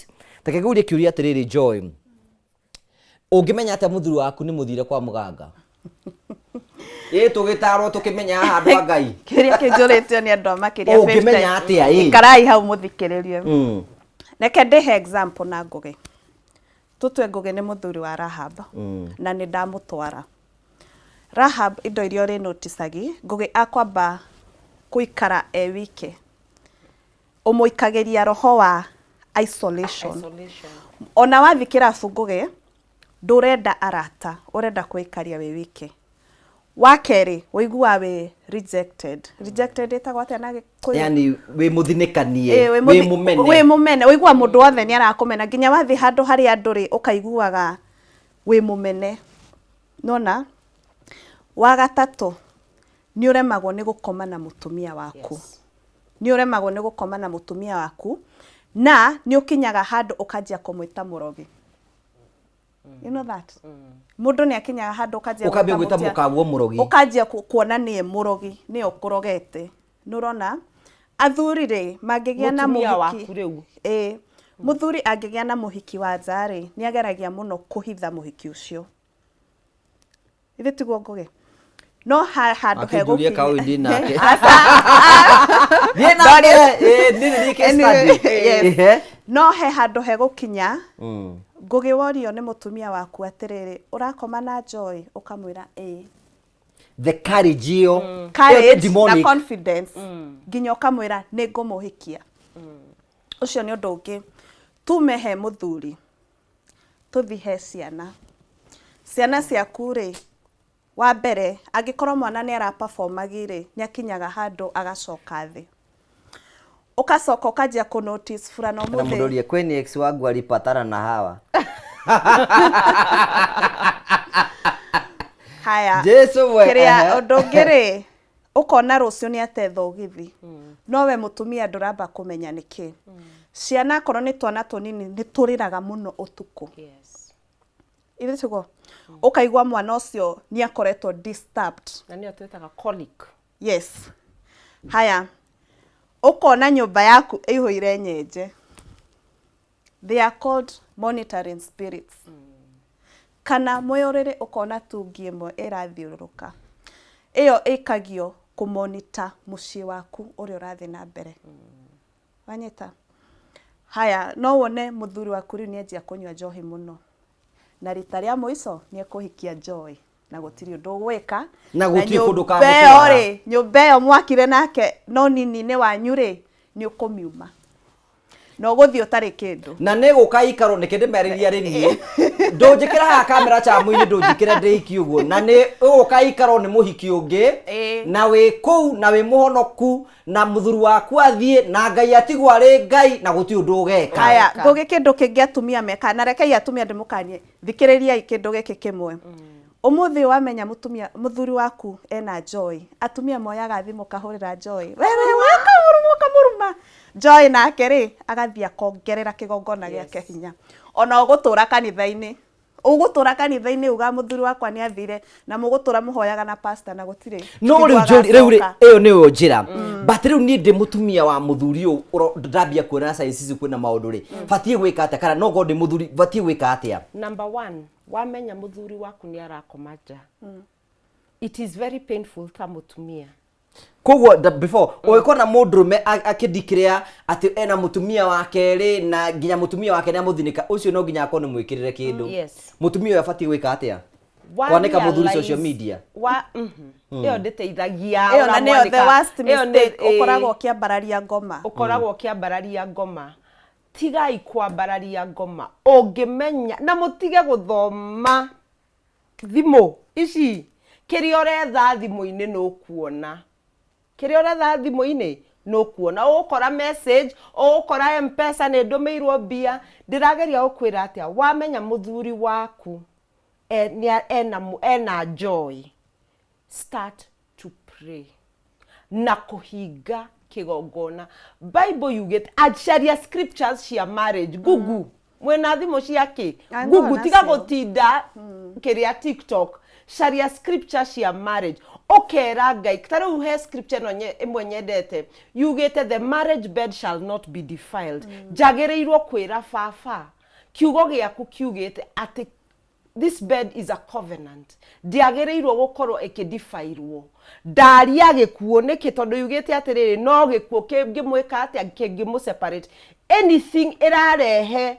reke ngũrie kĩũria atĩrĩrĩ Joy ũngĩmenya atĩa mũthuri waku nĩ mũthire kwa mũganga ĩ tũgĩtarwo tũkĩmenya haha andũ a Ngai Kĩũria kĩnjũrĩtio nĩ andũ a makĩria Ũngĩmenya 50. atĩa, ĩ? Ikarai hau mũthikĩrĩrie. Mm. Reke ndĩhe example na Ngũgĩ. Tũtue Ngũgĩ nĩ mũthuri wa Rahab na nĩ ndamũtwara. Rahab indo iria ũrĩ noticagi, Ngũgĩ akwamba kũikara e wike. Ũmũikagĩria roho wa isolation. Isolation. Ona wathiĩ kĩrabu Ngũgĩ, ndũrenda arata, ũrenda kwĩikaria wĩ wike. Wa kerĩ, ũiguaga wĩ rejected. Rejected ĩtagwo atĩa na Gĩkũyũ? Yani wĩ mũthinĩkanie, Ĩĩ, wĩ mũmene. Wĩ mũmene, ũiguaga mũndũ wothe nĩ arakũmena. Nginya wathiĩ handũ harĩa andũ rĩ, ũkaiguaga wĩ mũmene. Nĩwona? Wa gatatũ, nĩ ũremagwo nĩ gũkoma na mũtumia waku. Nĩ ũremagwo nĩ gũkoma na mũtumia waku, na nĩ ũkinyaga handũ ũkanjia kũmwĩta mũrogi. You know that? Mũndũ nĩ akinyaga handũ ũkanjia Ũkambia gwĩta mũtia- mũkaguo mũrogi. Ũkanjia kuona nĩye mũrogi, nĩye ũkũrogete. Nĩ ũrona? Athuri rĩ, mangĩgĩa na Mũtumia mũhiki. waku rĩu. Ĩĩ. Mũthuri angĩgĩa na mũhiki wa nja rĩ, nĩ ageragia mũno kũhitha mũhiki ũcio. Githĩ tiguo Ngũgĩ? No handũ Akĩnjũria kaũĩ ndĩ nake. Aca. Thiĩ na mbere, ĩĩ, niĩ nĩ niĩ case Anyway, study. yes. Ehe. No he handũ hegũkinya Mm. Ngũgĩ worio nĩ mũtumia waku atĩrĩrĩ, ũrakoma na Joy? Ũkamwĩra ĩĩ. The courage ĩyo. Ĩyo nĩ Courage na demonic. confidence nginya ũkamwĩra nĩ ngũmũhikia. Ũcio nĩ ũndũ ũngĩ. Tume he mũthuri tũthi he ciana. Ciana ciaku rĩ, wa mbere angĩkorwo mwana nĩ ara perform rĩ, nĩ akinyaga handũ agacoka thĩ. Ũgacoka ũkanjia kũ notice fulana Na ũmũthĩ mũndũ kweni ex wangu alipatana na hawa. Haya. Jesu we. Kĩrĩa ehe. ũndũ ũngĩ rĩ, ũkona rũciũ nĩ ate thogithi. No we mũtumia ndũramba kũmenya nĩkĩ. Ciana akorwo nĩ twana tũnini nĩ tũrĩraga mũno ũtukũ. Yes. Ithe tiguo? Ũkaigua mwana ũcio nĩ akoretwo disturbed. Na nĩyo twĩtaga colic. Yes. Haya. Ũkona nyũmba yaku ĩihũire nyenje. They are called monitoring spirits. Kana mwĩ ũrĩrĩ ũkona tungi ĩmwe ĩrathiũrũrũka. Ĩyo ĩkagio kũmonita mũciĩ waku ũrĩa ũrathiĩ na mbere. Wanyita? Haya, no wone mũthuri waku rĩu nĩanjia kũnyua njohi mũno. Na rita rĩa mũico nĩekũhikia Joy na gũtirĩ ũndũ ũgwĩka. Na gũtirĩ kũndũ nyũmba ĩyo ũkamũtwara. rĩ, nyũmba ĩyo mwakire nake no nini-inĩ wanyu rĩ, nĩ ũkũmiuma. Na ũgũthiĩ ũtarĩ kĩndũ. Na nä gå ka ikarwo nä kä ndä merä rä niä ndå njä kä ra haha kamera chamu-inä ndå njä kä re ndä iki å guo na nä å ka ikarwo nä må hiki å ngä na wä kå u na wä må honoku na må thuri waku athiä na Ngai atigwo arä Ngai na gå tirä å ndå å geka. Aya, ngũgĩ kĩndũ kĩngĩ atumia mekaga, na rekei atumia ndĩmũkanie, thikĩrĩriai kĩndũ gĩkĩ kĩmwe. Ũmũthĩ wamenya mũtumia, mũthuri waku ena Joy, atumia moyaga thimũ kahũrĩra Joy, wewe wakamũruma ũkamũruma. Joy nake rĩ, agathiĩ akongerera kĩgongona gĩake hinya. Ona ũgũtũra kanitha-inĩ, ũgũtũra kanitha-inĩ uga mũthuri wakwa nĩ athire, na mũgũtũra mũhoyaga na pastor na gũtirĩ No hingo rä u rä u rä agacoka. ä yo nä yo njä ra, but rä u niä ndä må tumia wa må thuri å yå ndambia kuona signs ici kwä na maå ndå rä batiä gwä ka atä kana no ngorwo ndä må thuri batiä gwä ka atä a? Number one, wamenya muthuri waku nĩ arakoma nja, it is very painful ta mũtumia. Koguo before ũgĩkona mũndũrũme akĩndikĩrĩa atĩ ena mũtumia wa kerĩ na nginya mũtumia wake nĩ amũthinĩka, ũcio no nginya akorwo nĩ mwĩkĩrĩre kĩndũ. Yes. Mũtumia ũyũ abatiĩ gwĩka atĩa? Wa Kwanĩka mũthuri realize- social media? Wa ĩyo ndĩteithagia. Ĩyo na nĩyo the ũramwanĩka. worst Ĩyo nĩ- mistake, ũkoragwo ũkĩambararia ngoma. Ũkoragwo ũkĩambararia ngoma. Tigai kwambararia ngoma ũngĩmenya, na mũtige gũthoma thimũ ici. Kĩrĩa ũretha thimũ-inĩ nĩũkuona, kĩrĩa ũretha thimũ-inĩ nĩũkuona, ũgũkora message, ũgũkora Mpesa nĩ ndũmĩirwo mbia. Ndĩrageria gũkwĩra atĩa, wamenya mũthuri waku ena Joy, start to pray na kũhinga kĩgongona. Bible yugĩte acaria scriptures cia marriage. Google, mwĩna thimũ cia kĩ? I know Google, tiga nacio. Gũtinda kĩrĩa TikTok, caria scripture cia marriage, ũkera Ngai. Ta rĩu he scripture ĩno ĩmwe nyendete yugĩte, "The marriage bed shall not be defiled." Njagĩrĩirwo kwĩra baba, kiugo gĩaku kiugĩte atĩ this bed is a covenant, ndiagĩrĩirwo gũkorwo ĩkĩdifairwo. Ndaria gĩkuũ nĩkĩ? Tondũ yugĩte atĩrĩrĩ, no gĩkuũ kĩngĩmwĩka atĩa? Kĩngĩmũ separate. Anything ĩrarehe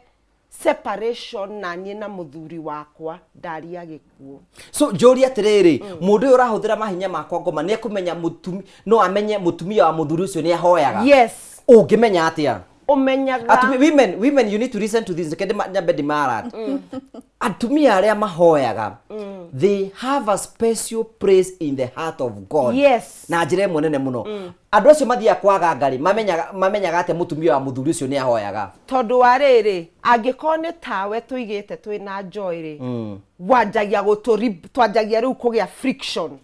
separation na niĩ na mũthuri wakwa, ndaria gĩkuũ. So njũrie atĩrĩrĩ, mũndũ ũyũ ũrahũthĩra mahinya makwa ngoma nĩ ekũmenya no amenye mũtumia wa mũthuri ũcio nĩ ahoyaga? Yes. Ũngĩmenya atĩa? Ũmenyaga Atumi, women, you need to listen to this. Reke nyambe ndĩmara atumia arĩa mahoyaga, they have a special place in the heart of God na njĩra ĩmwe nene mũno. Andũ acio mathiaga kwaga ngarĩ mamenyaga atĩa mũtumia wa mũthuri ũcio nĩ ahoyaga? Tondũ wa rĩrĩ, angĩkorwo nĩ tawe tũigĩte twĩna Joy rĩ, wanjagia gũtũri, twanjagia rĩu kũgĩa friction.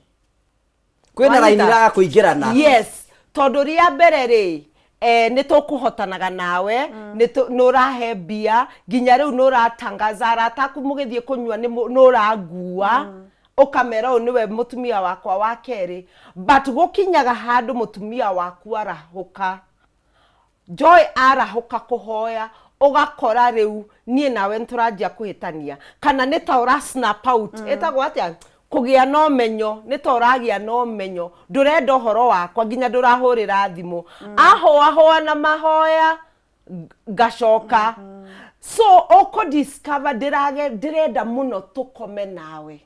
Kwĩna raini Wanyita? iraga kũingĩrana. Yes, tondũ rĩa mbere rĩ, nĩ tũkũhotanaga nawe, nĩ ũrahe mbia, nginya rĩu nĩ ũratangaza arata aku mũgĩthiĩ kũnyua nĩ ũrangua, ũkamera ũyũ nĩwe mũtumia wakwa wa kerĩ. But gũkinyaga handũ mũtumia waku arahũka, Joy arahũka kũhoya, ũgakora rĩu niĩ nawe nĩtũranjia kũhĩtania, kana nĩ ta ũra snap out. Ĩtagwo atĩa? Kũgĩa na ũmenyo, nĩ ta ũragĩa na ũmenyo, ndũrenda ũhoro wakwa, nginya ndũrahũrĩra thimũ, ahũahũa na mahoya ngacoka. So ũkũ discover ndĩrenda mũno tũkome nawe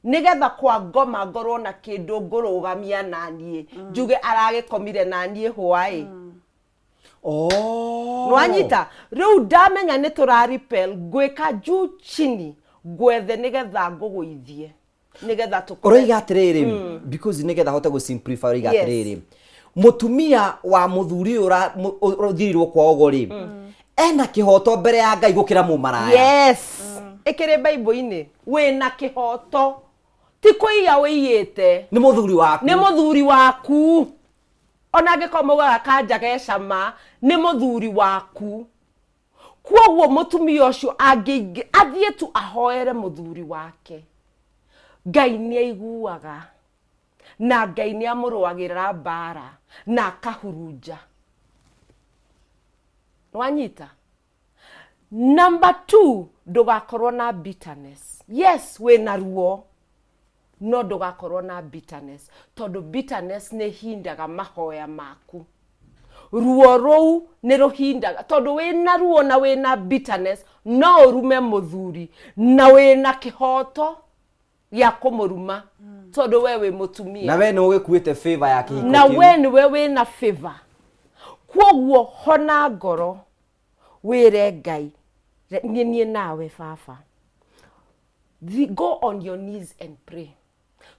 nigetha kwa ngoma ngorwo na kĩndũ ngũrũgamia naniĩ, njuge aragĩkomire naniĩ hwaĩ. Nwanyita? Rĩu ndamenya nĩ tũra repel, ngwĩka juu chini ngwethe nĩgetha ngũgũithie, nĩgetha tũkore. Ũroiga atĩrĩrĩ, because nĩgetha hote gũ simplify, ũroiga atĩrĩrĩ, mũtumia wa mũthuri ũyũ ũthirĩirwo kwa ũgo rĩ, ena kĩhoto mbere ya Ngai gũkĩra mũmaraya? Yes, ĩkĩrĩ Bible-inĩ, wĩna kĩhoto, ti kũiya wĩiyĩte. Nĩ mũthuri waku. Nĩ mũthuri waku, ona angĩkorwo maugaga kanja gecama, nĩ mũthuri waku. Kuoguo mũtumia ũcio angĩingĩ athiĩ tu ahoere mũthuri wake, Ngai nĩ aiguaga na Ngai nĩ amũrũagĩrĩra mbara na akahurunja. Nwanyita? Number two, ndũgakorwo na bitterness. Yes, wĩna ruo, no ndũgakorwo na bitterness, tondũ bitterness nĩ hindaga mahoya maku. Ruo rũu nĩ rũhindaga, tondũ wĩna ruo na wĩna bitterness no ũrume mũthuri, na wĩna kĩhoto gĩa kũmũruma, tondũ we wĩ mũtumia. Na we nĩ ũgĩkuĩte favor ya kĩhiko Na kĩu. We nĩwe wĩna favor, kuoguo hona ngoro. Wĩre Ngai, niĩ niĩ nawe baba. Go on your knees and pray.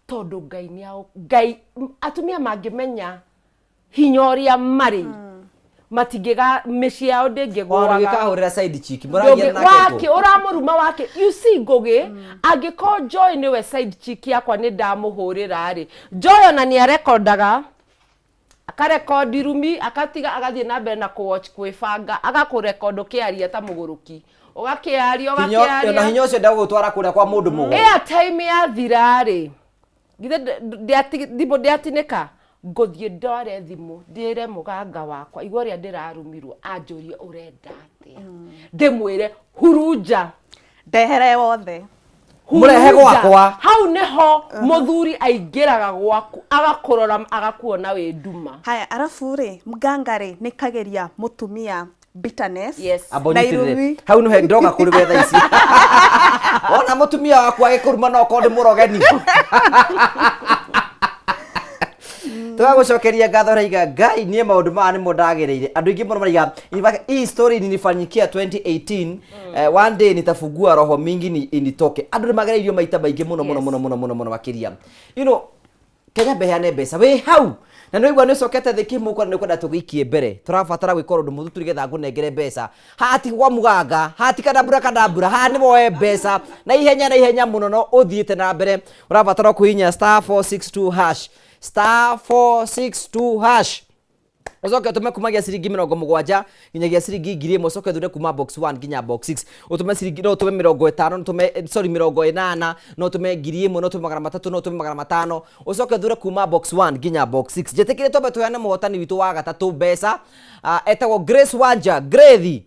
Tondũ Ngai nĩ Ngai, atumia mangĩmenya hinya ũrĩa marĩ, matingĩga mĩciĩ yao ndĩngĩgũaga. Ũgĩkahũrĩra side chick mũragia nake wake ũramũruma wake. You see, Ngũgĩ, angĩkorwo Joy nĩwe side chick yakwa, nĩ ndamũhũrĩra rĩ, Joy ona nĩ arekondaga, akarekondi rumi, akatiga, agathiĩ na mbere na kũwatch kwĩbanga, agakũrekondi ũkĩaria ta mũgũrũki, ũgakĩaria. Hinya ona ũgakĩaria. Hinya ũcio ndagũgũtwara kũrĩa kwa mũndũ mũgo. Airtime yathira rĩ, githĩ thimũ ndĩatinĩka? Ngũthiĩ ndware thimũ, ndĩre mũganga wakwa igua ũrĩa ndĩrarumirwo, anjũrie ũrenda atĩa, ndĩmwĩre hurunja. Ndehere wothe. Mũrehe gwakwa. Hau nĩho mũthuri aingĩraga gwaku, agakũrora, agakuona wĩ nduma. Haya, arabu rĩ, mganga rĩ, nĩ kageria mũtumia bitterness Amba na ũnyitĩrĩre. irumi. Hau nĩho ndoka kũrĩ we thaa ici. Wona mũtumia waku agĩkũruma, no okorwo nĩ mũrogeni. Tũgagũcokeria ngatho. Raiga Ngai niĩ maũndũ maya nĩmo ndagĩrĩire. Andũ aingĩ mũno maraiga, in fact, hii story nilifanyikia 2018, one day nitafungua roho mingi ni initoke. Andũ nĩ magereirio maita maingĩ mũno mũno mũno mũno mũno mũno makĩria. Kenya mbeheane mbeca wĩ hau na nĩ waigua nĩ ũcokete thĩ kĩmũko na nĩ ũkwenda tũgĩikie mbere. Tũrabatara gwĩka ũndũ mũthũ tu nĩgetha ngũnengere mbeca. Haha ti gwa mũganga, haha ti kandambura kandambura, haha nĩ woe mbeca na ihenya na ihenya mũno no ũthiĩte na mbere. Ũrabatara kũhihinya *462#, *462#, ucoke utume kumagia ciringi 70 nginyagia ciringi 1000. Ucoke uthure kuma box 1 nginya box 6. Utume ciringi, no utume 50, no utume, sorry, 80, no utume 1000, no utume 300, no utume 500. Ucoke uthure kuma box 1 nginya box 6. Njĩtĩkĩrie twambe tũheane mũhotani witũ wa gatatũ mbeca. Etagwo Grace Wanja. Grace,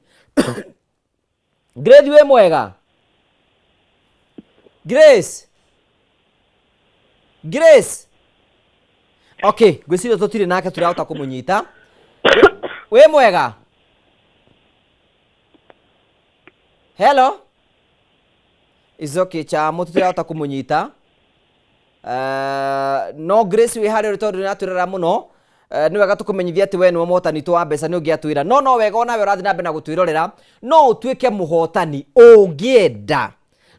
Grace, wĩ mwega Grace? Grace, okay, ngwĩciria tũtirĩ nake, tũrahota kũmũnyita. Wĩ mwega? Hello, is okay chamo, tũtirahota kũmũnyita. No Grace wĩ harĩa ũrĩ, tondũ nĩ mũno, nĩ wega tũkũmenyithia atĩ we nĩwe mũhotani witũ wa mbeca. Nĩ ũngĩatwĩra no wega onawe ũrathiĩ na mbere na gũtwĩrorera, no ũtuĩke mũhotani ũngĩenda,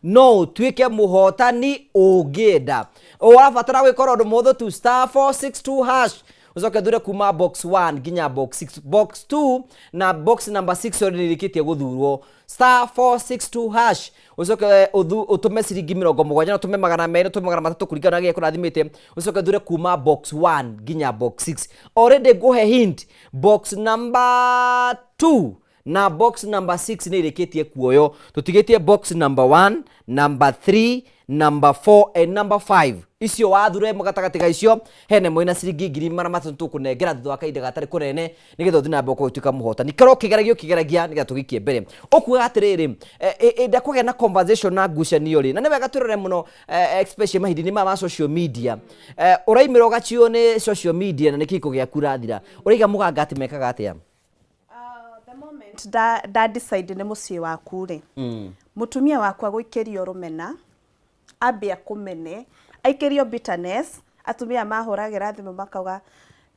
no ũtuĩke mũhotani ũngĩenda. Ũrabatara gwĩka ũndũ mũhũthũ tu, *462#, ũcoke thure kuma box 1 nginya box 6. Box 2 na box number 6 already nĩrĩkĩtie gũthurwo. *462#, ũcoke ũtũme ciringi 70, na ũtũme 200, ũtũme 300, kũringana na gĩrĩa kũrathimĩte. Ũcoke thure kuma box 1 nginya box 6. Already ngũhe hint, box number 2 na box number 6 nĩ irĩkĩtie kuoyo. Tũtigĩtie box number 1, number 3, number 4 and number 5. Icio wathure ĩmwe gatagatĩ ga icio, hena ĩmwe ĩna ciringi 300,000 tũkũnengera thutha wa kahinda gatarĩ kũnene, nĩgetha ũthiĩ na mbere ũkorwo ũgĩtuĩka mũhotani. Korwo ũkĩgeragia ũkĩgeragia nĩgetha tũgĩikie mbere. Ũkuga atĩrĩrĩ, ĩnda kũgĩa na conversation na ngucanio rĩ, na nĩ wega twĩrore mũno, especially mahinda-inĩ maya ma social media. Ũraimĩra ũgachiũ nĩ social media na nĩ kĩhiko gĩaku ũrathira. Ũraiga mũganga atĩ mekaga atĩa? Nda decide nĩ mũciĩ waku rĩ, mũtumia waku agũikĩrio rũmena, ambia kũmene, aikĩrio bitterness. Atumia mahũragĩra thimũ makauga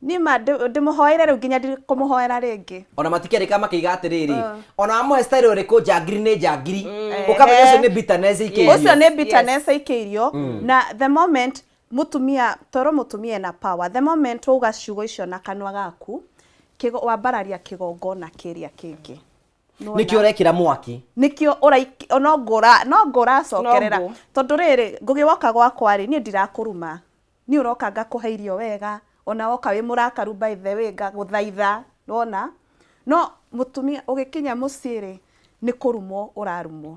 niĩ ma ndĩmũhoeire, rĩu nginya ndikũmũhoera rĩngĩ. Ona matikĩandĩka makĩiga atĩrĩrĩ, ona wamũhe style ũrĩkũ, njangiri nĩ njangiri. Ũkamenya ũcio nĩ bitterness ikĩirio. Ũcio nĩ bitterness aikĩirio. Na the moment mũtumia, toro mũtumia ena power, the moment wauga ciugo icio na kanua gaku, wambararia kĩgongona kĩrĩa kĩngĩ. Nĩwona? Nĩkĩo ũrekĩra mwaki. Nĩkĩo no ngũra no ngũracokerera. No ngũ. Tondũ rĩrĩ, Ngũgĩ, woka gwakwa rĩ, niĩ ndirakũruma, niĩ ũroka ngakũhe irio wega, ona woka wĩ mũrakaru, by the way, ngagũthaitha, wona no mũtumia ũgĩkinya mũciĩ rĩ, nĩ kũrumwo ũrarumwo,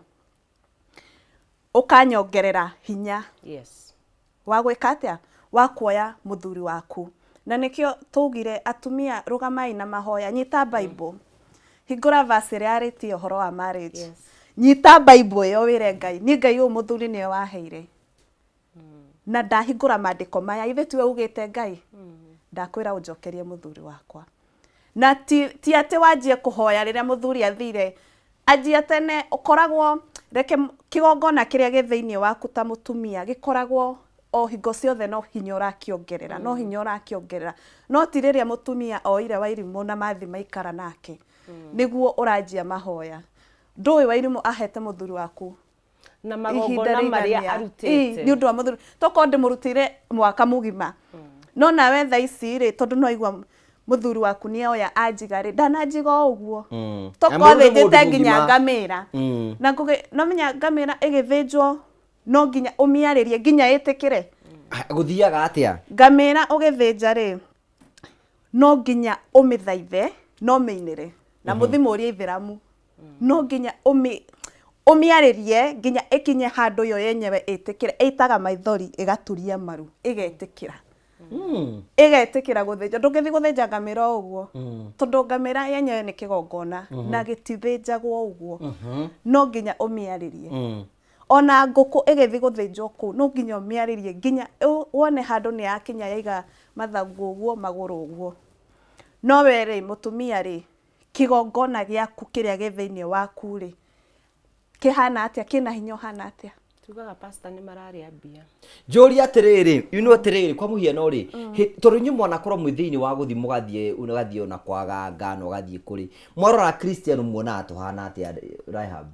ũkanyongerera hinya wa gwĩka atĩa, wa kuoya mũthuri waku. Na nĩkĩo tũugire atumia, rũgamai na mahoya. Nyita Bible, hingũra verse ĩrĩa yarĩtie ũhoro wa marriage. Nyita Bible ĩyo, wĩre Ngai, niĩ Ngai, ũyũ mũthuri nĩwe waheire, na ndahingũra maandĩko maya, ithe tiwe ugĩte, Ngai, ndakwĩra ũnjokerie mũthuri wakwa. Na ti atĩ wanjie kũhoya rĩrĩa mũthuri athire, anjia tene. Ũkoragwo reke kĩgongona kĩrĩa gĩ thĩinĩ waku ta mũtumia gĩkoragwo o hingo ciothe, no hinya ũrakĩongerera, no hinya ũrakĩongerera, no ti rĩrĩa mũtumia oire wairimũ na mathi maikara nake. Nĩguo ũranjia mahoya. Ndũĩ Wairimũ ahete mũthuri waku na ihinda magongona marĩa rĩigana. arutĩte. Ĩĩ, nĩ ũndũ wa mũthuri tokorwo ndĩmũrutĩire mwaka mũgima no nawe thaa ici rĩ tondũ no aigua mũthuri waku nĩ oya anjiga rĩ ndananjiga o ũguo tokorwo Na mũndũ nĩ mũndũ thĩnjĩte nginya mũgima. ngamĩra na ngũgĩ no menya ngamĩra ĩgĩthĩnjwo no nginya ũmĩarĩrie nginya ĩtĩkĩre. Gũthiaga atĩa? Ngamĩra ũgĩthĩnja rĩ no nginya ũmĩthaithe no mĩinĩre na mũthi mũrie ithĩramu no nginya ũmĩ ũmĩarĩrie nginya ĩkinye handũ yo yenyewe ĩtĩkĩre ĩitaga maithori ĩgaturia maru ĩgetĩkĩra ĩgetĩkĩra gũthĩnjwo. Ndũngĩthiĩ gũthĩnja ngamĩra o ũguo tondũ ngamĩra yenyewe nĩ kĩgongona na gĩtithĩnjagwo ũguo, no nginya ũmĩarĩrie. Ona ngũkũ ĩgĩthiĩ gũthĩnjwo kũu no nginya ũmĩarĩrie nginya wone handũ nĩ yakinya yaiga mathagu ũguo magũrũ ũguo. No we rĩ mũtumia rĩ kĩgongona gĩaku kĩrĩa gĩ thĩinĩ waku rĩ kĩhana atĩa, kĩna hinya ũhana atĩa? Tugaga pastor nĩ mararĩa mbia. Njũria atĩrĩrĩ, you know atĩrĩrĩ, kwa mũhiano rĩ, tondũ inyuĩ mwanakorwo mwĩ thĩinĩ wa gũthiĩ mũgathiĩ ũgathiĩ ona kwa ganga na ũgathiĩ kũrĩ mwarora Christian muonaga tũhana atĩa Rahab?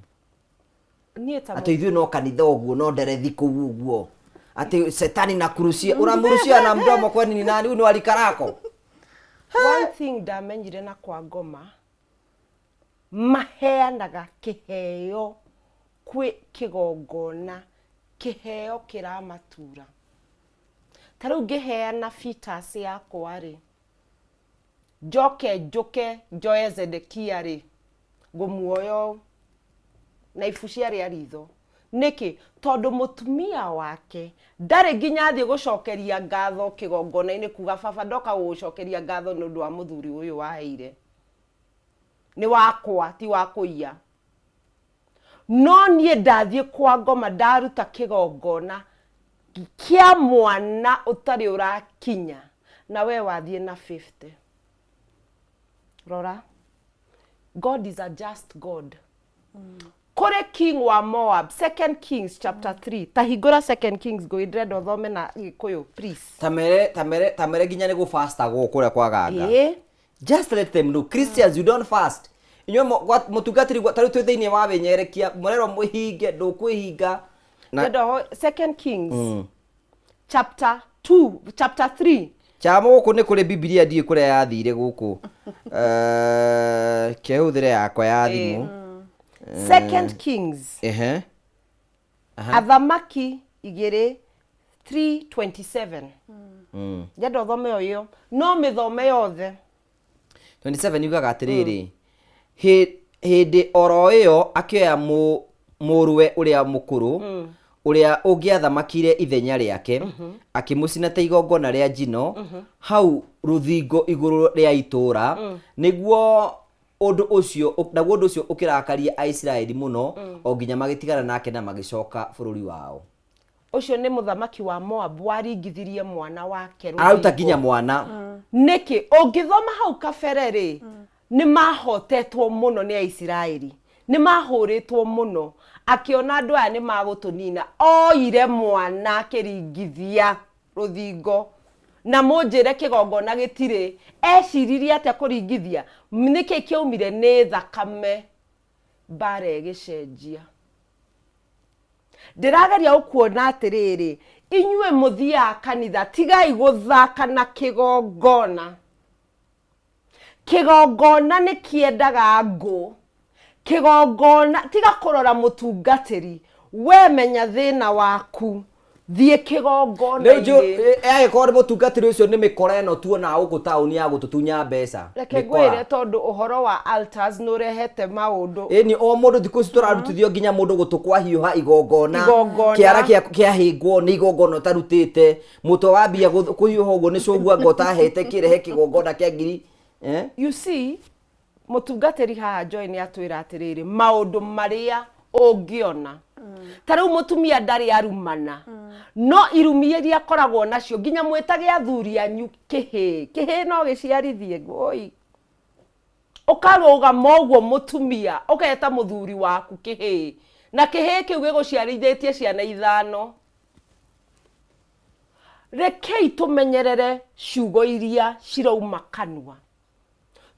Niĩ ta Atĩ ithuĩ no kanitha ũguo no nderethi kũu ũguo atĩ setani na kurucia ũramũrucia na mdomo kwani ni nani huyu ni walikarako. One thing ndamenyire na kwa ngoma maheanaga kĩheo kwĩ kĩgongona, kĩheo kĩramatura. Ta rĩu ngĩheana fetus yakwa rĩ, njoke njũke njoe Zedekia rĩ, ngũmuoya ũũ na ibucia rĩa ritho. Nĩkĩ? Tondũ mũtumia wake ndarĩ nginya athiĩ gũcokeria ngatho kĩgongona-inĩ kuga baba ndoka gũgũcokeria ngatho nĩ ũndũ wa mũthuri ũyũ waheire. Nĩ wakwa ti wa kũiya. No niĩ ndathiĩ kwa ngoma ndaruta kĩgongona kĩa mwana ũtarĩ ũrakinya na we wathiĩ na 50. Rora. God is a just God. Kũrĩ king wa Moab, Second Kings chapter 3. Ta hingũra Second Kings ngũgĩ ndĩrenda ũthome na Gĩkũyũ please. Tamere tamere tamere nginya nĩ gũbastagwo kũrĩa kwa ganga. Ĩĩ. Just let them know Christians, you don't fast. Inyuĩ mũtungatĩri ta rĩu twĩ thĩinĩ wa wĩnyerekia mũrerwo mwĩhinge ndũkwĩhinga na Ndĩrenda Second Kings chapter 2 chapter 3. Chama gũkũ nĩ kũrĩ Bibilia ndiũĩ kũrĩa yathire gũkũ. Kehũthĩre yakwa ya thimũ. Second Kings. Ehe. Athamaki igĩrĩ 327. Ndĩrenda ũthome o ĩyo no mĩthome yothe. 27 yugaga atĩrĩrĩ, hĩndĩ oro ĩyo akĩoya mũrũwe ũrĩa mũkũrũ ũrĩa ũngĩathamakire ithenya rĩake akĩmũcina ta igongona rĩa njino hau rũthingo igũrũ rĩa itũũra nĩguo ũndũ ũcio naguo ũndũ ũcio ũkĩrakaria Aisiraeli mũno o nginya magĩtigana nake na magĩcoka bũrũri wao. Ũcio nĩ mũthamaki wa Moabu waringithirie mwana wake Aruta rũthingo. nginya mwana. Nĩkĩ? Ũngĩthoma hau kabere rĩ, nĩ mahotetwo mũno nĩ Aisiraeli, nĩ mahũrĩtwo mũno. Akĩona andũ aya nĩ magũtũnina, oire mwana akĩringithia rũthingo. Na mũnjĩre kĩgongona gĩtirĩ. Eciririe atĩa kũringithia? Nĩkĩ kĩaumire? Nĩ thakame. Mbara ĩgĩcenjia. Ndĩrageria gũkuona atĩrĩrĩ, inyuĩ mũthiaga kanitha, tigai gũthaka na kĩgongona. Kĩgongona nĩ kĩendaga ngũ. Kĩgongona, tiga kũrora mũtungatĩri, we menya thĩna waku, thiĩ kĩgongona-inĩ. Angĩkorwo nĩ mũtungatĩri ũcio nĩ mĩkora ĩno tuonaga gũkũ taũni ya gũtũtunya mbeca. Reke Mĩkora. ngwĩre tondũ ũhoro wa altars nĩ ũrehete maũndũ. Ĩni o mũndũ thikũ ici tũrarutithio nginya mũndũ gũtũ kwahiũha igongona. Igongona. Kĩara kĩahĩngwo nĩ igongona ũtarutĩte. Mũtwe wambia kũhiũha ũguo nĩ cũgua anga ũtahete kĩrehe kĩgongona kĩa ngiri. Eh? You see, mũtungatĩri haha Joy nĩ atwĩra atĩrĩrĩ, maũndũ marĩa ũngĩona. Ta rĩu mũtumia ndarĩ arumana, no irumi iria akoragwo nacio nginya mwĩtage athuri anyu kĩhĩĩ. Kĩhĩĩ no gĩciarithie, oi. Ũkarũgama ũguo mũtumia, ũgeta mũthuri waku kĩhĩĩ, na kĩhĩĩ kĩu gĩgũciarithĩtie ciana ithano. Rekei tũmenyerere ciugo iria cirauma kanua,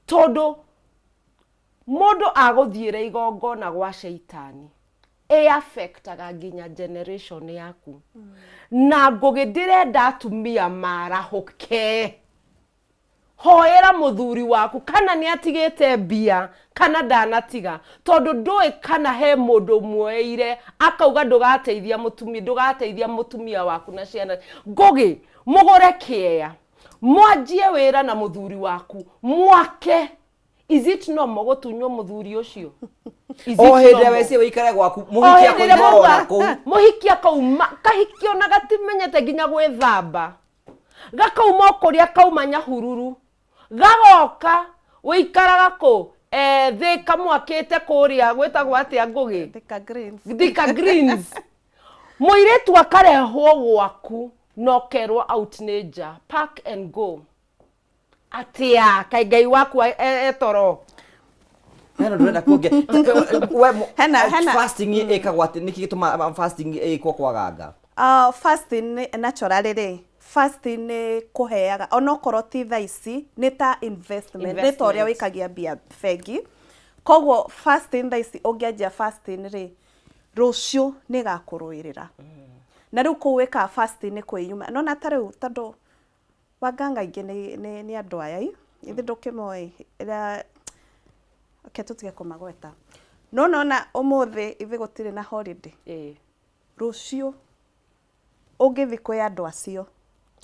tondũ Mũndũ agũthiĩra igongona gwa caitani ĩ-affectaga nginya generation yaku. Na Ngũgĩ ndĩrenda atumia marahũke. Hoera mũthuri waku kana nĩ atigĩte mbia kana ndanatiga, tondũ ndũĩ kana he mũndũ ũmuoeire akauga ndũgateithia mũtumia, ndũgateithia mũtumia waku na ciana. Ngũgĩ, mũgũre kĩea, mwanjie wĩra na mũthuri waku, mwake. Is it normal gũtunywo mũthuri ũcio? Is o it hĩndĩ ĩrĩa normal? weciria wĩikare gwaku O mũhiki hĩndĩ ĩrĩa akoima ona mũka- kũu mũhiki akauma kahiki ona gatimenyete nginya gwĩthamba gakauma o kũrĩa kauma nyahururu gagoka wĩikaraga kũ eh, Thĩka mwakĩte kũrĩa gwĩtagwo atĩa Ngũgĩ? Thika Greens. Thika Greens. Mũirĩtu akarehwo gwaku na ũkerwo out nĩ nja, pack and go. Atĩa kaĩ Ngai waku etoro? Hena ndũrenda kuonge we Hena- hena- fasting ĩkagwo atĩ nĩkĩ gĩtũma fasting ĩkwo kwaganga? Fasting nĩ naturally rĩ, fasting nĩ kũheaga onokorwo ti thaa ici nĩ ta investment, nĩ ta ũrĩa Investment. wĩikagia mbia bengi. Koguo fasting thaa ici ũngĩanjia fasting rĩ, rũciũ nĩ ĩgakũrũĩrĩra. Na rĩu kũu wĩkaga fasting nĩ kwĩyuma. Nĩwona ta rĩu tondũ Wanganga aingĩ nĩ, nĩ, nĩ andũ aya ĩ, githĩ ndũkĩmoĩ ĩrĩa reke tũtige kũmagweta. No nona ũmũthĩ ithuĩ gũtirĩ na holiday, Ĩĩ. rũciũ ũngĩthiĩ kwĩ andũ acio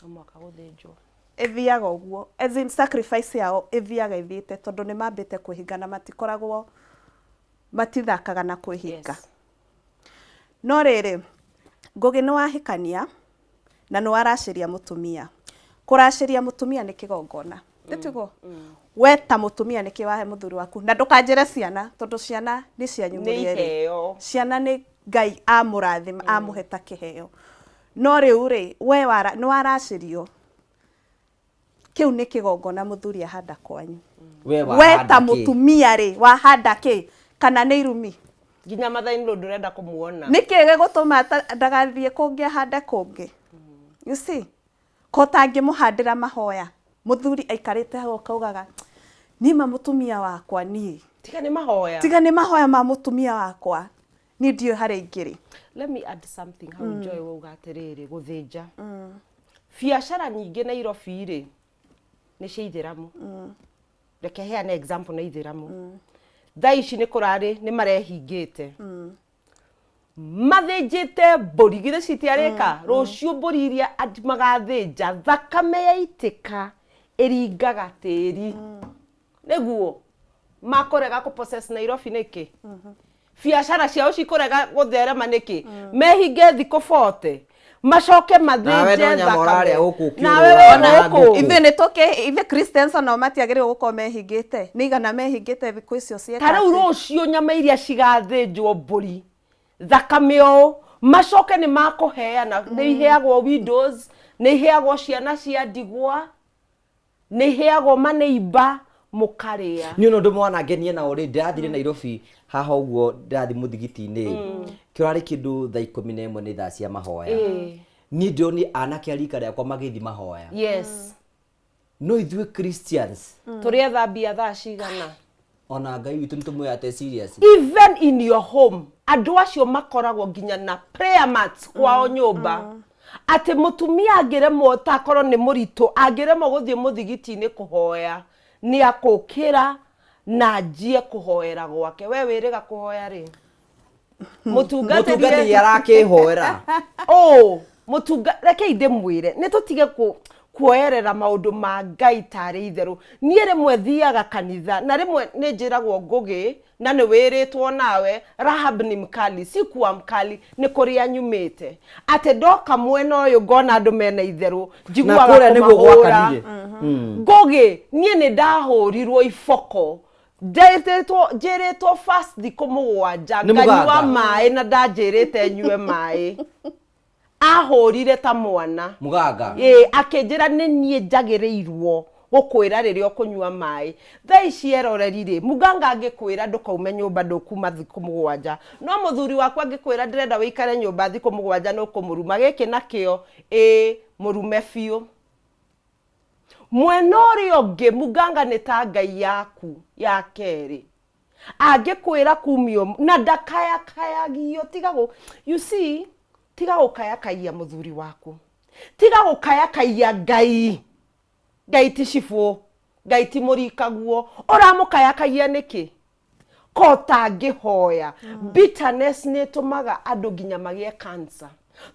No mũhaka gũthĩnjwo. ĩthiaga ũguo, as in sacrifice yao ĩthiaga ĩthiĩte tondũ nĩ mambĩte kwĩhinga na matikoragwo matithakaga na kwĩhinga. Yes. No rĩrĩ, Ngũgĩ nĩ wahikania na nĩ waracĩria mũtumia. Kũracĩria mũtumia nĩ kĩgongona. Nĩ tiguo? We ta mũtumia nĩkĩ wahe mũthuri waku? Na ndũkanjĩre ciana tondũ ciana nĩ cianyu Nĩ mũrĩ erĩ. iheo. Ciana nĩ Ngai amũrathima amũhe ta kĩheo. No rĩu rĩ, we nĩ waracĩrio. Kĩu nĩ kĩgongona mũthuri ahanda kwanyu. We We wahanda ta kĩ? mũtumia rĩ, wahanda kĩ? Kana nĩ irumi? Nginya Mathai nĩ ndũrenda kũmuona. Nĩkĩ gĩgũtũma ndagathiĩ kũngĩ ahande kũngĩ? You see? Ko ũtangĩmũhandĩra mahoya, mũthuri aikarĩte hau akaugaga, niĩ ma mũtumia wakwa niĩ. Tiga nĩ mahoya. Tiga nĩ mahoya ma mũtumia wakwa, niĩ ndiũĩ harĩa ingĩrĩ. Let me add something hau Joy wauga atĩrĩrĩ gũthĩnja. Biacara nyingĩ Nairobi rĩ, nĩ cia ithĩramu. Reke heane example na ithĩramu. Thaa ici nĩ kũrarĩ nĩ marehingĩte. Mathĩnjĩte mbũri githĩ citiarĩka? Rũciũ mbũri iria magathĩnja thakame yaitĩka ĩringaga tĩri. Nĩguo makũrega kũ possess Nairobi nĩkĩ? Biacara ciao cikũrega gũtherema nĩkĩ? Mehinge thikũ 40 macoke Nawe no mathĩnje nyama ũrarĩa thakame. gũkũ ũkĩũrũra Nawe wĩ na gũkũ. ngũkũ. Ithuĩ nĩ tũkĩ ithuĩ Christians onao matiagĩrĩirwo gũkorwo mehingĩte. Nĩ igana mehingĩte thikũ icio cieka Ta rĩu atĩ? rũciũ nyama iria cigathĩnjwo mbũri thakame ũũ macoke nĩ makũheana, nĩ iheagwo widows, nĩ iheagwo ciana cia ndigwa, nĩ iheagwo maneiba mũkarĩa. Niĩ ũndũ ũmwe wanangenia nao rĩ, ndĩrathire Nairobi haha ũguo ndĩrathiĩ mũthigiti-inĩ kĩrarĩ kĩndũ thaa 11 nĩ thaa cia mahoya. Niĩ ndĩronire anake a rika rĩakwa magĩthiĩ mahoya. Yes. No ithuĩ Christians Tũrĩetha mbia thaa cigana? Ona Ngai witũ nĩ tũmũoya serious. Even in your home andũ acio makoragwo nginya na prayer mats kwao nyũmba atĩ mũtumia angĩremwo takorwo nĩ mũritũ angĩremwo gũthiĩ mũthigiti-inĩ kũhoya nĩ akũkĩra na anjie kũhoera gwake. We wĩrĩga kũhoya rĩ? Mũtungatĩri Mũtungatĩri arakĩhoera. Ũ, mũtunga rekei ndĩmwĩre nĩ tũtige kuoerera maũndũ ma Ngai tarĩ itherũ. Niĩ rĩmwe thiaga kanitha na rĩmwe nĩ njĩragwo Ngũgĩ na nĩ wĩrĩtwo nawe Rahab ni mkali si kuwa mkali nĩ kũrĩa nyumĩte atĩ ndoka mwena ũyũ ngona andũ mena itherũ Na njiguaga kũrĩa nĩguo kũmahũra. gwakanire. Ngũgĩ niĩ nĩ ndahũrirwo iboko Njĩrĩtwo njĩrĩtwo fast thikũ mũgwanja Nĩ nganyua mũganga. maĩ na ndanjĩrĩte nyue maĩ ahũrire ta mwana Mũganga. Ĩĩ, akĩnjĩra nĩ niĩ njagĩrĩirwo gũkwĩra rĩrĩa ũkũnyua maĩ. Thaa ici eroreri rĩ, mũganga angĩkwĩra ndũkaume nyũmba ndũkuma thikũ mũgwanja, no mũthuri waku angĩkwĩra ndĩrenda wĩikare nyũmba thikũ mũgwanja nĩ ũkũmũruma. Gĩkĩ nakĩo, ĩĩ mũrume biũ. Mwena ũrĩa ũngĩ, mũganga nĩ ta Ngai yaku ya kerĩ. Angĩkwĩra kumio na ndakayakayagio, tiga gũ, you see, tiga gũkayakaia mũthuri waku, tiga gũkayakaia Ngai. Ngai ti cibũ, Ngai ti mũrikaguo. Ũramũkayakaia nĩkĩ? Ko ũtangĩhoya. Bitterness nĩ ĩtũmaga andũ nginya magĩe cancer,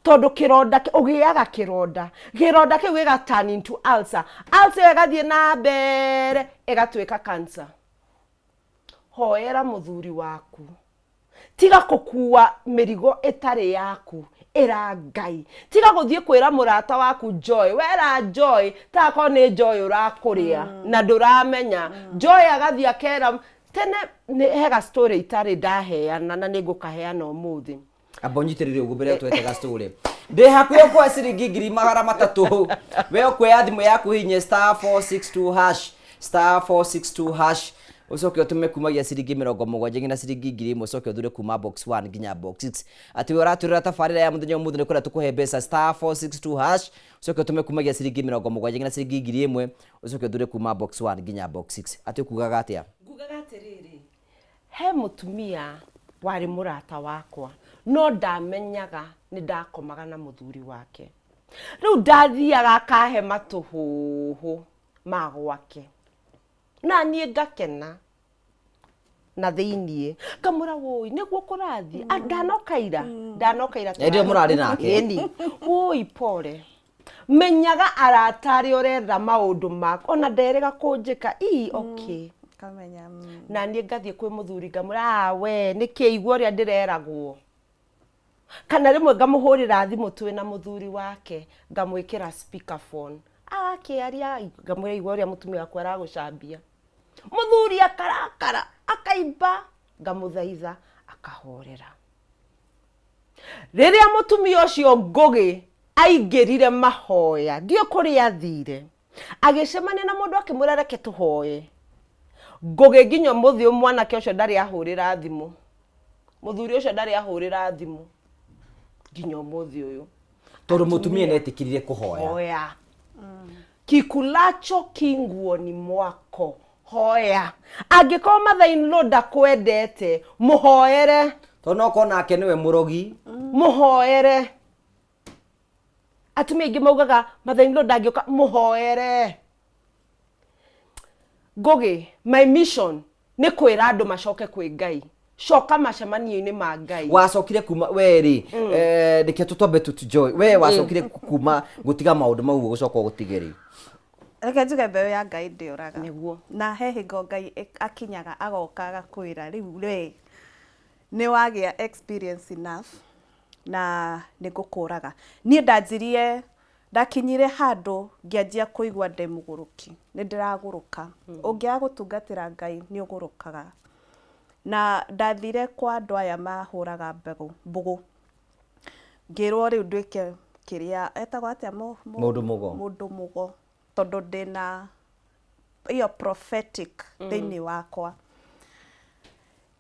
tondũ kĩronda ũgĩaga kĩronda, kĩronda kĩu gĩga turn into ulcer, ulcer ĩyo ĩgathiĩ na mbere ĩgatuĩka cancer. Hoera mũthuri waku, tiga kũkua mĩrigo ĩtarĩ yaku, ĩra Ngai. Tiga gũthiĩ kwĩra mũrata waku Joy, wera Joy takorwo nĩ Joy ũrakũrĩa na ndũramenya. Joy agathiĩ akera tene nĩ hega story itarĩ ndaheana na nĩ ngũkaheana ũmũthĩ. Amba ũnyitĩrĩre ũguo mbere ya ũtwete ga story. Ndĩ hakuhĩ ũkuoya ciringi 300,000. We ũkuoya thimũ yaku hihinye star 462 hash, star 462 hash, ũcoke ũtũme kumagia ciringi 70 nginya ciringi 1000, ũcoke ũthure kuma box 1 nginya box 6. Atĩ we ũratwĩrora tabarĩra ya mũthenya ũmũthĩ nĩ kũrĩa tũkũhe mbeca, star 462 hash, ũcoke ũtũme kumagia ciringi 70 nginya ciringi 1000, ũcoke ũthure kuma box 1 nginya box 6. Atĩ ũkugaga atĩa? Ngugaga atĩrĩrĩ, he mũtumia warĩ mũrata wakwa no ndamenyaga nĩ ndakomaga na mũthuri wake. Rĩu ndathiaga akahe matũhũhũ ma gwake na niĩ ngakena na thĩiniĩ ngamwĩra, wũi nĩguo kũrathiĩ. Ah, ndanoka ira, ndanoka ira. Hĩndĩ ĩyo mũrarĩ nake? Ĩni. Wũi pole, menyaga arata arĩa ũretha maũndũ maku ona nderĩga kũnjĩka ii okay. Kamenya. Na niĩ ngathiĩ kwĩ mũthuri ngamwĩra, "Ah, we nĩkĩ igua ũrĩa ndĩreragwo?" Kana rĩmwe ngamũhũrĩra thimũ twĩ na mũthuri wake, ngamwĩkĩra speaker phone, agakĩaria, ngamwĩra, "Igua ũrĩa mũtumia waku aragũcambia." Mũthuri akarakara, akaimba, ngamũthaitha akahorera. Rĩrĩa mũtumia ũcio Ngũgĩ aingĩrire mahoya, ndiũĩ kũrĩa athire, agĩcemania na mũndũ akĩmwĩra, "Reke tũhoe." Ngũgĩ nginya ũmũthĩ ũyũ mwanake ũcio ndarĩ ahũrĩra thimũ, mũthuri ũcio ndarĩ ahũrĩra thimũ nginya ũmũthĩ ũyũ. Tondũ mũtumia nĩ etĩkĩrire kũhoya. Hoya. Kikulacho kinguoni mwako, hoya. Angĩkorwo mother in law ndakwendete, mũhoere. Tondũ no korwo nake nĩwe mũrogi. Mũhoere. Atumia aingĩ maugaga mother in law ndangĩũka, mũhoere. Ngũgĩ, my mission nĩ kwĩra andũ macoke kwĩ Ngai. Coka macemanio-inĩ ma Ngai. Wacokire kuma we rĩ, reke tũtwambe tũtujoy, we wacokire kuma gũtiga maũndũ mau gũcoka ũgũtige rĩ? Reke njuge, mbeũ ya Ngai ndĩũraga. Nĩguo. Na he hingo Ngai akinyaga agoka agakwĩra, rĩu we nĩ wagĩa experience enough na nĩ ngũkũraga. Niĩ ndanjirie, ndakinyire handũ ngĩanjia kũigua ndĩ mũgũrũki, nĩ ndĩragũrũka. Ũngĩaga gũtungatĩra Ngai nĩ ũgũrũkaga. Na ndathire kwa andũ aya mahũraga mbegũ, mbũgũ, ngĩrwo rĩu nduĩke kĩrĩa etagwo atĩa? Mũndũ mũgo. Mũndũ mũgo, tondũ ndĩna iyo prophetic thĩinĩ wakwa.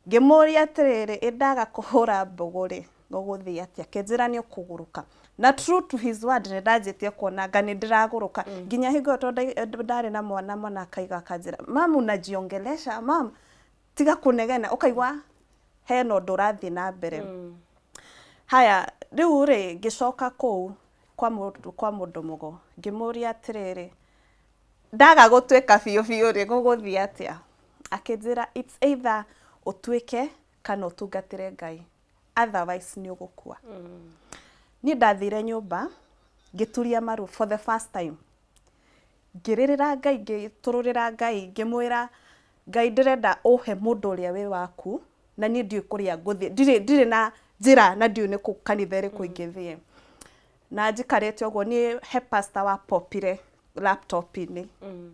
Ngĩmũria atĩrĩrĩ, ĩ ndaga kũhũra mbũgũ rĩ, gũgũthiĩ atĩa? Akĩnjĩra nĩ ũkũgũrũka. Na true to his word, nĩ ndanjĩtie kuona anga nĩ ndĩragũrũka. Nginya hingo ĩyo tondũ ndarĩ na mwana, mwana akaiga akanjĩra, "Mam, unajiongelesha, mam, tiga kũnegena." Ũkaigua hena ũndũ ũrathiĩ na mbere. Haya, rĩu rĩ, ngĩcoka kũu kwa mũndũ mũgo, ngĩmũria atĩrĩrĩ, ndaga gũtuĩka biũ biũ rĩ, gũgũthiĩ atĩa? Akĩnjĩra, "It's either ũtuĩke kana ũtungatĩre Ngai, otherwise nĩ ũgũkua." Niĩ ndathire nyũmba ngĩturia maru for the first time, ngĩrĩrĩra Ngai, ngĩtũrũrĩra Ngai, ngĩmwĩra, "Ngai, ndĩrenda ũhe mũndũ ũrĩa wĩ waku na niĩ ndiũĩ kũrĩa ngũthiĩ, ndirĩ na njĩra na ndiũĩ nĩ kũ kanitha ĩrĩkũ ingĩthiĩ." Na njikarĩte ũguo, niĩ he pastor wa popire laptop-inĩ,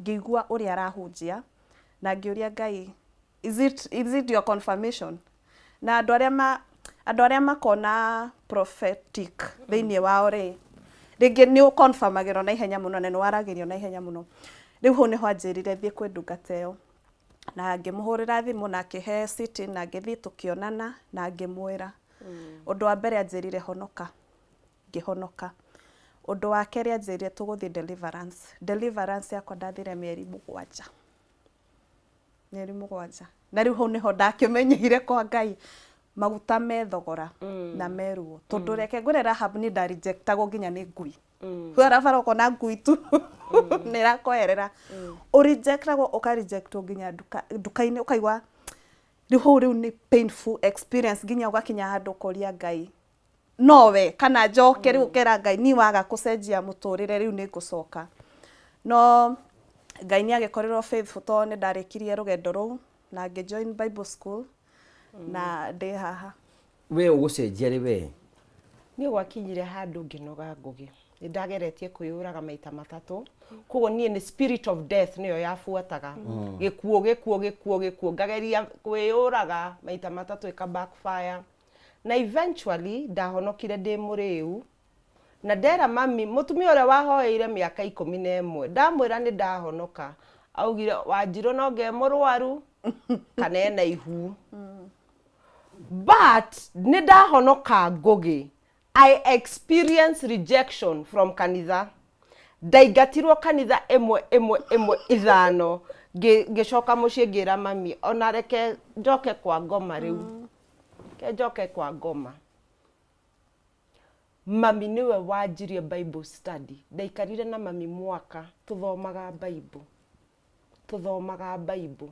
ngĩigua ũrĩa arahunjia na ngĩũria Ngai, "Is it your confirmation?" Na andũ arĩa makona prophetic thĩinĩ wao rĩ, rĩngĩ nĩ ũconfirmagĩrwo na ihenya mũno na nĩ waragĩrio na ihenya mũno. Rĩu hau nĩho anjĩrire thiĩ kwĩ ndungata ĩyo, na ngĩmũhũrĩra thimũ na akĩhe sitting na ngĩthiĩ tũkĩonana na ngĩmwĩra. Ũndũ wa mbere anjĩrire, "Honoka." Ngĩhonoka. Ũndũ wa kerĩ anjĩrire tũgũthiĩ deliverance. Deliverance yakwa ndathire mĩeri 7, mĩeri 7. Na rĩu hau nĩho ndakĩmenyeire kwa Ngai maguta me thogora na me ruo, tondũ reke ngwĩre Rahab niĩ ndarejectagwo nginya nĩ ngui. Barabara ũkona ngui tu nĩ ĩrakweherera. Ũrejectagwo ũkarejectwo nginya nduka-inĩ ũkaigua rĩu hau rĩu nĩ painful experience nginya ũgakinya handũ ũkoria Ngai nowe kana njoke rĩu ũkera Ngai niĩ waga kũcenjia mũtũrĩre rĩu nĩ ngũcoka. No Ngai nĩ agĩkorirwo faithful tondũ nĩ ndarĩkirie rũgendo rũu na ngĩ join Bible school na ndĩ haha. We ũgũcenjia rĩ we? Niĩ gwakinyire handũ ngĩnoga Ngũgĩ. Nĩ ndageretie kwĩyũraga maita matatũ. Koguo niĩ nĩ spirit of death nĩyo yabuataga. Gĩkuũ, gĩkuũ, gĩkuũ, gĩkuũ. Ngageria kwĩyũraga maita matatũ ĩka backfire. Na eventually ndahonokire ndĩ mũrĩu. Na ndera mami, mũtumia ũrĩa wahoeire mĩaka 11, ndamwĩra nĩ ndahonoka, augire Wanjirũ no nge mũrwaru kana ena ihu. But nĩ ndahonoka Ngũgĩ, I experience rejection from kanitha. Ndaingatirwo kanitha ĩmwe ĩmwe ĩmwe ithano, ngĩcoka mũciĩ ngĩra mami, ona reke njoke kwa ngoma rĩu. Reke njoke kwa ngoma. Mami nĩwe wanjirie Bible study. Ndaikarire na mami mwaka tũthomaga Bible. Tũthomaga Bible.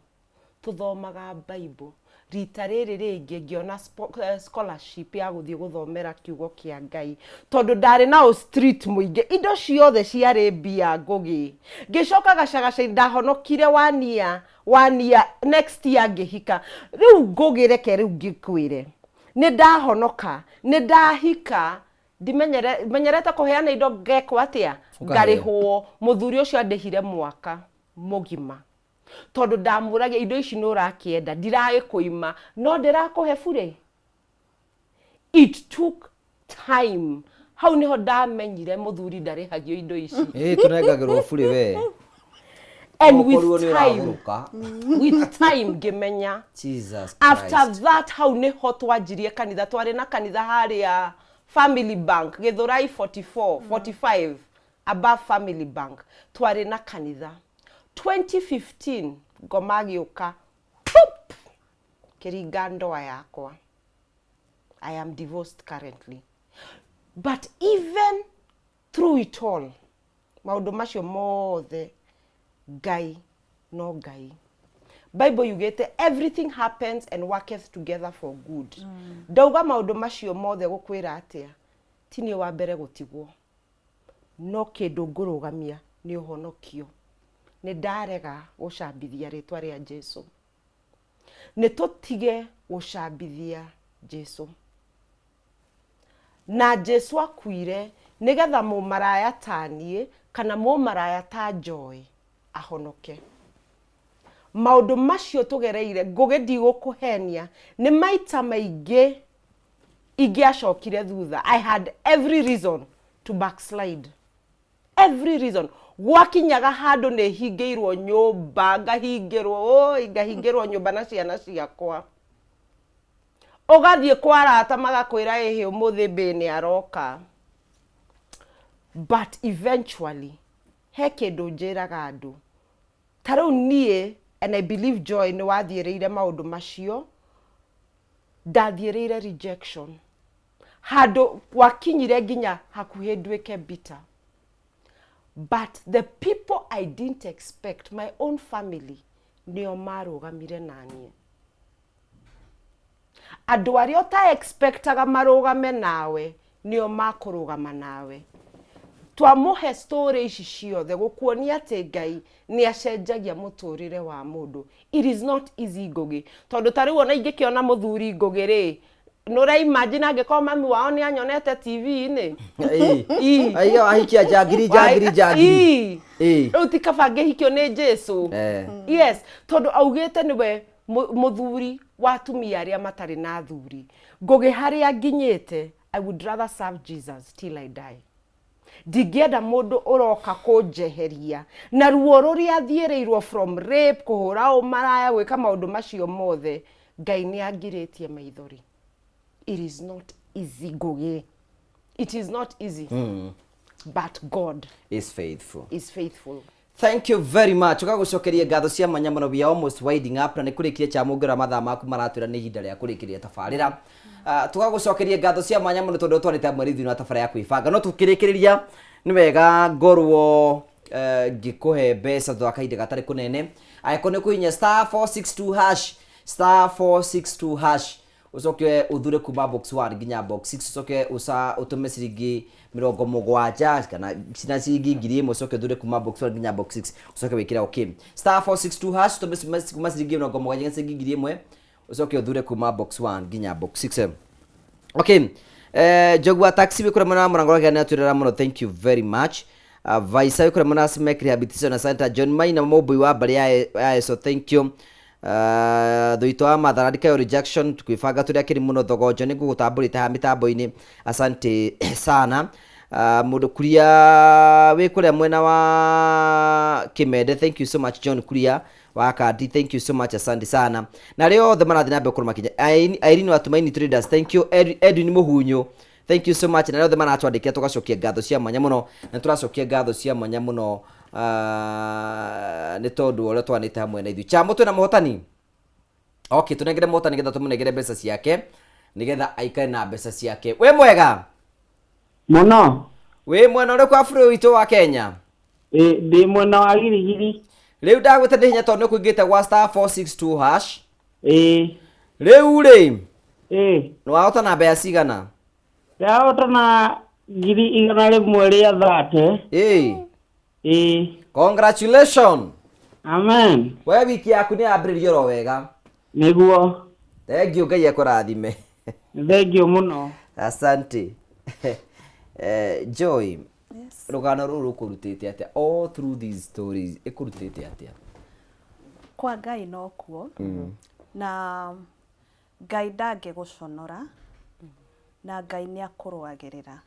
Tũthomaga Bible. Rita rĩrĩ rĩngĩ ngĩona scholarship ya gũthiĩ gũthomera kiugo kĩa Ngai. Tondũ ndarĩ na ũ street mũingĩ. Indo ciothe ciarĩ mbia Ngũgĩ. Ngĩcoka gacagaca-inĩ ndahonokire one year, one year, next year ngĩhika. Rĩu Ngũgĩ reke rĩu ngĩkwĩre. Nĩ ndahonoka, nĩ ndahika, ndimenyere, menyerete kũheana indo ngekwo atĩa? Ũkaheo. Ngarĩhwo. Mũthuri ũcio andĩhire mwaka mũgima. Tondũ ndamũragia indo ici nĩ ũrakĩenda, ndiragĩkũima, no ndĩrakũhe burĩ. It took time. Hau nĩho ndamenyire mũthuri ndarĩhagio indo ici. Ĩĩ tũnengagĩrwo burĩ we. And with Okorwo nĩ time, ũragũrũka. with time ngĩmenya. Jesus After Christ. that hau nĩho twanjirie kanitha, twarĩ na kanitha harĩa Family Bank, Gĩthũrai 44, 45 above Family Bank, twarĩ na kanitha. 2015 ngoma agĩũka, pup, kĩringa ndoa yakwa. I am divorced currently. But even through it all, maũndũ macio mothe, Ngai no Ngai. Bible yugĩte everything happens and worketh together for good. Ndauga maũndũ macio mothe gũkwĩra atĩa? Ti niĩ wa mbere gũtigwo. No kĩndũ ngũrũgamia nĩ ũhonokio. Nĩ ndarega gũcambithia rĩtwa rĩa Jesu. Nĩ tũtige gũcambithia Jesu. Na Jesu akuire nĩgetha mũmaraya ta niĩ kana mũmaraya ta Joy ahonoke. Maũndũ macio tũgereire, Ngũgĩ ndigũkũhenia, nĩ maita maingĩ ingĩacokire thutha. I had every reason to backslide. Every reason. Gwakinyaga handũ nĩ hingĩirwo nyũmba, ngahingĩrwo, oi, ngahingĩrwo nyũmba na ciana ciakwa. Ũgathiĩ kwa arata magakwĩra ĩhĩ ũmũthĩ mbĩ nĩ aroka. But eventually, he kĩndũ njĩraga andũ. Ta rĩu niĩ, and I believe Joy nĩ wathiĩrĩire maũndũ macio, ndathiĩrĩire rejection. Handũ gwakinyire nginya hakuhĩ nduĩke bitter. But the people I didn't expect, my own family, nĩo marũgamire naniĩ. Andũ arĩa ũta expectaga marũgame nawe, nĩo makũrũgama nawe. Twamũhe story ici ciothe gũkuonia atĩ Ngai nĩ acenjagia mũtũrĩre wa mũndũ. It is not easy Ngũgĩ. Tondũ ta rĩu ona ingĩkĩona mũthuri Ngũgĩ rĩ, nĩ ũra imagine angĩkorwo mami wao nĩ anyonete TV-inĩ? Ĩĩ. Aiga wahikia njangiri njangiri njangiri. Ĩĩ. Rĩu ti kaba ngĩhikio nĩ Jesu? Yes, tondũ augĩte nĩwe mũthuri wa atumia arĩa matarĩ na athuri. Ngũgĩ harĩa nginyĩte, I would rather serve Jesus till I die. Ndingĩenda mũndũ ũroka kũnjeheria na ruo rũrĩa thiĩrĩirwo from rape, kũhũra ũmaraya, gwĩka maũndũ macio mothe. Ngai nĩ angirĩtie maithori. It is not easy, Ngũgĩ. It is not easy. But God is faithful. Is faithful. Thank you very much. Ũgagũcokeria ngatho cia mwanya mũno. We are almost winding up na nĩ kũrĩkia cha mũngĩra mathaa maku maratwĩra nĩ ihinda rĩa kũrĩkĩria tabarĩra. Tũgagũcokeria ngatho cia mwanya mũno tondũ twarĩte mweri thĩinĩ wa tabarĩra ya kwĩbanga. No tũkĩrĩkĩrĩria nĩ wega ngorwo ngĩkũhe mbeca thutha wa kahinda gatarĩ kũnene. Angĩkorwo nĩ kũhihinya star 462 hash, star 462 hash, ucoke uthure kuma box 1 nginya box 6, ucoke uca utume ciringi 70 kana na ciringi 1000, ucoke uthure kuma box 1 nginya box 6, ucoke wikire okay. Star 462 hash, utume kuma ciringi 70 nginya ciringi 1000, ucoke uthure kuma box 1 nginya box 6. Okay, njogu wa taxi wĩ kũrĩa mwena wa Mũrango rake nĩ mũno, thank you very much. Vaisa wĩ kũrĩa mwena wa Simek Rehabilitation Center, John Maina Mũmbui wa mbarĩ ya Eso, thank you. Thuito wa Mathara Kayo rejection twĩbanga tũrĩa kĩrĩ mũno thogonjo nĩ ngũgũtambũrĩte haha mĩtambo-inĩ, asante sana. Mũndũ Kuria wĩ kũrĩa mwena wa Kĩmende, thank you so much. John Kuria wa Kandi, thank you so much, asante sana. Na arĩa othe marathiĩ na mbere gũkorwo makinya, Irene wa Tumaini Traders, thank you. Edwin Mũhunyu, thank you so much. Na arĩa othe maratwandĩkĩra tũgacokia ngatho cia mwanya mũno, na tũracokia ngatho cia mwanya mũno nĩ tondũ wa ũrĩa twanĩte hamwe na ithuĩ. Chamo, twĩna mũhotani. Okay, tũnengere mũhotani nĩgetha tũmũnengere mbeca ciake, nĩgetha aikare na mbeca ciake. Wĩ mwega? Mũno. Wĩ mwena ũrĩkũ wa bũrũri witũ wa Kenya? Ndĩ mwena wa Girigiri. Rĩu ndagwĩte nĩ hinya tondũ nĩ kũingĩte gwa star 462 hash. Ĩĩ. Rĩu rĩ, Ĩĩ. nĩ wahota na mbeca cigana? Ndahota na 130,000. Ĩĩ. Ĩĩ. Congratulations. Amen. We wiki yaku nĩ yambĩrĩria oro wega. Nĩguo. Thank you, Ngai akũrathime. Thank you mũno. Asante. Joy, rũgano rũrũ rũkũrutĩte atĩa? All through these stories ĩkũrutĩte atĩa? Kwa Ngai nokuo. Na Ngai ndangĩgũconora, na Ngai nĩ akũrũagĩrĩra.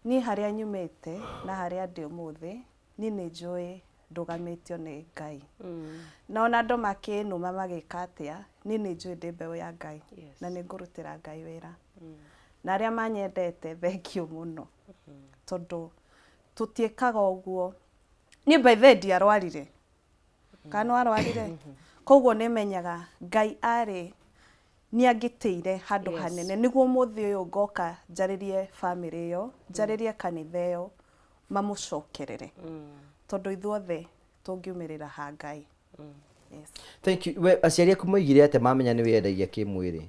Niĩ harĩa nyumĩte na harĩa ndĩ ũmũthĩ, niĩ nĩ njũĩ ndũgamĩtio nĩ Ngai. Na ona andũ makĩnũma magĩka atĩa, niĩ nĩ njũĩ ndĩ mbeũ ya Ngai na nĩ ngũrutĩra Ngai wĩra. Na arĩa manyendete, thank you mũno, tondũ tũtiĩkaga ũguo. Niĩ by the way ndiarwarire, kana warwarire? Koguo nĩ menyaga Ngai arĩ nĩ angitĩire handũ hanene nĩguo mũthĩ ũyũ ngoka njarĩrie bamĩrĩ ĩyo, njarĩrie kanitha ĩyo, mamũcokerere, tondũ ithuothe tũngiumĩrĩra ha Ngai. Yes. Thank you. We aciari aku moigire atĩa mamenya nĩ wĩendagia kĩmwĩrĩ?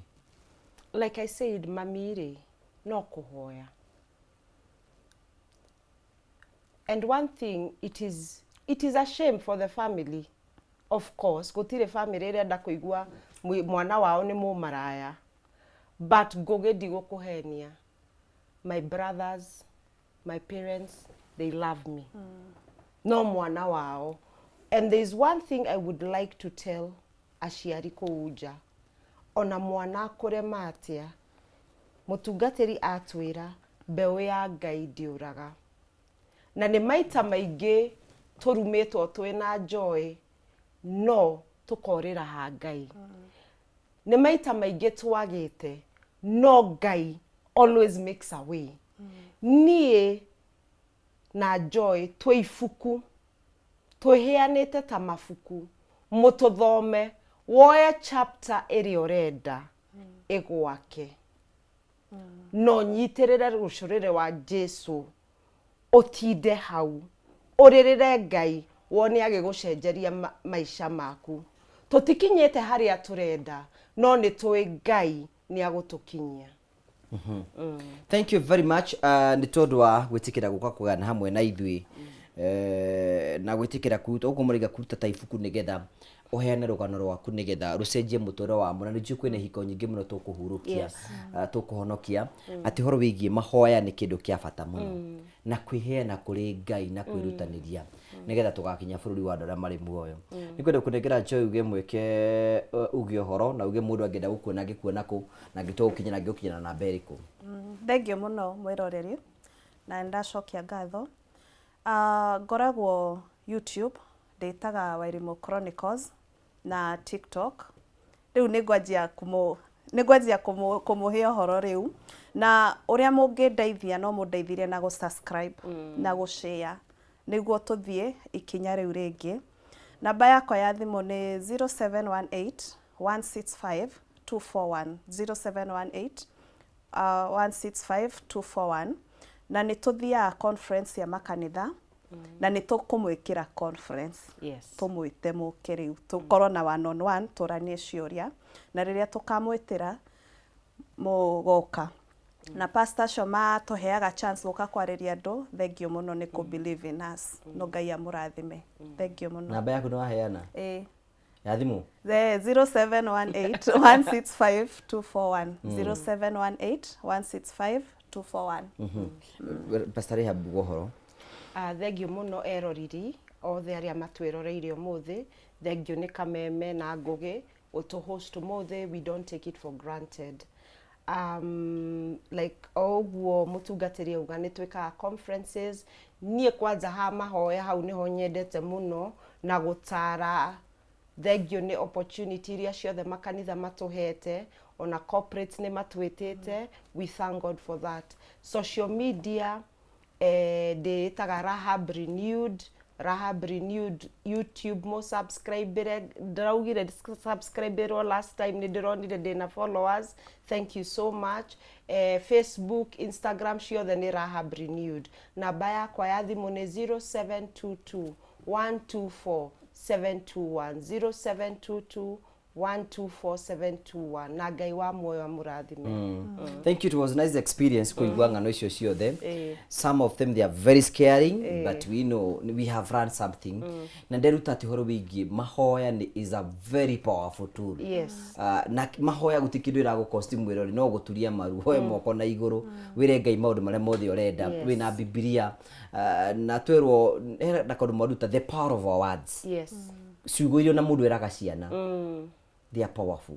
Like I said, mami rĩ, no kũhoya. And one thing, it is a shame for the family, of course. Gũtirĩ family ĩrenda kũigua mwana wao nĩ mũmaraya, but ngũgĩ ndigũkũhenia, my brothers, my parents, they love me, no mwana wao. And there is one thing I would like to tell aciari kũu nja: ona mwana akũrema atĩa, mũtungatĩri atwĩra mbeũ ya Ngai ndĩũraga. Na nĩ maita maingĩ tũrumĩtwo twĩna Joy, no tũkorĩra ha Ngai. Nĩ maita maingĩ twagĩte, no Ngai always makes a way. Niĩ na Joy twĩ ibuku, twĩheanĩte ta mabuku, mũtũthome, woe chapter ĩrĩa ũrenda ĩgwake, no nyitĩrĩre rũcũrĩrĩ wa Jesu, ũtinde hau ũrĩrĩre Ngai, wone agĩgũcenjeria maica maku. Tũtikinyĩte harĩa tũrenda, no nĩ tũĩ Ngai nĩ agũtũkinyia. Thank you very much nĩ tondũ wa gwĩtĩkĩra gũka kũgana hamwe na ithuĩ, na gwĩtĩkĩra kũruta ũguo mũraiga kũruta ta ibuku, nĩgetha ũheane rũgano rwaku, nĩgetha rũcenjie mũtũrĩre wa mũno. Nĩ njũĩ kwĩna ihiko nyingĩ mũno tũkũhurũkia, tũkũhonokia, atĩ ũhoro wĩgiĩ mahoya nĩ kĩndũ kĩa bata mũno, na kwĩheana kũrĩ Ngai na kwĩrutanĩria, nĩgetha tũgakinya bũrũri wa andũ arĩa marĩ muoyo. Nĩ kwenda kũnengera Joy uge mweke, uge ũhoro na uge mũndũ angĩenda gũkuona angĩkuona kũ, na angĩtua gũkinyĩra angĩgũkinyĩra na namba ĩrĩkũ. Thank you mũno mwĩroreri, na nĩndacokia ngatho. Ngoragwo YouTube ndĩtaga Wairimu Chronicles na TikTok. Rĩu nĩ ngwanjia kũmũhe ũhoro rĩu, na ũrĩa mũngĩndeithia, no mũndeithirie na gũ subscribe na gũ share. Nĩguo tũthiĩ ikinya rĩu rĩngĩ. Namba yakwa ya thimũ nĩ 0718 165 241, 0718 165 241. Na nĩ tũthiaga conference cia makanitha na nĩ tũkũmwĩkĩra conference. Tũmwĩte mũke rĩu tũkorwo na one on one tũranie ciũria, na rĩrĩa tũkamwĩtĩra mũgoka na pastor acio matũheaga chance gũka kwarĩria andũ. Thank you mũno nĩ kũ believe in us. No Ngai amũrathime. Thank you mũno. Namba yaku nĩ waheana? Ĩĩ. Ya thimũ? The 0718 165 241. 0718 165 241. Pastor Rahab, ũhoro? Ah, thengiũ mũno eroriri othe arĩa matwĩroreire ũmũthĩ. Thengiũ nĩ Kameme na Ngũgĩ gũtũ host ũmũthĩ. We don't take it for granted. Like o ũguo mũtungatĩri auga, nĩ twĩkaga conferences. Niĩ kwanja ha mahoya hau nĩho nyendete mũno na gũtara. Thengiũ nĩ opportunity iria ciothe makanitha matũhete, ona corporates nĩ matwĩtĩte. We thank God for that. Social media, ndĩĩtaga Rahab Renewed, Rahab Renewed YouTube. Mo subscribe, ndĩraugire subscribe last time, nĩ ndĩronire ndĩna followers. Thank you so much. Facebook, Instagram, ciothe nĩ Rahab Renewed. Namba yakwa ya thimũ nĩ 0722 124 721, 0722 124721. Na Ngai wa muoyo amũrathime. Thank you. It was a nice experience kũigua ng'ano icio ciothe. Some of them, they are very scaring, but we know we have learned something. Na nderuta atĩ ũhoro wĩgiĩ mahoya nĩ is a very powerful tool. Na mahoya gũtirĩ kĩndũ ĩragũkosti mwĩrori, no gũturia maru hoe moko na igũrũ, wĩre Ngai maũndũ marĩa mothe ũrenda. Wĩna Bibilia, na twerwo na kaũndũ maruta, the power of our words. Ciugo iria na mũndũ eraga ciana, they are powerful.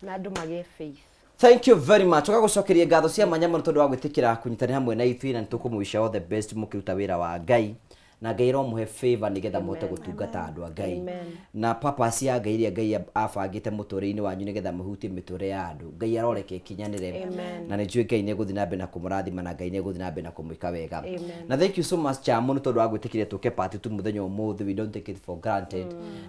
Na andũ magĩe faith. Thank you very much. Ũgagũcokeria ngatho cia mwanya mũno tondũ wa gwĩtĩkĩra kũnyitanĩra hamwe na ithuĩ, na nĩ tũkũmũwish all the best mũkĩruta wĩra wa Ngai, na Ngai romũhe favor nĩgetha mũhote gũtungata andũ a Ngai. Amen. Na purpose ya Ngai ĩrĩa Ngai abangĩte mũtũrĩre-inĩ wanyu nĩgetha mũhutie mĩtũrĩre ya andũ, Ngai aroreke ĩkinyanĩre. Amen. Na nĩ njũĩ Ngai nĩ egũthiĩ na mbere na kũmũrathima, na Ngai nĩ egũthiĩ na mbere na kũmwĩka wega. Amen. Na thank you so much, Chamo, nĩ tondũ wa gwĩtĩkĩria tũke part tu mũthenya ũmũthĩ. We don't take it for granted.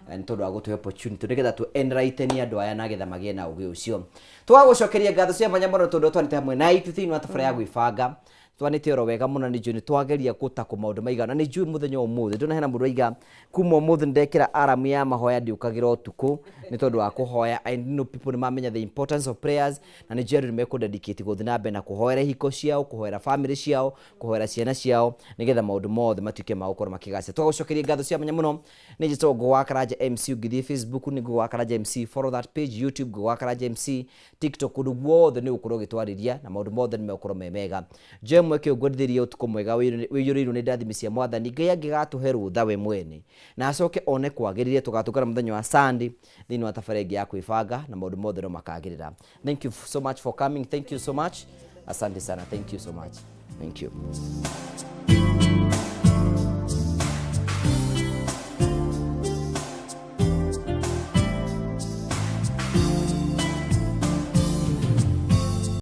Nĩ tondũ wa gũtũhe opportunity nĩgetha tũ enlighten andũ aya nagetha magĩe na ũgĩ ũcio. Tũgagũcokeria ngatho cia mwanya mũno tondũ twanĩte hamwe na ithuĩ thĩinĩ wa tabarĩra ya gwĩbanga. Twanĩte oro wega mũno. Nĩ njũĩ nĩ twageria gũtakũ maũndũ maigana, na nĩ njũĩ mũthenya wa ũmũthĩ ndona hena mũndũ aiga kuma ũmũthĩ ndekĩra alarm ya mahoya, ndiũkagĩra ũtukũ nĩ tondũ wa kũhoya. I know people nĩ mamenya the importance of prayers, na nĩ njũĩ andũ nĩ mekũdedicate gũthiĩ na mbere na kũhoera ihiko ciao, kũhoera family ciao, kũhoera ciana ciao, nĩgetha maũndũ mothe matuĩke ma gũkorwo makĩgacĩra. Tũgagũcokeria ngatho cia mwanya mũno. Nĩ njĩtagwo Ngũgũ wa Karanja MC. Ũngĩthiĩ Facebook nĩ Ngũgũ wa Karanja MC, follow that page. YouTube, Ngũgũ wa Karanja MC. TikTok, kũndũ guothe nĩ ũgũkorwo ũgĩtwarĩria na maũndũ mothe nĩ megũkorwo me mega. Njoe mweke ũyũ ngwendithĩrie ũtukũ mwega wĩiyũrĩirwo nĩ ndathimi cia Mwathani. Ngai angĩgatũhe rũtha we mwene na acoke one kwagĩrĩire, tũgatũngana mũthenya wa Sunday thĩinĩ wa tabarĩra ĩngĩ ya kwĩbanga, na maũndũ mothe no makagĩrĩra. Thank you so much for coming. Thank you so much. Asante sana. Thank you so much. Thank you.